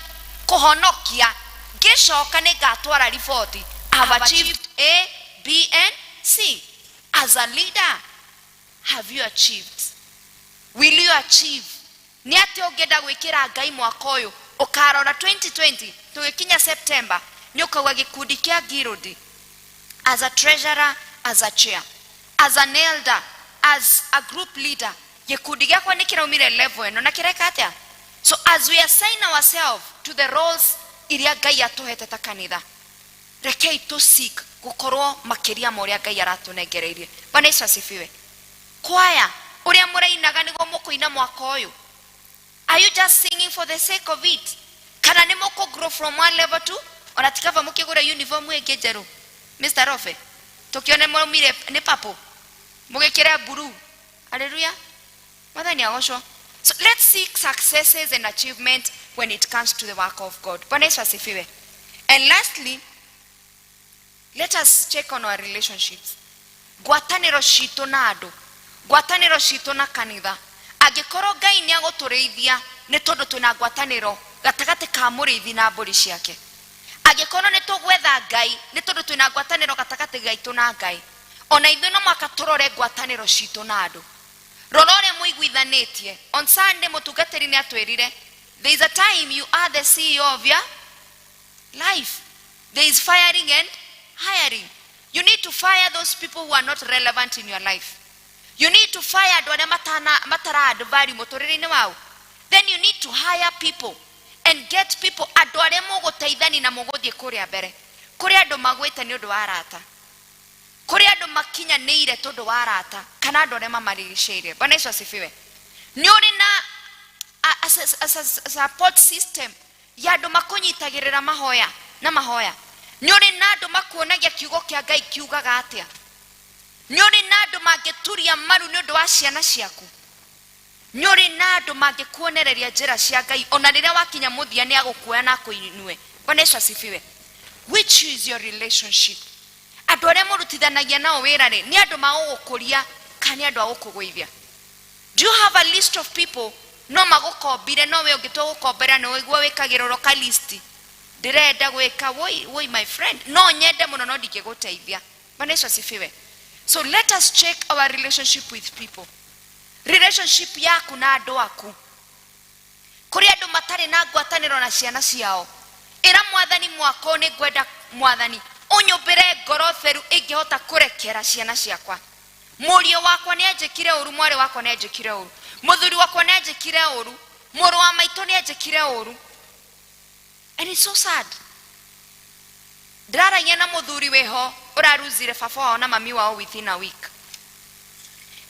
kũhonokia, ngĩcoka nĩ ngatwara riboti. I have achieved A, B and C. As a leader, have you achieved? Will you achieve? Nĩ atĩa ũngĩenda gwĩkĩra Ngai mwaka ũyũ? Ũkarora 2020 tũgĩkinya September nĩ ũkauga gĩkundi kĩa Guild, as a treasurer, as a chair, as an elder, as a group leader, gĩkundi gĩakwa nĩ kĩraumire level ĩno na kĩreka atĩa? So as we assign ourselves to the roles iria Ngai atũhete ta kanitha, rekei tũ seek gũkorwo makĩria ma ũrĩa Ngai aratũnengereirie. Bwana Yesu asifiwe. Kwaya, ũrĩa mũrainaga nĩguo mũkũina mwaka ũyũ? Are you just singing for the sake of it? Kana nĩ mũkũ grow from one level to ona tikaba mũkĩgũra uniform ĩngĩ njerũ? Mr. Rofe, tũkĩone mwaumire nĩ purple, mũgĩkĩre blue. Hallelujah. Mwathani agocwo. So let's seek successes and achievement when it comes to the work of God. Bwana Yesu asifiwe. And lastly, let us check on our relationships. Ngwatanĩro citũ na andũ, ngwatanĩro citũ na kanitha. Angĩkorwo Ngai nĩ agũtũrĩithia nĩ tondũ twĩna ngwatanĩro gatagatĩ ka mũrĩithi na mbũri ciake. Angĩkorwo nĩ tũgwetha Ngai nĩ tondũ twĩna ngwatanĩro gatagatĩ gaitũ na Ngai. Ona ithuĩ no mũhaka tũrore ngwatanĩro citũ na andũ. Rora ũrĩa mũiguithanĩtie. On Sunday mũtungatĩri nĩ atwĩrire, there is a time you are the CEO of your life. There is firing and hiring. You need to fire those people who are not relevant in your life. You need to fire andũ arĩa matara add value mũtũrĩre-inĩ wao. Then you need to hire people and get people andũ arĩa mũgũteithani na mũgũthiĩ kũrĩa mbere. Kũrĩ andũ magwĩte nĩ ũndũ wa arata. Kũrĩ andũ makinyanĩire tondũ wa arata kana andũ arĩa mamarigicĩirie. Bwana Yesu asifiwe. Nĩ ũrĩ na a support system ya andũ makũnyitagĩrĩra mahoya na mahoya. Nĩ ũrĩ na andũ makuonagia kiugo kĩa Ngai kiugaga atĩa? Nĩ ũrĩ na andũ mangĩturia maru nĩ ũndũ wa ciana ciaku? Nĩ ũrĩ na andũ mangĩkuonereria njĩra cia Ngai ona rĩrĩa wakinya mũthia nĩ agũkuoya na akũinue? Bwana Yesu asifiwe. Which is your relationship? Andũ arĩa mũrutithanagia nao wĩra rĩ, nĩ andũ magũgũkũria kana nĩ andũ a gũkũgũithia? Do you have a list of people no magũkombire, no we ũngĩtua gũkombera nĩ ũigua wĩkagĩrĩrwo ka list? Ndĩrenda gwĩka, woi, woi my friend, no nyende mũno no ndingĩgũteithia. Bwana Yesu asifiwe. So let us check our relationship with people. Relationship yaku na andũ aku. Kũrĩ andũ matarĩ na ngwatanĩro na ciana ciao. Ĩra Mwathani, mwaka ũyũ nĩ ngwenda Mwathani ũnyũmbĩre ngoro theru ĩngĩhota kũrekera ciana ciakwa. Mũriũ wakwa nĩ anjĩkire ũru, mwarĩ wakwa nĩ anjĩkire ũru, mũthuri wakwa nĩ anjĩkire ũru, mũrũ wa maitũ nĩ anjĩkire ũru. And it's so sad. Ndĩraragia na mũthuri wĩho ũraruzire baba wao na mami wao within a week.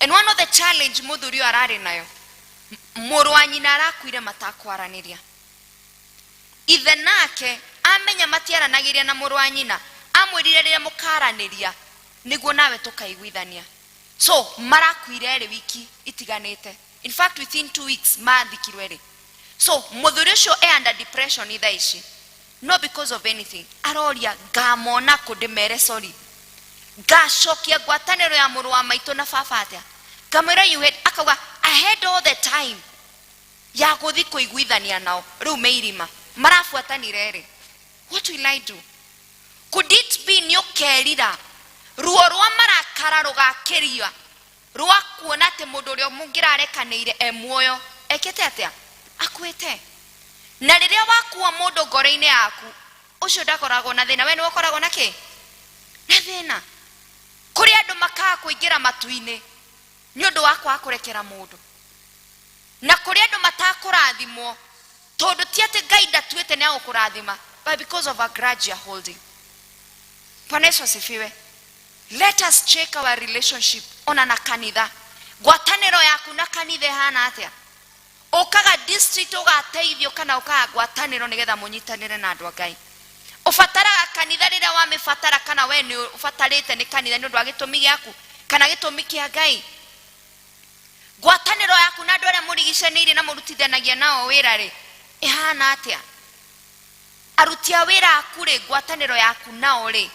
And one of the challenge mũthuri ũyũ ararĩ nayo, mũrũ wa nyina arakuire matakwaranĩria. Ithe nake amenya matiaranagĩria na mũrũ wa nyina, amwĩrire rĩrĩa mũkaranĩria nĩguo nawe tũkaiguithania. So marakuire erĩ wiki itiganĩte. In fact within 2 weeks mathikirwo erĩ. So mũthuri ũcio e under depression thaa ici. No because of anything. Aroria ngamona kũ ndĩmere sorry. Ngacokia ngwatanĩro ya mũrũ wa maitũ na baba atĩa? Ngamwĩra you had, akauga I had all the time ya gũthi kũiguithania nao. Rĩu me irima. Marabuatanire erĩ. What will I do? Could it be nĩ ũkerira ruo rwa marakara rũgakĩria rwa kuona atĩ mũndũ ũrĩa mũngĩrarekanĩire e muoyo ekĩte atĩa? Akuĩte. Na rĩrĩa wakua mũndũ ngoro-inĩ yaku, ũcio ndakoragwo na thĩna, we nĩwe ũkoragwo na kĩ? Na thĩna. Kũrĩ andũ makaga kũingĩra matu-inĩ nĩ ũndũ wa kwaga kũrekera mũndũ. Na kũrĩ andũ matakũrathimwo tondũ ti atĩ Ngai ndatuĩte nĩ agũkũrathima, but because of a grudge you're holding. Bwana Yesu asifiwe. Let us check our relationship ona na kanitha. Ngwatanĩro yaku na kanitha ĩhana atĩa? Ũkaga district ũgateithio kana ũkaga ngwatanĩro nĩgetha mũnyitanĩre na andũ a Ngai? Ũbataraga kanitha rĩrĩa wamĩbatara kana we nĩ ũbatarĩte nĩ kanitha nĩ ũndũ wa gĩtũmi gĩaku kana gĩtũmi kĩa Ngai? Ngwatanĩro yaku na andũ arĩa mũrigicanĩirie na mũrutithanagia nao wĩra rĩ, ĩhana atĩa? Aruti a wĩra aku rĩ, ngwatanĩro yaku nao rĩ,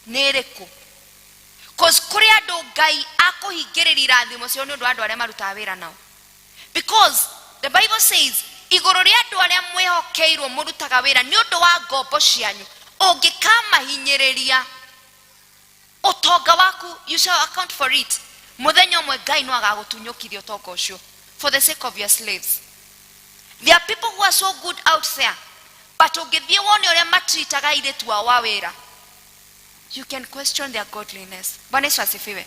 nĩ ĩrĩkũ? Cause kũrĩ andũ Ngai akũhingĩrĩria irathimo ciao nĩ ũndũ wa andũ arĩa marutaga wĩra nao. Because the Bible says, igũrũ rĩa andũ arĩa mwĩhokeirwo mũrutaga wĩra nĩ ũndũ wa ngombo cianyu, ũngĩkamahinyĩrĩria, ũtonga waku, you shall account for it. Mũthenya ũmwe Ngai no agagũtunyũkithia ũtonga ũcio for the sake of your slaves. There are people who are so good out there, but ũngĩthiĩ wone ũrĩa matritaga airĩtu ao a wĩra, you can question their godliness. Bwana Yesu asifiwe.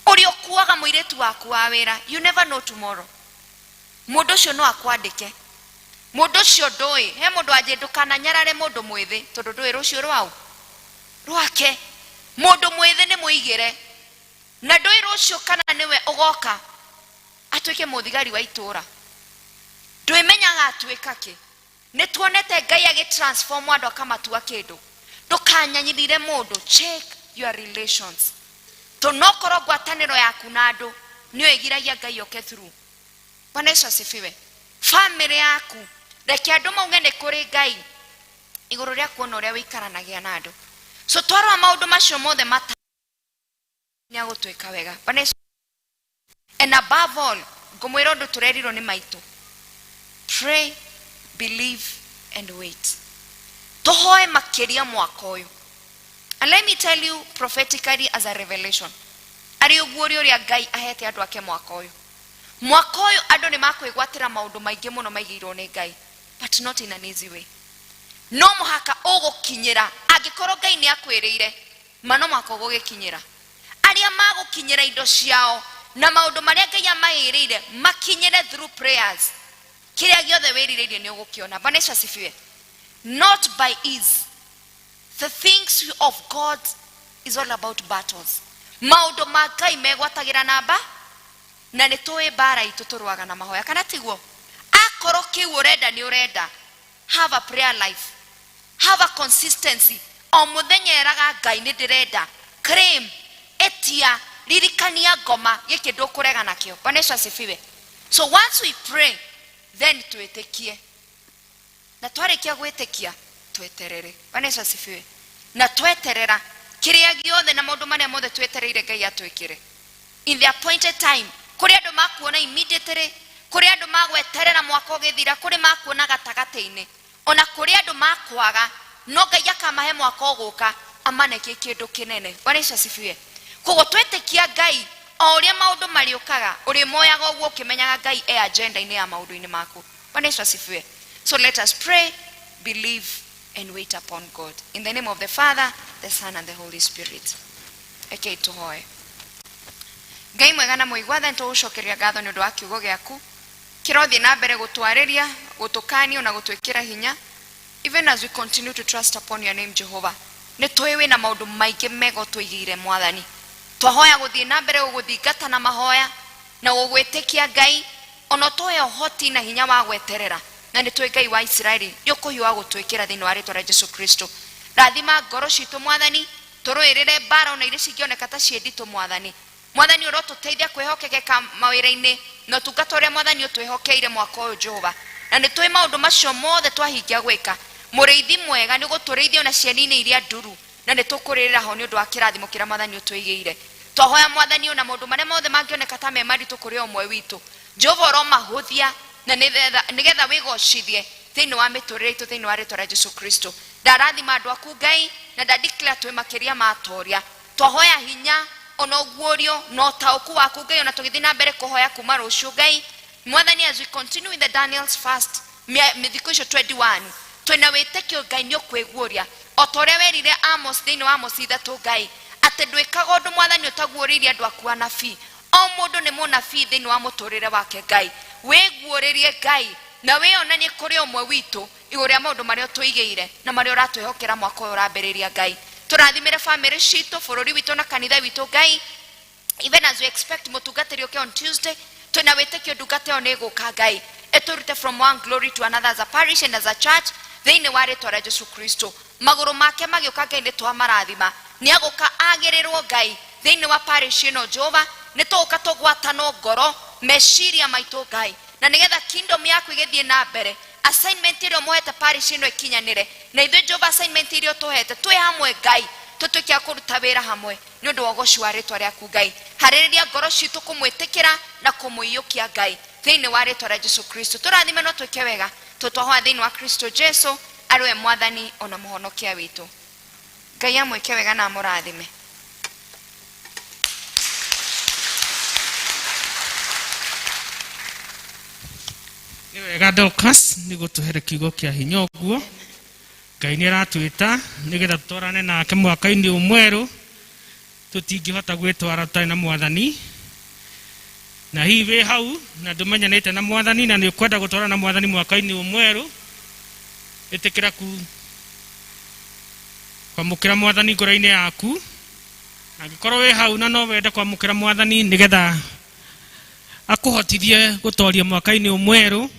Ũrĩa ũkuaga mũirĩtu waku wa wĩra, you never know tomorrow. Mũndũ ũcio no akwandĩke. Mũndũ ũcio ndũĩ. He mũndũ wanjĩ ndũkananyarare mũndũ mwĩthĩ tondũ ndũĩ rũciũ rwau rwake. Mũndũ mwĩthĩ nĩ mũigĩre na ndũĩ rũciũ kana nĩwe ũgoka atuĩke mũthigari wa itũra. Ndwĩmenyaga atuĩka kĩ. Nĩ tuonete Ngai agĩ transform andũ akamatua kĩndũ. Ndũkanyanyirire mũndũ, check your relations. Tondũ no korwo ngwatanĩro yaku na andũ nĩyo ĩgiragia Ngai oke through. Bwana Yesu asifiwe. Family yaku, reke andũ mauge nĩ kũrĩ Ngai igũrũ rĩa kuona ũrĩa wĩikaranagia na andũ. So twarora maũndũ macio mothe mata nĩ agũtwĩka wega. Bwana Yesu. And above all, ngũmwĩra ũndũ tũrerirwo nĩ maitũ. Pray, believe and wait. Tũhoe makĩria mwaka ũyũ. And let me tell you prophetically as a revelation. Arĩ ũguũrio ũrĩa Ngai ahete andũ ake mwaka ũyũ. Mwaka ũyũ andũ nĩ makwĩgwatĩra maũndũ maingĩ mũno maigĩirwo nĩ Ngai, but not in an easy way. No mũhaka ũgũkinyĩra, angĩkorwo Ngai nĩ akwĩrĩire, ma no mũhaka ũgũgĩkinyĩra. Arĩa magũkinyĩra indo ciao na maũndũ marĩa Ngai amaĩrĩire makinyĩre through prayers. Kĩrĩa gĩothe wĩrirĩirie nĩ ũgũkĩona. Bwana Yesu asifiwe. Not by ease. The things of God is all about battles. Maũndũ ma Ngai megwatagĩra namba, na nĩ tũĩ mbara itũ tũrũaga na mahoya, kana tiguo? Akorwo kĩu ũrenda nĩ ũrenda, have a prayer life. Have a consistency. O muthenya eraga Ngai nĩ ndĩrenda. Claim, etia, ririkania ngoma gĩkĩ ndũkũrega nakĩo. Bwana Yesu asifiwe. So once we pray, then twĩtĩkie. Na twarĩkia gwĩtĩkia, tweterere. Bwana Yesu asifiwe. Na tweterera kĩrĩa gĩothe na maũndũ marĩa mothe twetereire Ngai atwĩkĩre. In the appointed time, kũrĩ andũ makuona immediately, kũrĩ andũ magweterera mwaka ũgĩthira, kũrĩ makuona gatagatĩ-inĩ, ona kũrĩ andũ makwaga, no Ngai akamahe mwaka ũgũka amanekie kĩndũ kĩnene. Bwana Yesu asifiwe. Koguo twĩtĩkia Ngai o ũrĩa maũndũ marĩũkaga, ũrĩmoyaga ũguo ũkĩmenyaga Ngai e agenda-inĩ ya maũndũ-inĩ maku. Bwana Yesu asifiwe. So let us pray, believe and wait upon God. In the name of the Father, the Son and the Holy Spirit. Rekei tũhoe. Ngai mwega na mũigua tha, nĩtũgũcokeria ngatho nĩ ũndũ wa kiugo gĩaku kĩrothiĩ na mbere gũtwarĩria, gũtũkania na gũtwĩkĩra hinya, even as we continue to trust upon your name, Jehovah. Nĩ tũĩ wĩna maũndũ maingĩ mega ũtũigĩire, Mwathani. Twahoya gũthiĩ na mbere gũgũthingata na mahoya na gũgwĩtĩkia Ngai, ona ũtũhe ũhoti na hinya wa gweterera, na nĩ tũĩ Ngai wa Isiraeli nĩ ũkũhiũha gũtwĩkĩra thĩinĩ wa rĩtwa rĩa Jesu Kristo. Rathima ngoro citũ, Mwathani, tũrũĩrĩre mbara ona iria cingĩoneka ta ciĩ nditũ, Mwathani. Mwathani, ũrotũteithia kwĩhokekeka mawĩra-inĩ na ũtungata ũrĩa Mwathani ũtwĩhokeire mwaka ũyũ, Jehova. Na nĩ tũĩ maũndũ macio mothe twahingia gwĩka, mũrĩithi mwega nĩ ũgũtũrĩithia ona cieni-inĩ iria nduru, na nĩ tũkũrĩrĩra ho nĩ ũndũ wa kĩrathimo kĩrĩa Mwathani ũtũigĩire. Twahoya Mwathani, ona maũndũ marĩa mothe mangĩoneka ta me maritũ kũrĩ o ũmwe witũ, Jehova ũromahũthia na nĩgetha wĩgocithie thĩinĩ wa mĩtũrĩre itũ thĩinĩ wa rĩtwa rĩa Jesu Kristo. Ndarathima andũ aku Ngai, na ndadeclare twĩ makĩria ma atoria. Twahoya hinya ona ũguũrio na ũtaũku waku Ngai, ona tũgĩthiĩ na mbere kũhoya kuma rũciũ Ngai. Mwathani, as we continue with the Daniel's fast thikũ icio 21, twĩna wĩtĩkio Ngai nĩ ũkwĩguũria o ta ũrĩa werire Amos thĩinĩ wa Amos 3 Ngai, atĩ ndwĩkaga ũndũ Mwathani ũtaguũrĩirie andũ aku anabii. O mũndũ nĩ mũnabii thĩinĩ wa mũtũrĩre wake Ngai. Wĩguũrĩrie Ngai na wĩonanie kũrĩ ũmwe witũ igũrũ rĩa maũndũ marĩa ũtũigĩire na marĩa ũratwĩhokera mwaka ũyũ ũrambĩrĩria Ngai. Tũrathimĩre bamĩrĩ citũ, bũrũri witũ na kanitha witũ Ngai. Even as we expect mũtungatĩri ũke on Tuesday, twĩna wĩtĩkio ndungata ĩyo nĩ ĩgũka Ngai, ĩtũrute from one glory to another as a parish and as a church thĩinĩ wa rĩtwa rĩa Jesu Kristo. Magũrũ make magĩũka Ngai nĩ twamarathima, nĩ agũka agĩrĩrwo Ngai thĩinĩ wa parish ĩno Jehova. Nĩ tũgũka tũgwatanwo ngoro meciria maitũ Ngai, na nĩgetha kingdom yaku ĩgĩthiĩ na mbere, assignment ĩrĩa ũmũhete parish ĩno ĩkinyanĩre, na ithuĩ Jehova assignment ĩrĩa ũtũhete twĩ hamwe Ngai, tũtuĩke a kũruta wĩra hamwe nĩ ũndũ wa ũgoci wa rĩtwa rĩaku Ngai. Harĩrĩria ngoro citũ kũmwĩtĩkĩra na kũmũiyũkia Ngai thĩinĩ wa rĩtwa rĩa Jesu Kristo. Tũrathime no twĩke wega, tũtwahoya thĩinĩ wa Kristo Jesu arĩ we Mwathani ona mũhonokia witũ. Ngai amwĩke wega na amũrathime. Nĩ wega Dorcas nĩ gũtũhere kiugo kĩa hinya ũguo. Ngai nĩ aratwĩta nĩgetha tũtwarane nake mwaka-inĩ ũyũ mwerũ. Tũtingĩhota gwĩtwara tũtarĩ na Mwathani, na hihi wĩ hau na ndũmenyanĩte na Mwathani na nĩ ũkwenda gũtwarana na Mwathani mwaka-inĩ ũyũ mwerũ, ĩtĩkĩra ku kwamũkĩra Mwathani ngoro-inĩ yaku. Angĩkorwo wĩ hau na no wende kwamũkĩra Mwathani nĩgetha akũhotithie gũtoria mwaka-inĩ ũyũ mwerũ,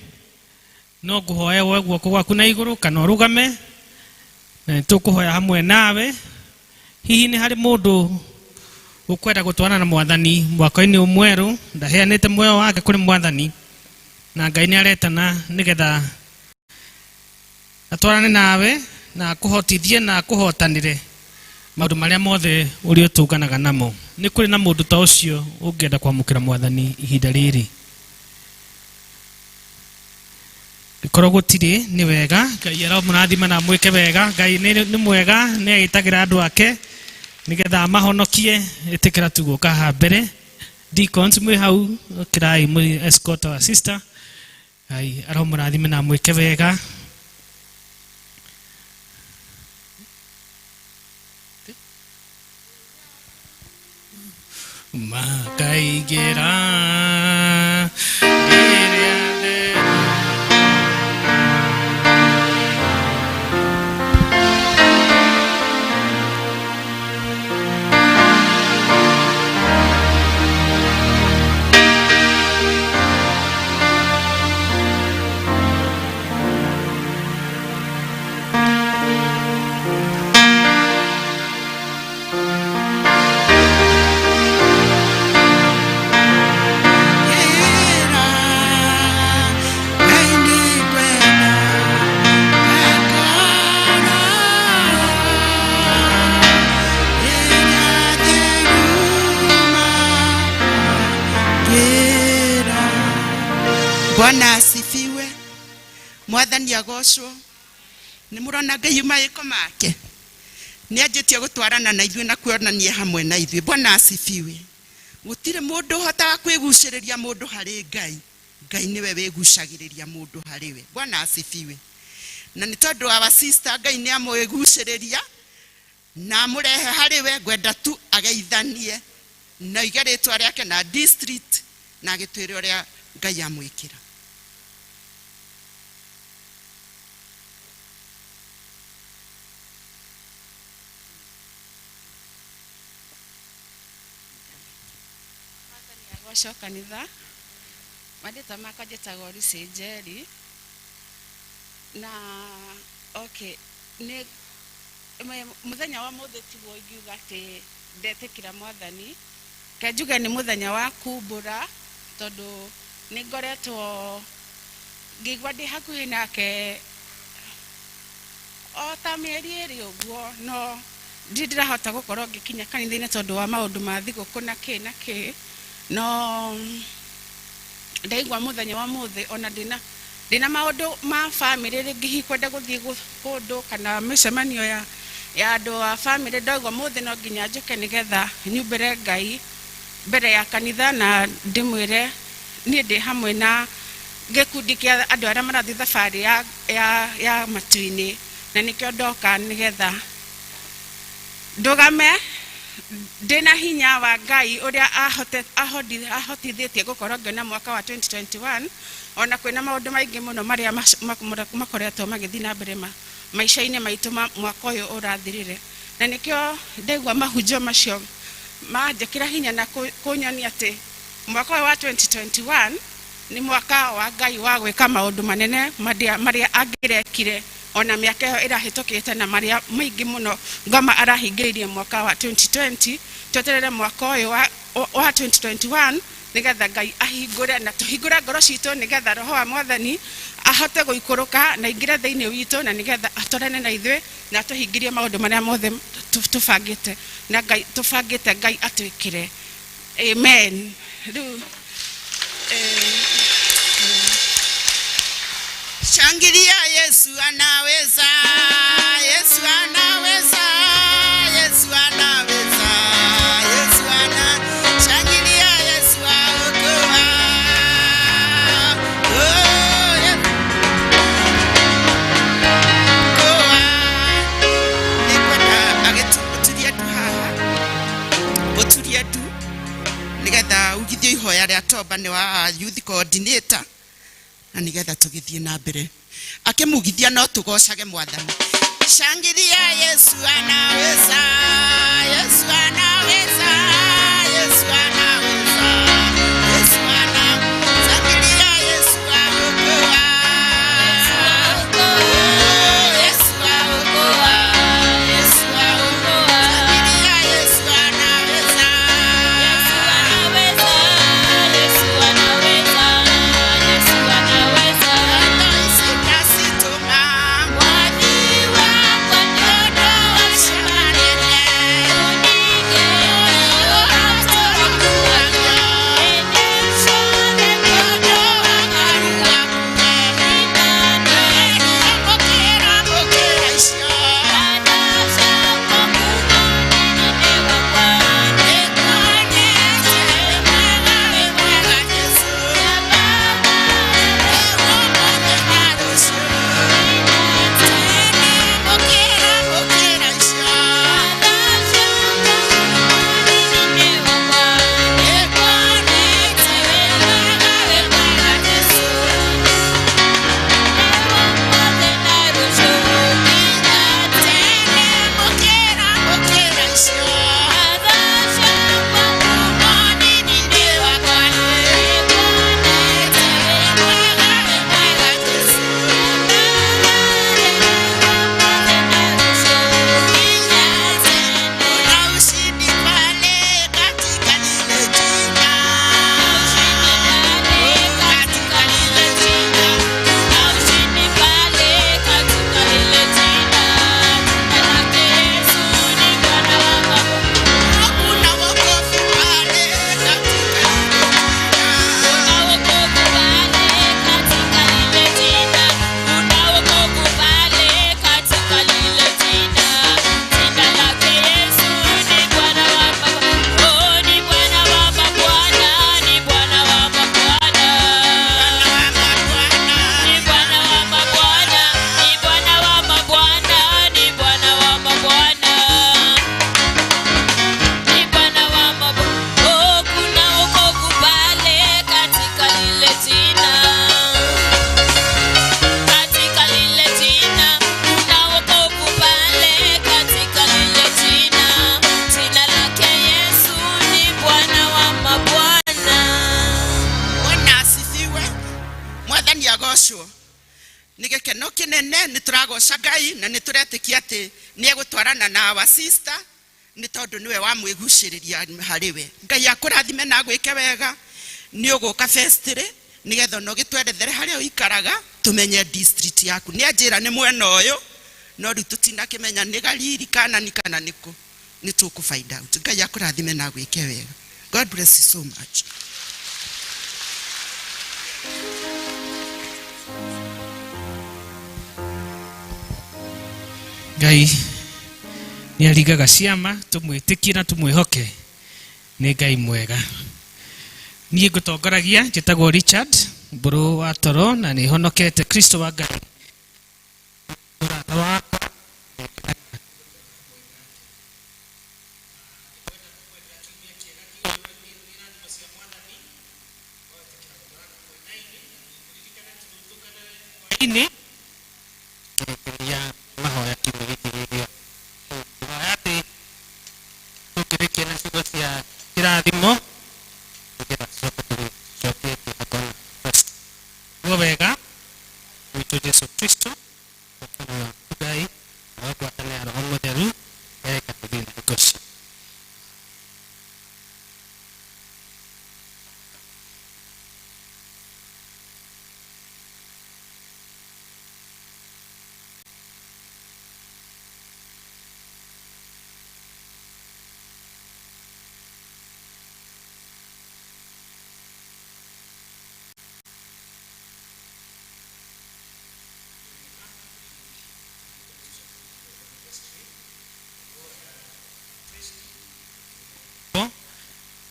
no ngũhoe woe guoko gwaku na igũrũ kana ũrũgame, na nĩ tũkũhoya hamwe nawe. Hihi nĩ harĩ mũndũ ũkwenda gũtwarana na Mwathani mwaka-inĩ ũyũ mwerũ, ndaheanĩte muoyo wake kũrĩ Mwathani, na Ngai nĩ aretana nĩgetha atwarane nawe na akũhotithie na akũhotanĩre maũndũ marĩa mothe ũrĩ ũtũnganaga namo. Nĩ kũrĩ na mũndũ ta ũcio ũngĩenda kwamũkĩra Mwathani ihinda rĩrĩ? Gĩkorwo gũtirĩ, nĩ wega. Ngai aromũrathima na amwĩke wega. Ngai nĩ mwega, nĩ agĩtagĩra andũ ake nĩgetha amahonokie. Ĩtĩkĩra tu gũka haha mbere. Deacons mwĩ hau, kĩrai mwĩ escort our sister. Ngai aromũrathime na amwĩke wega. Makaingĩra rĩrĩa theru. Bwana asifiwe. Mwathani agocwo. Nĩ mũrona Ngai maĩko make. Nĩ anjĩtie gũtwarana na ithuĩ na kuonania hamwe na ithuĩ. Bwana asifiwe. Gũtirĩ mũndũ ũhotaga kwĩgucĩrĩria mũndũ harĩ Ngai. Ngai nĩwe wĩgucagĩrĩria mũndũ harĩ we. Bwana asifiwe. Na nĩ tondũ our sister Ngai nĩ amwĩgucĩrĩria na amũrehe harĩ we, ngwenda tu ageithanie na oige rĩtwa rĩake na district na agĩtwĩre ũrĩa Ngai amwĩkĩra. Agocwo kanitha. Marĩtwa makwa njĩtagwo Lucy Njeri. Na okay, nĩ mũthenya wa mũthĩ tiguo ingiuga atĩ ndetĩkĩra Mwathani. Reke njuge nĩ mũthenya wa kumbũra, tondũ nĩ ngoretwo ngĩigua ndĩ hakuhĩ nake o ta mĩeri ĩrĩ ũguo, no ndirĩ ndĩrahota gũkorwo ngĩkinya kanitha-inĩ tondũ wa maũndũ ma thigũkũ na kĩ na kĩ. No ndaigua mũthenya wa mũthĩ ona ndĩna maũndũ ma bamĩrĩ, rĩngĩ hihi kwenda gũthiĩ kũndũ kana mĩcemanio ya andũ a bamĩrĩ, ndaigua mũthĩ no nginya njũke nĩgetha nyumbĩre Ngai mbere ya kanitha na ndĩmwĩre niĩ ndĩ hamwe na gĩkundi kĩa andũ arĩa marathiĩ thabarĩ ya matu-inĩ, na nĩkĩo ndoka nĩgetha ndũgame ndĩna hinya wa Ngai ũrĩa ahotithĩtie gũkorwo ngĩona mwaka wa 2021, ona kwĩna maũndũ maingĩ mũno marĩa makoretwo magĩthiĩ na mbere maica-inĩ maitũ mwaka ũyũ ũrathirire. Na nĩkĩo ndaigua mahunjio macio manjĩkĩra hinya na kũnyonia atĩ mwaka ũyũ wa 2021 nĩ mwaka wa Ngai wa gwĩka maũndũ manene marĩa angĩrekire ona mĩaka ĩyo ĩrahĩtũkĩte na marĩa maingĩ mũno ngoma arahingĩrĩirie mwaka wa 2020. Tweterere mwaka ũyũ wa 2021 nĩgetha Ngai ahingũre na tũhingũre ngoro citũ nĩgetha roho wa Mwathani ahote gũikũrũka na aingĩre thĩinĩ witũ, na nĩgetha atwarane na ithuĩ na atũhingĩrie maũndũ marĩa mothe tũbangĩte na Ngai, tũbangĩte Ngai atwĩkĩre. Amen. Rĩu Shangilia, Yesu anaweza, Yesu anaweza, Yesu anaweza, Yesu ana. Shangilia, Yesu aokoa. Oh, Yesu okoa. Nĩngwenda agĩturie ndu haha, ũturie ndu nĩgetha ugithio ihoya rĩa tomba nĩ wa youth coordinator, na nĩgetha tũgĩthiĩ na mbere akĩmugithia no tũgocage Mwathani. Shangilia, Yesu anaweza, Yesu anaweza, Yesu anaweza, Yesu ana. Shangilia, Yesu aokoa. Yesu aokoa, Yesu aokoa. Shangilia, Yesu anaweza. Yesu anaweza, Yesu anaweza, Yesu anaweza. Sita Mwathi wakwa nĩ ũndũ wa ciama nene. Arogocwo. Nĩ gĩkeno kĩnene nĩ tũragoca Ngai na nĩ tũretĩkia atĩ nĩ egũtwarana na our sister nĩ tondũ nĩwe wamwĩgucĩrĩria harĩ we. Ngai akũrathime na agwĩke wega. Nĩ ũgũka festĩrĩ nĩgetha ona ũgĩtwerethere harĩa ũikaraga tũmenye district yaku. Nĩ anjĩra nĩ mwena ũyũ no rĩu tũtinakĩmenya nĩ Galili kana nĩ kana nĩ kũ. Nĩ tũkũ find out. Ngai akũrathime na agwĩke wega. God bless you so much. Ngai nĩ aringaga ciama, tũmwĩtĩkie na tũmwĩhoke, nĩ Ngai mwega. Niĩ ngũtongoragia njĩtagwo Richard Mbũrũ wa Toro na nĩ honokete Kristo wa Ngai. Mũrata wakwa inĩ ya mahoya kiumia gĩkĩ gĩgĩũka. Hoya atĩ tũngĩrĩkia na ciugo cia kĩrathimo nĩgetha tũcoke tũcokie kĩgongona. Guo wega witũ Jesu Kristo, ũkũrũ wa Ngai, na ngwatanĩro ya Roho Mũtheru, ĩreka tũthiĩ na hingo ciothe.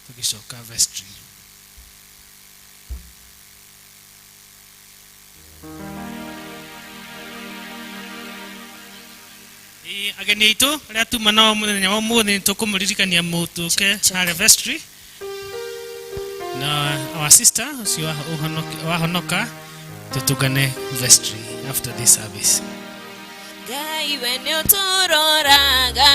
Tũgĩcoka vestry. Ĩĩ, ageni aitũ arĩa tuma nao mũthenya wa ũmũthĩ nĩ tũkũmũririkania mũtũke harĩa vestry na our sister ũcio wahonoka tũtũngane vestry after this service. Ngai we nĩ ũtũroraga.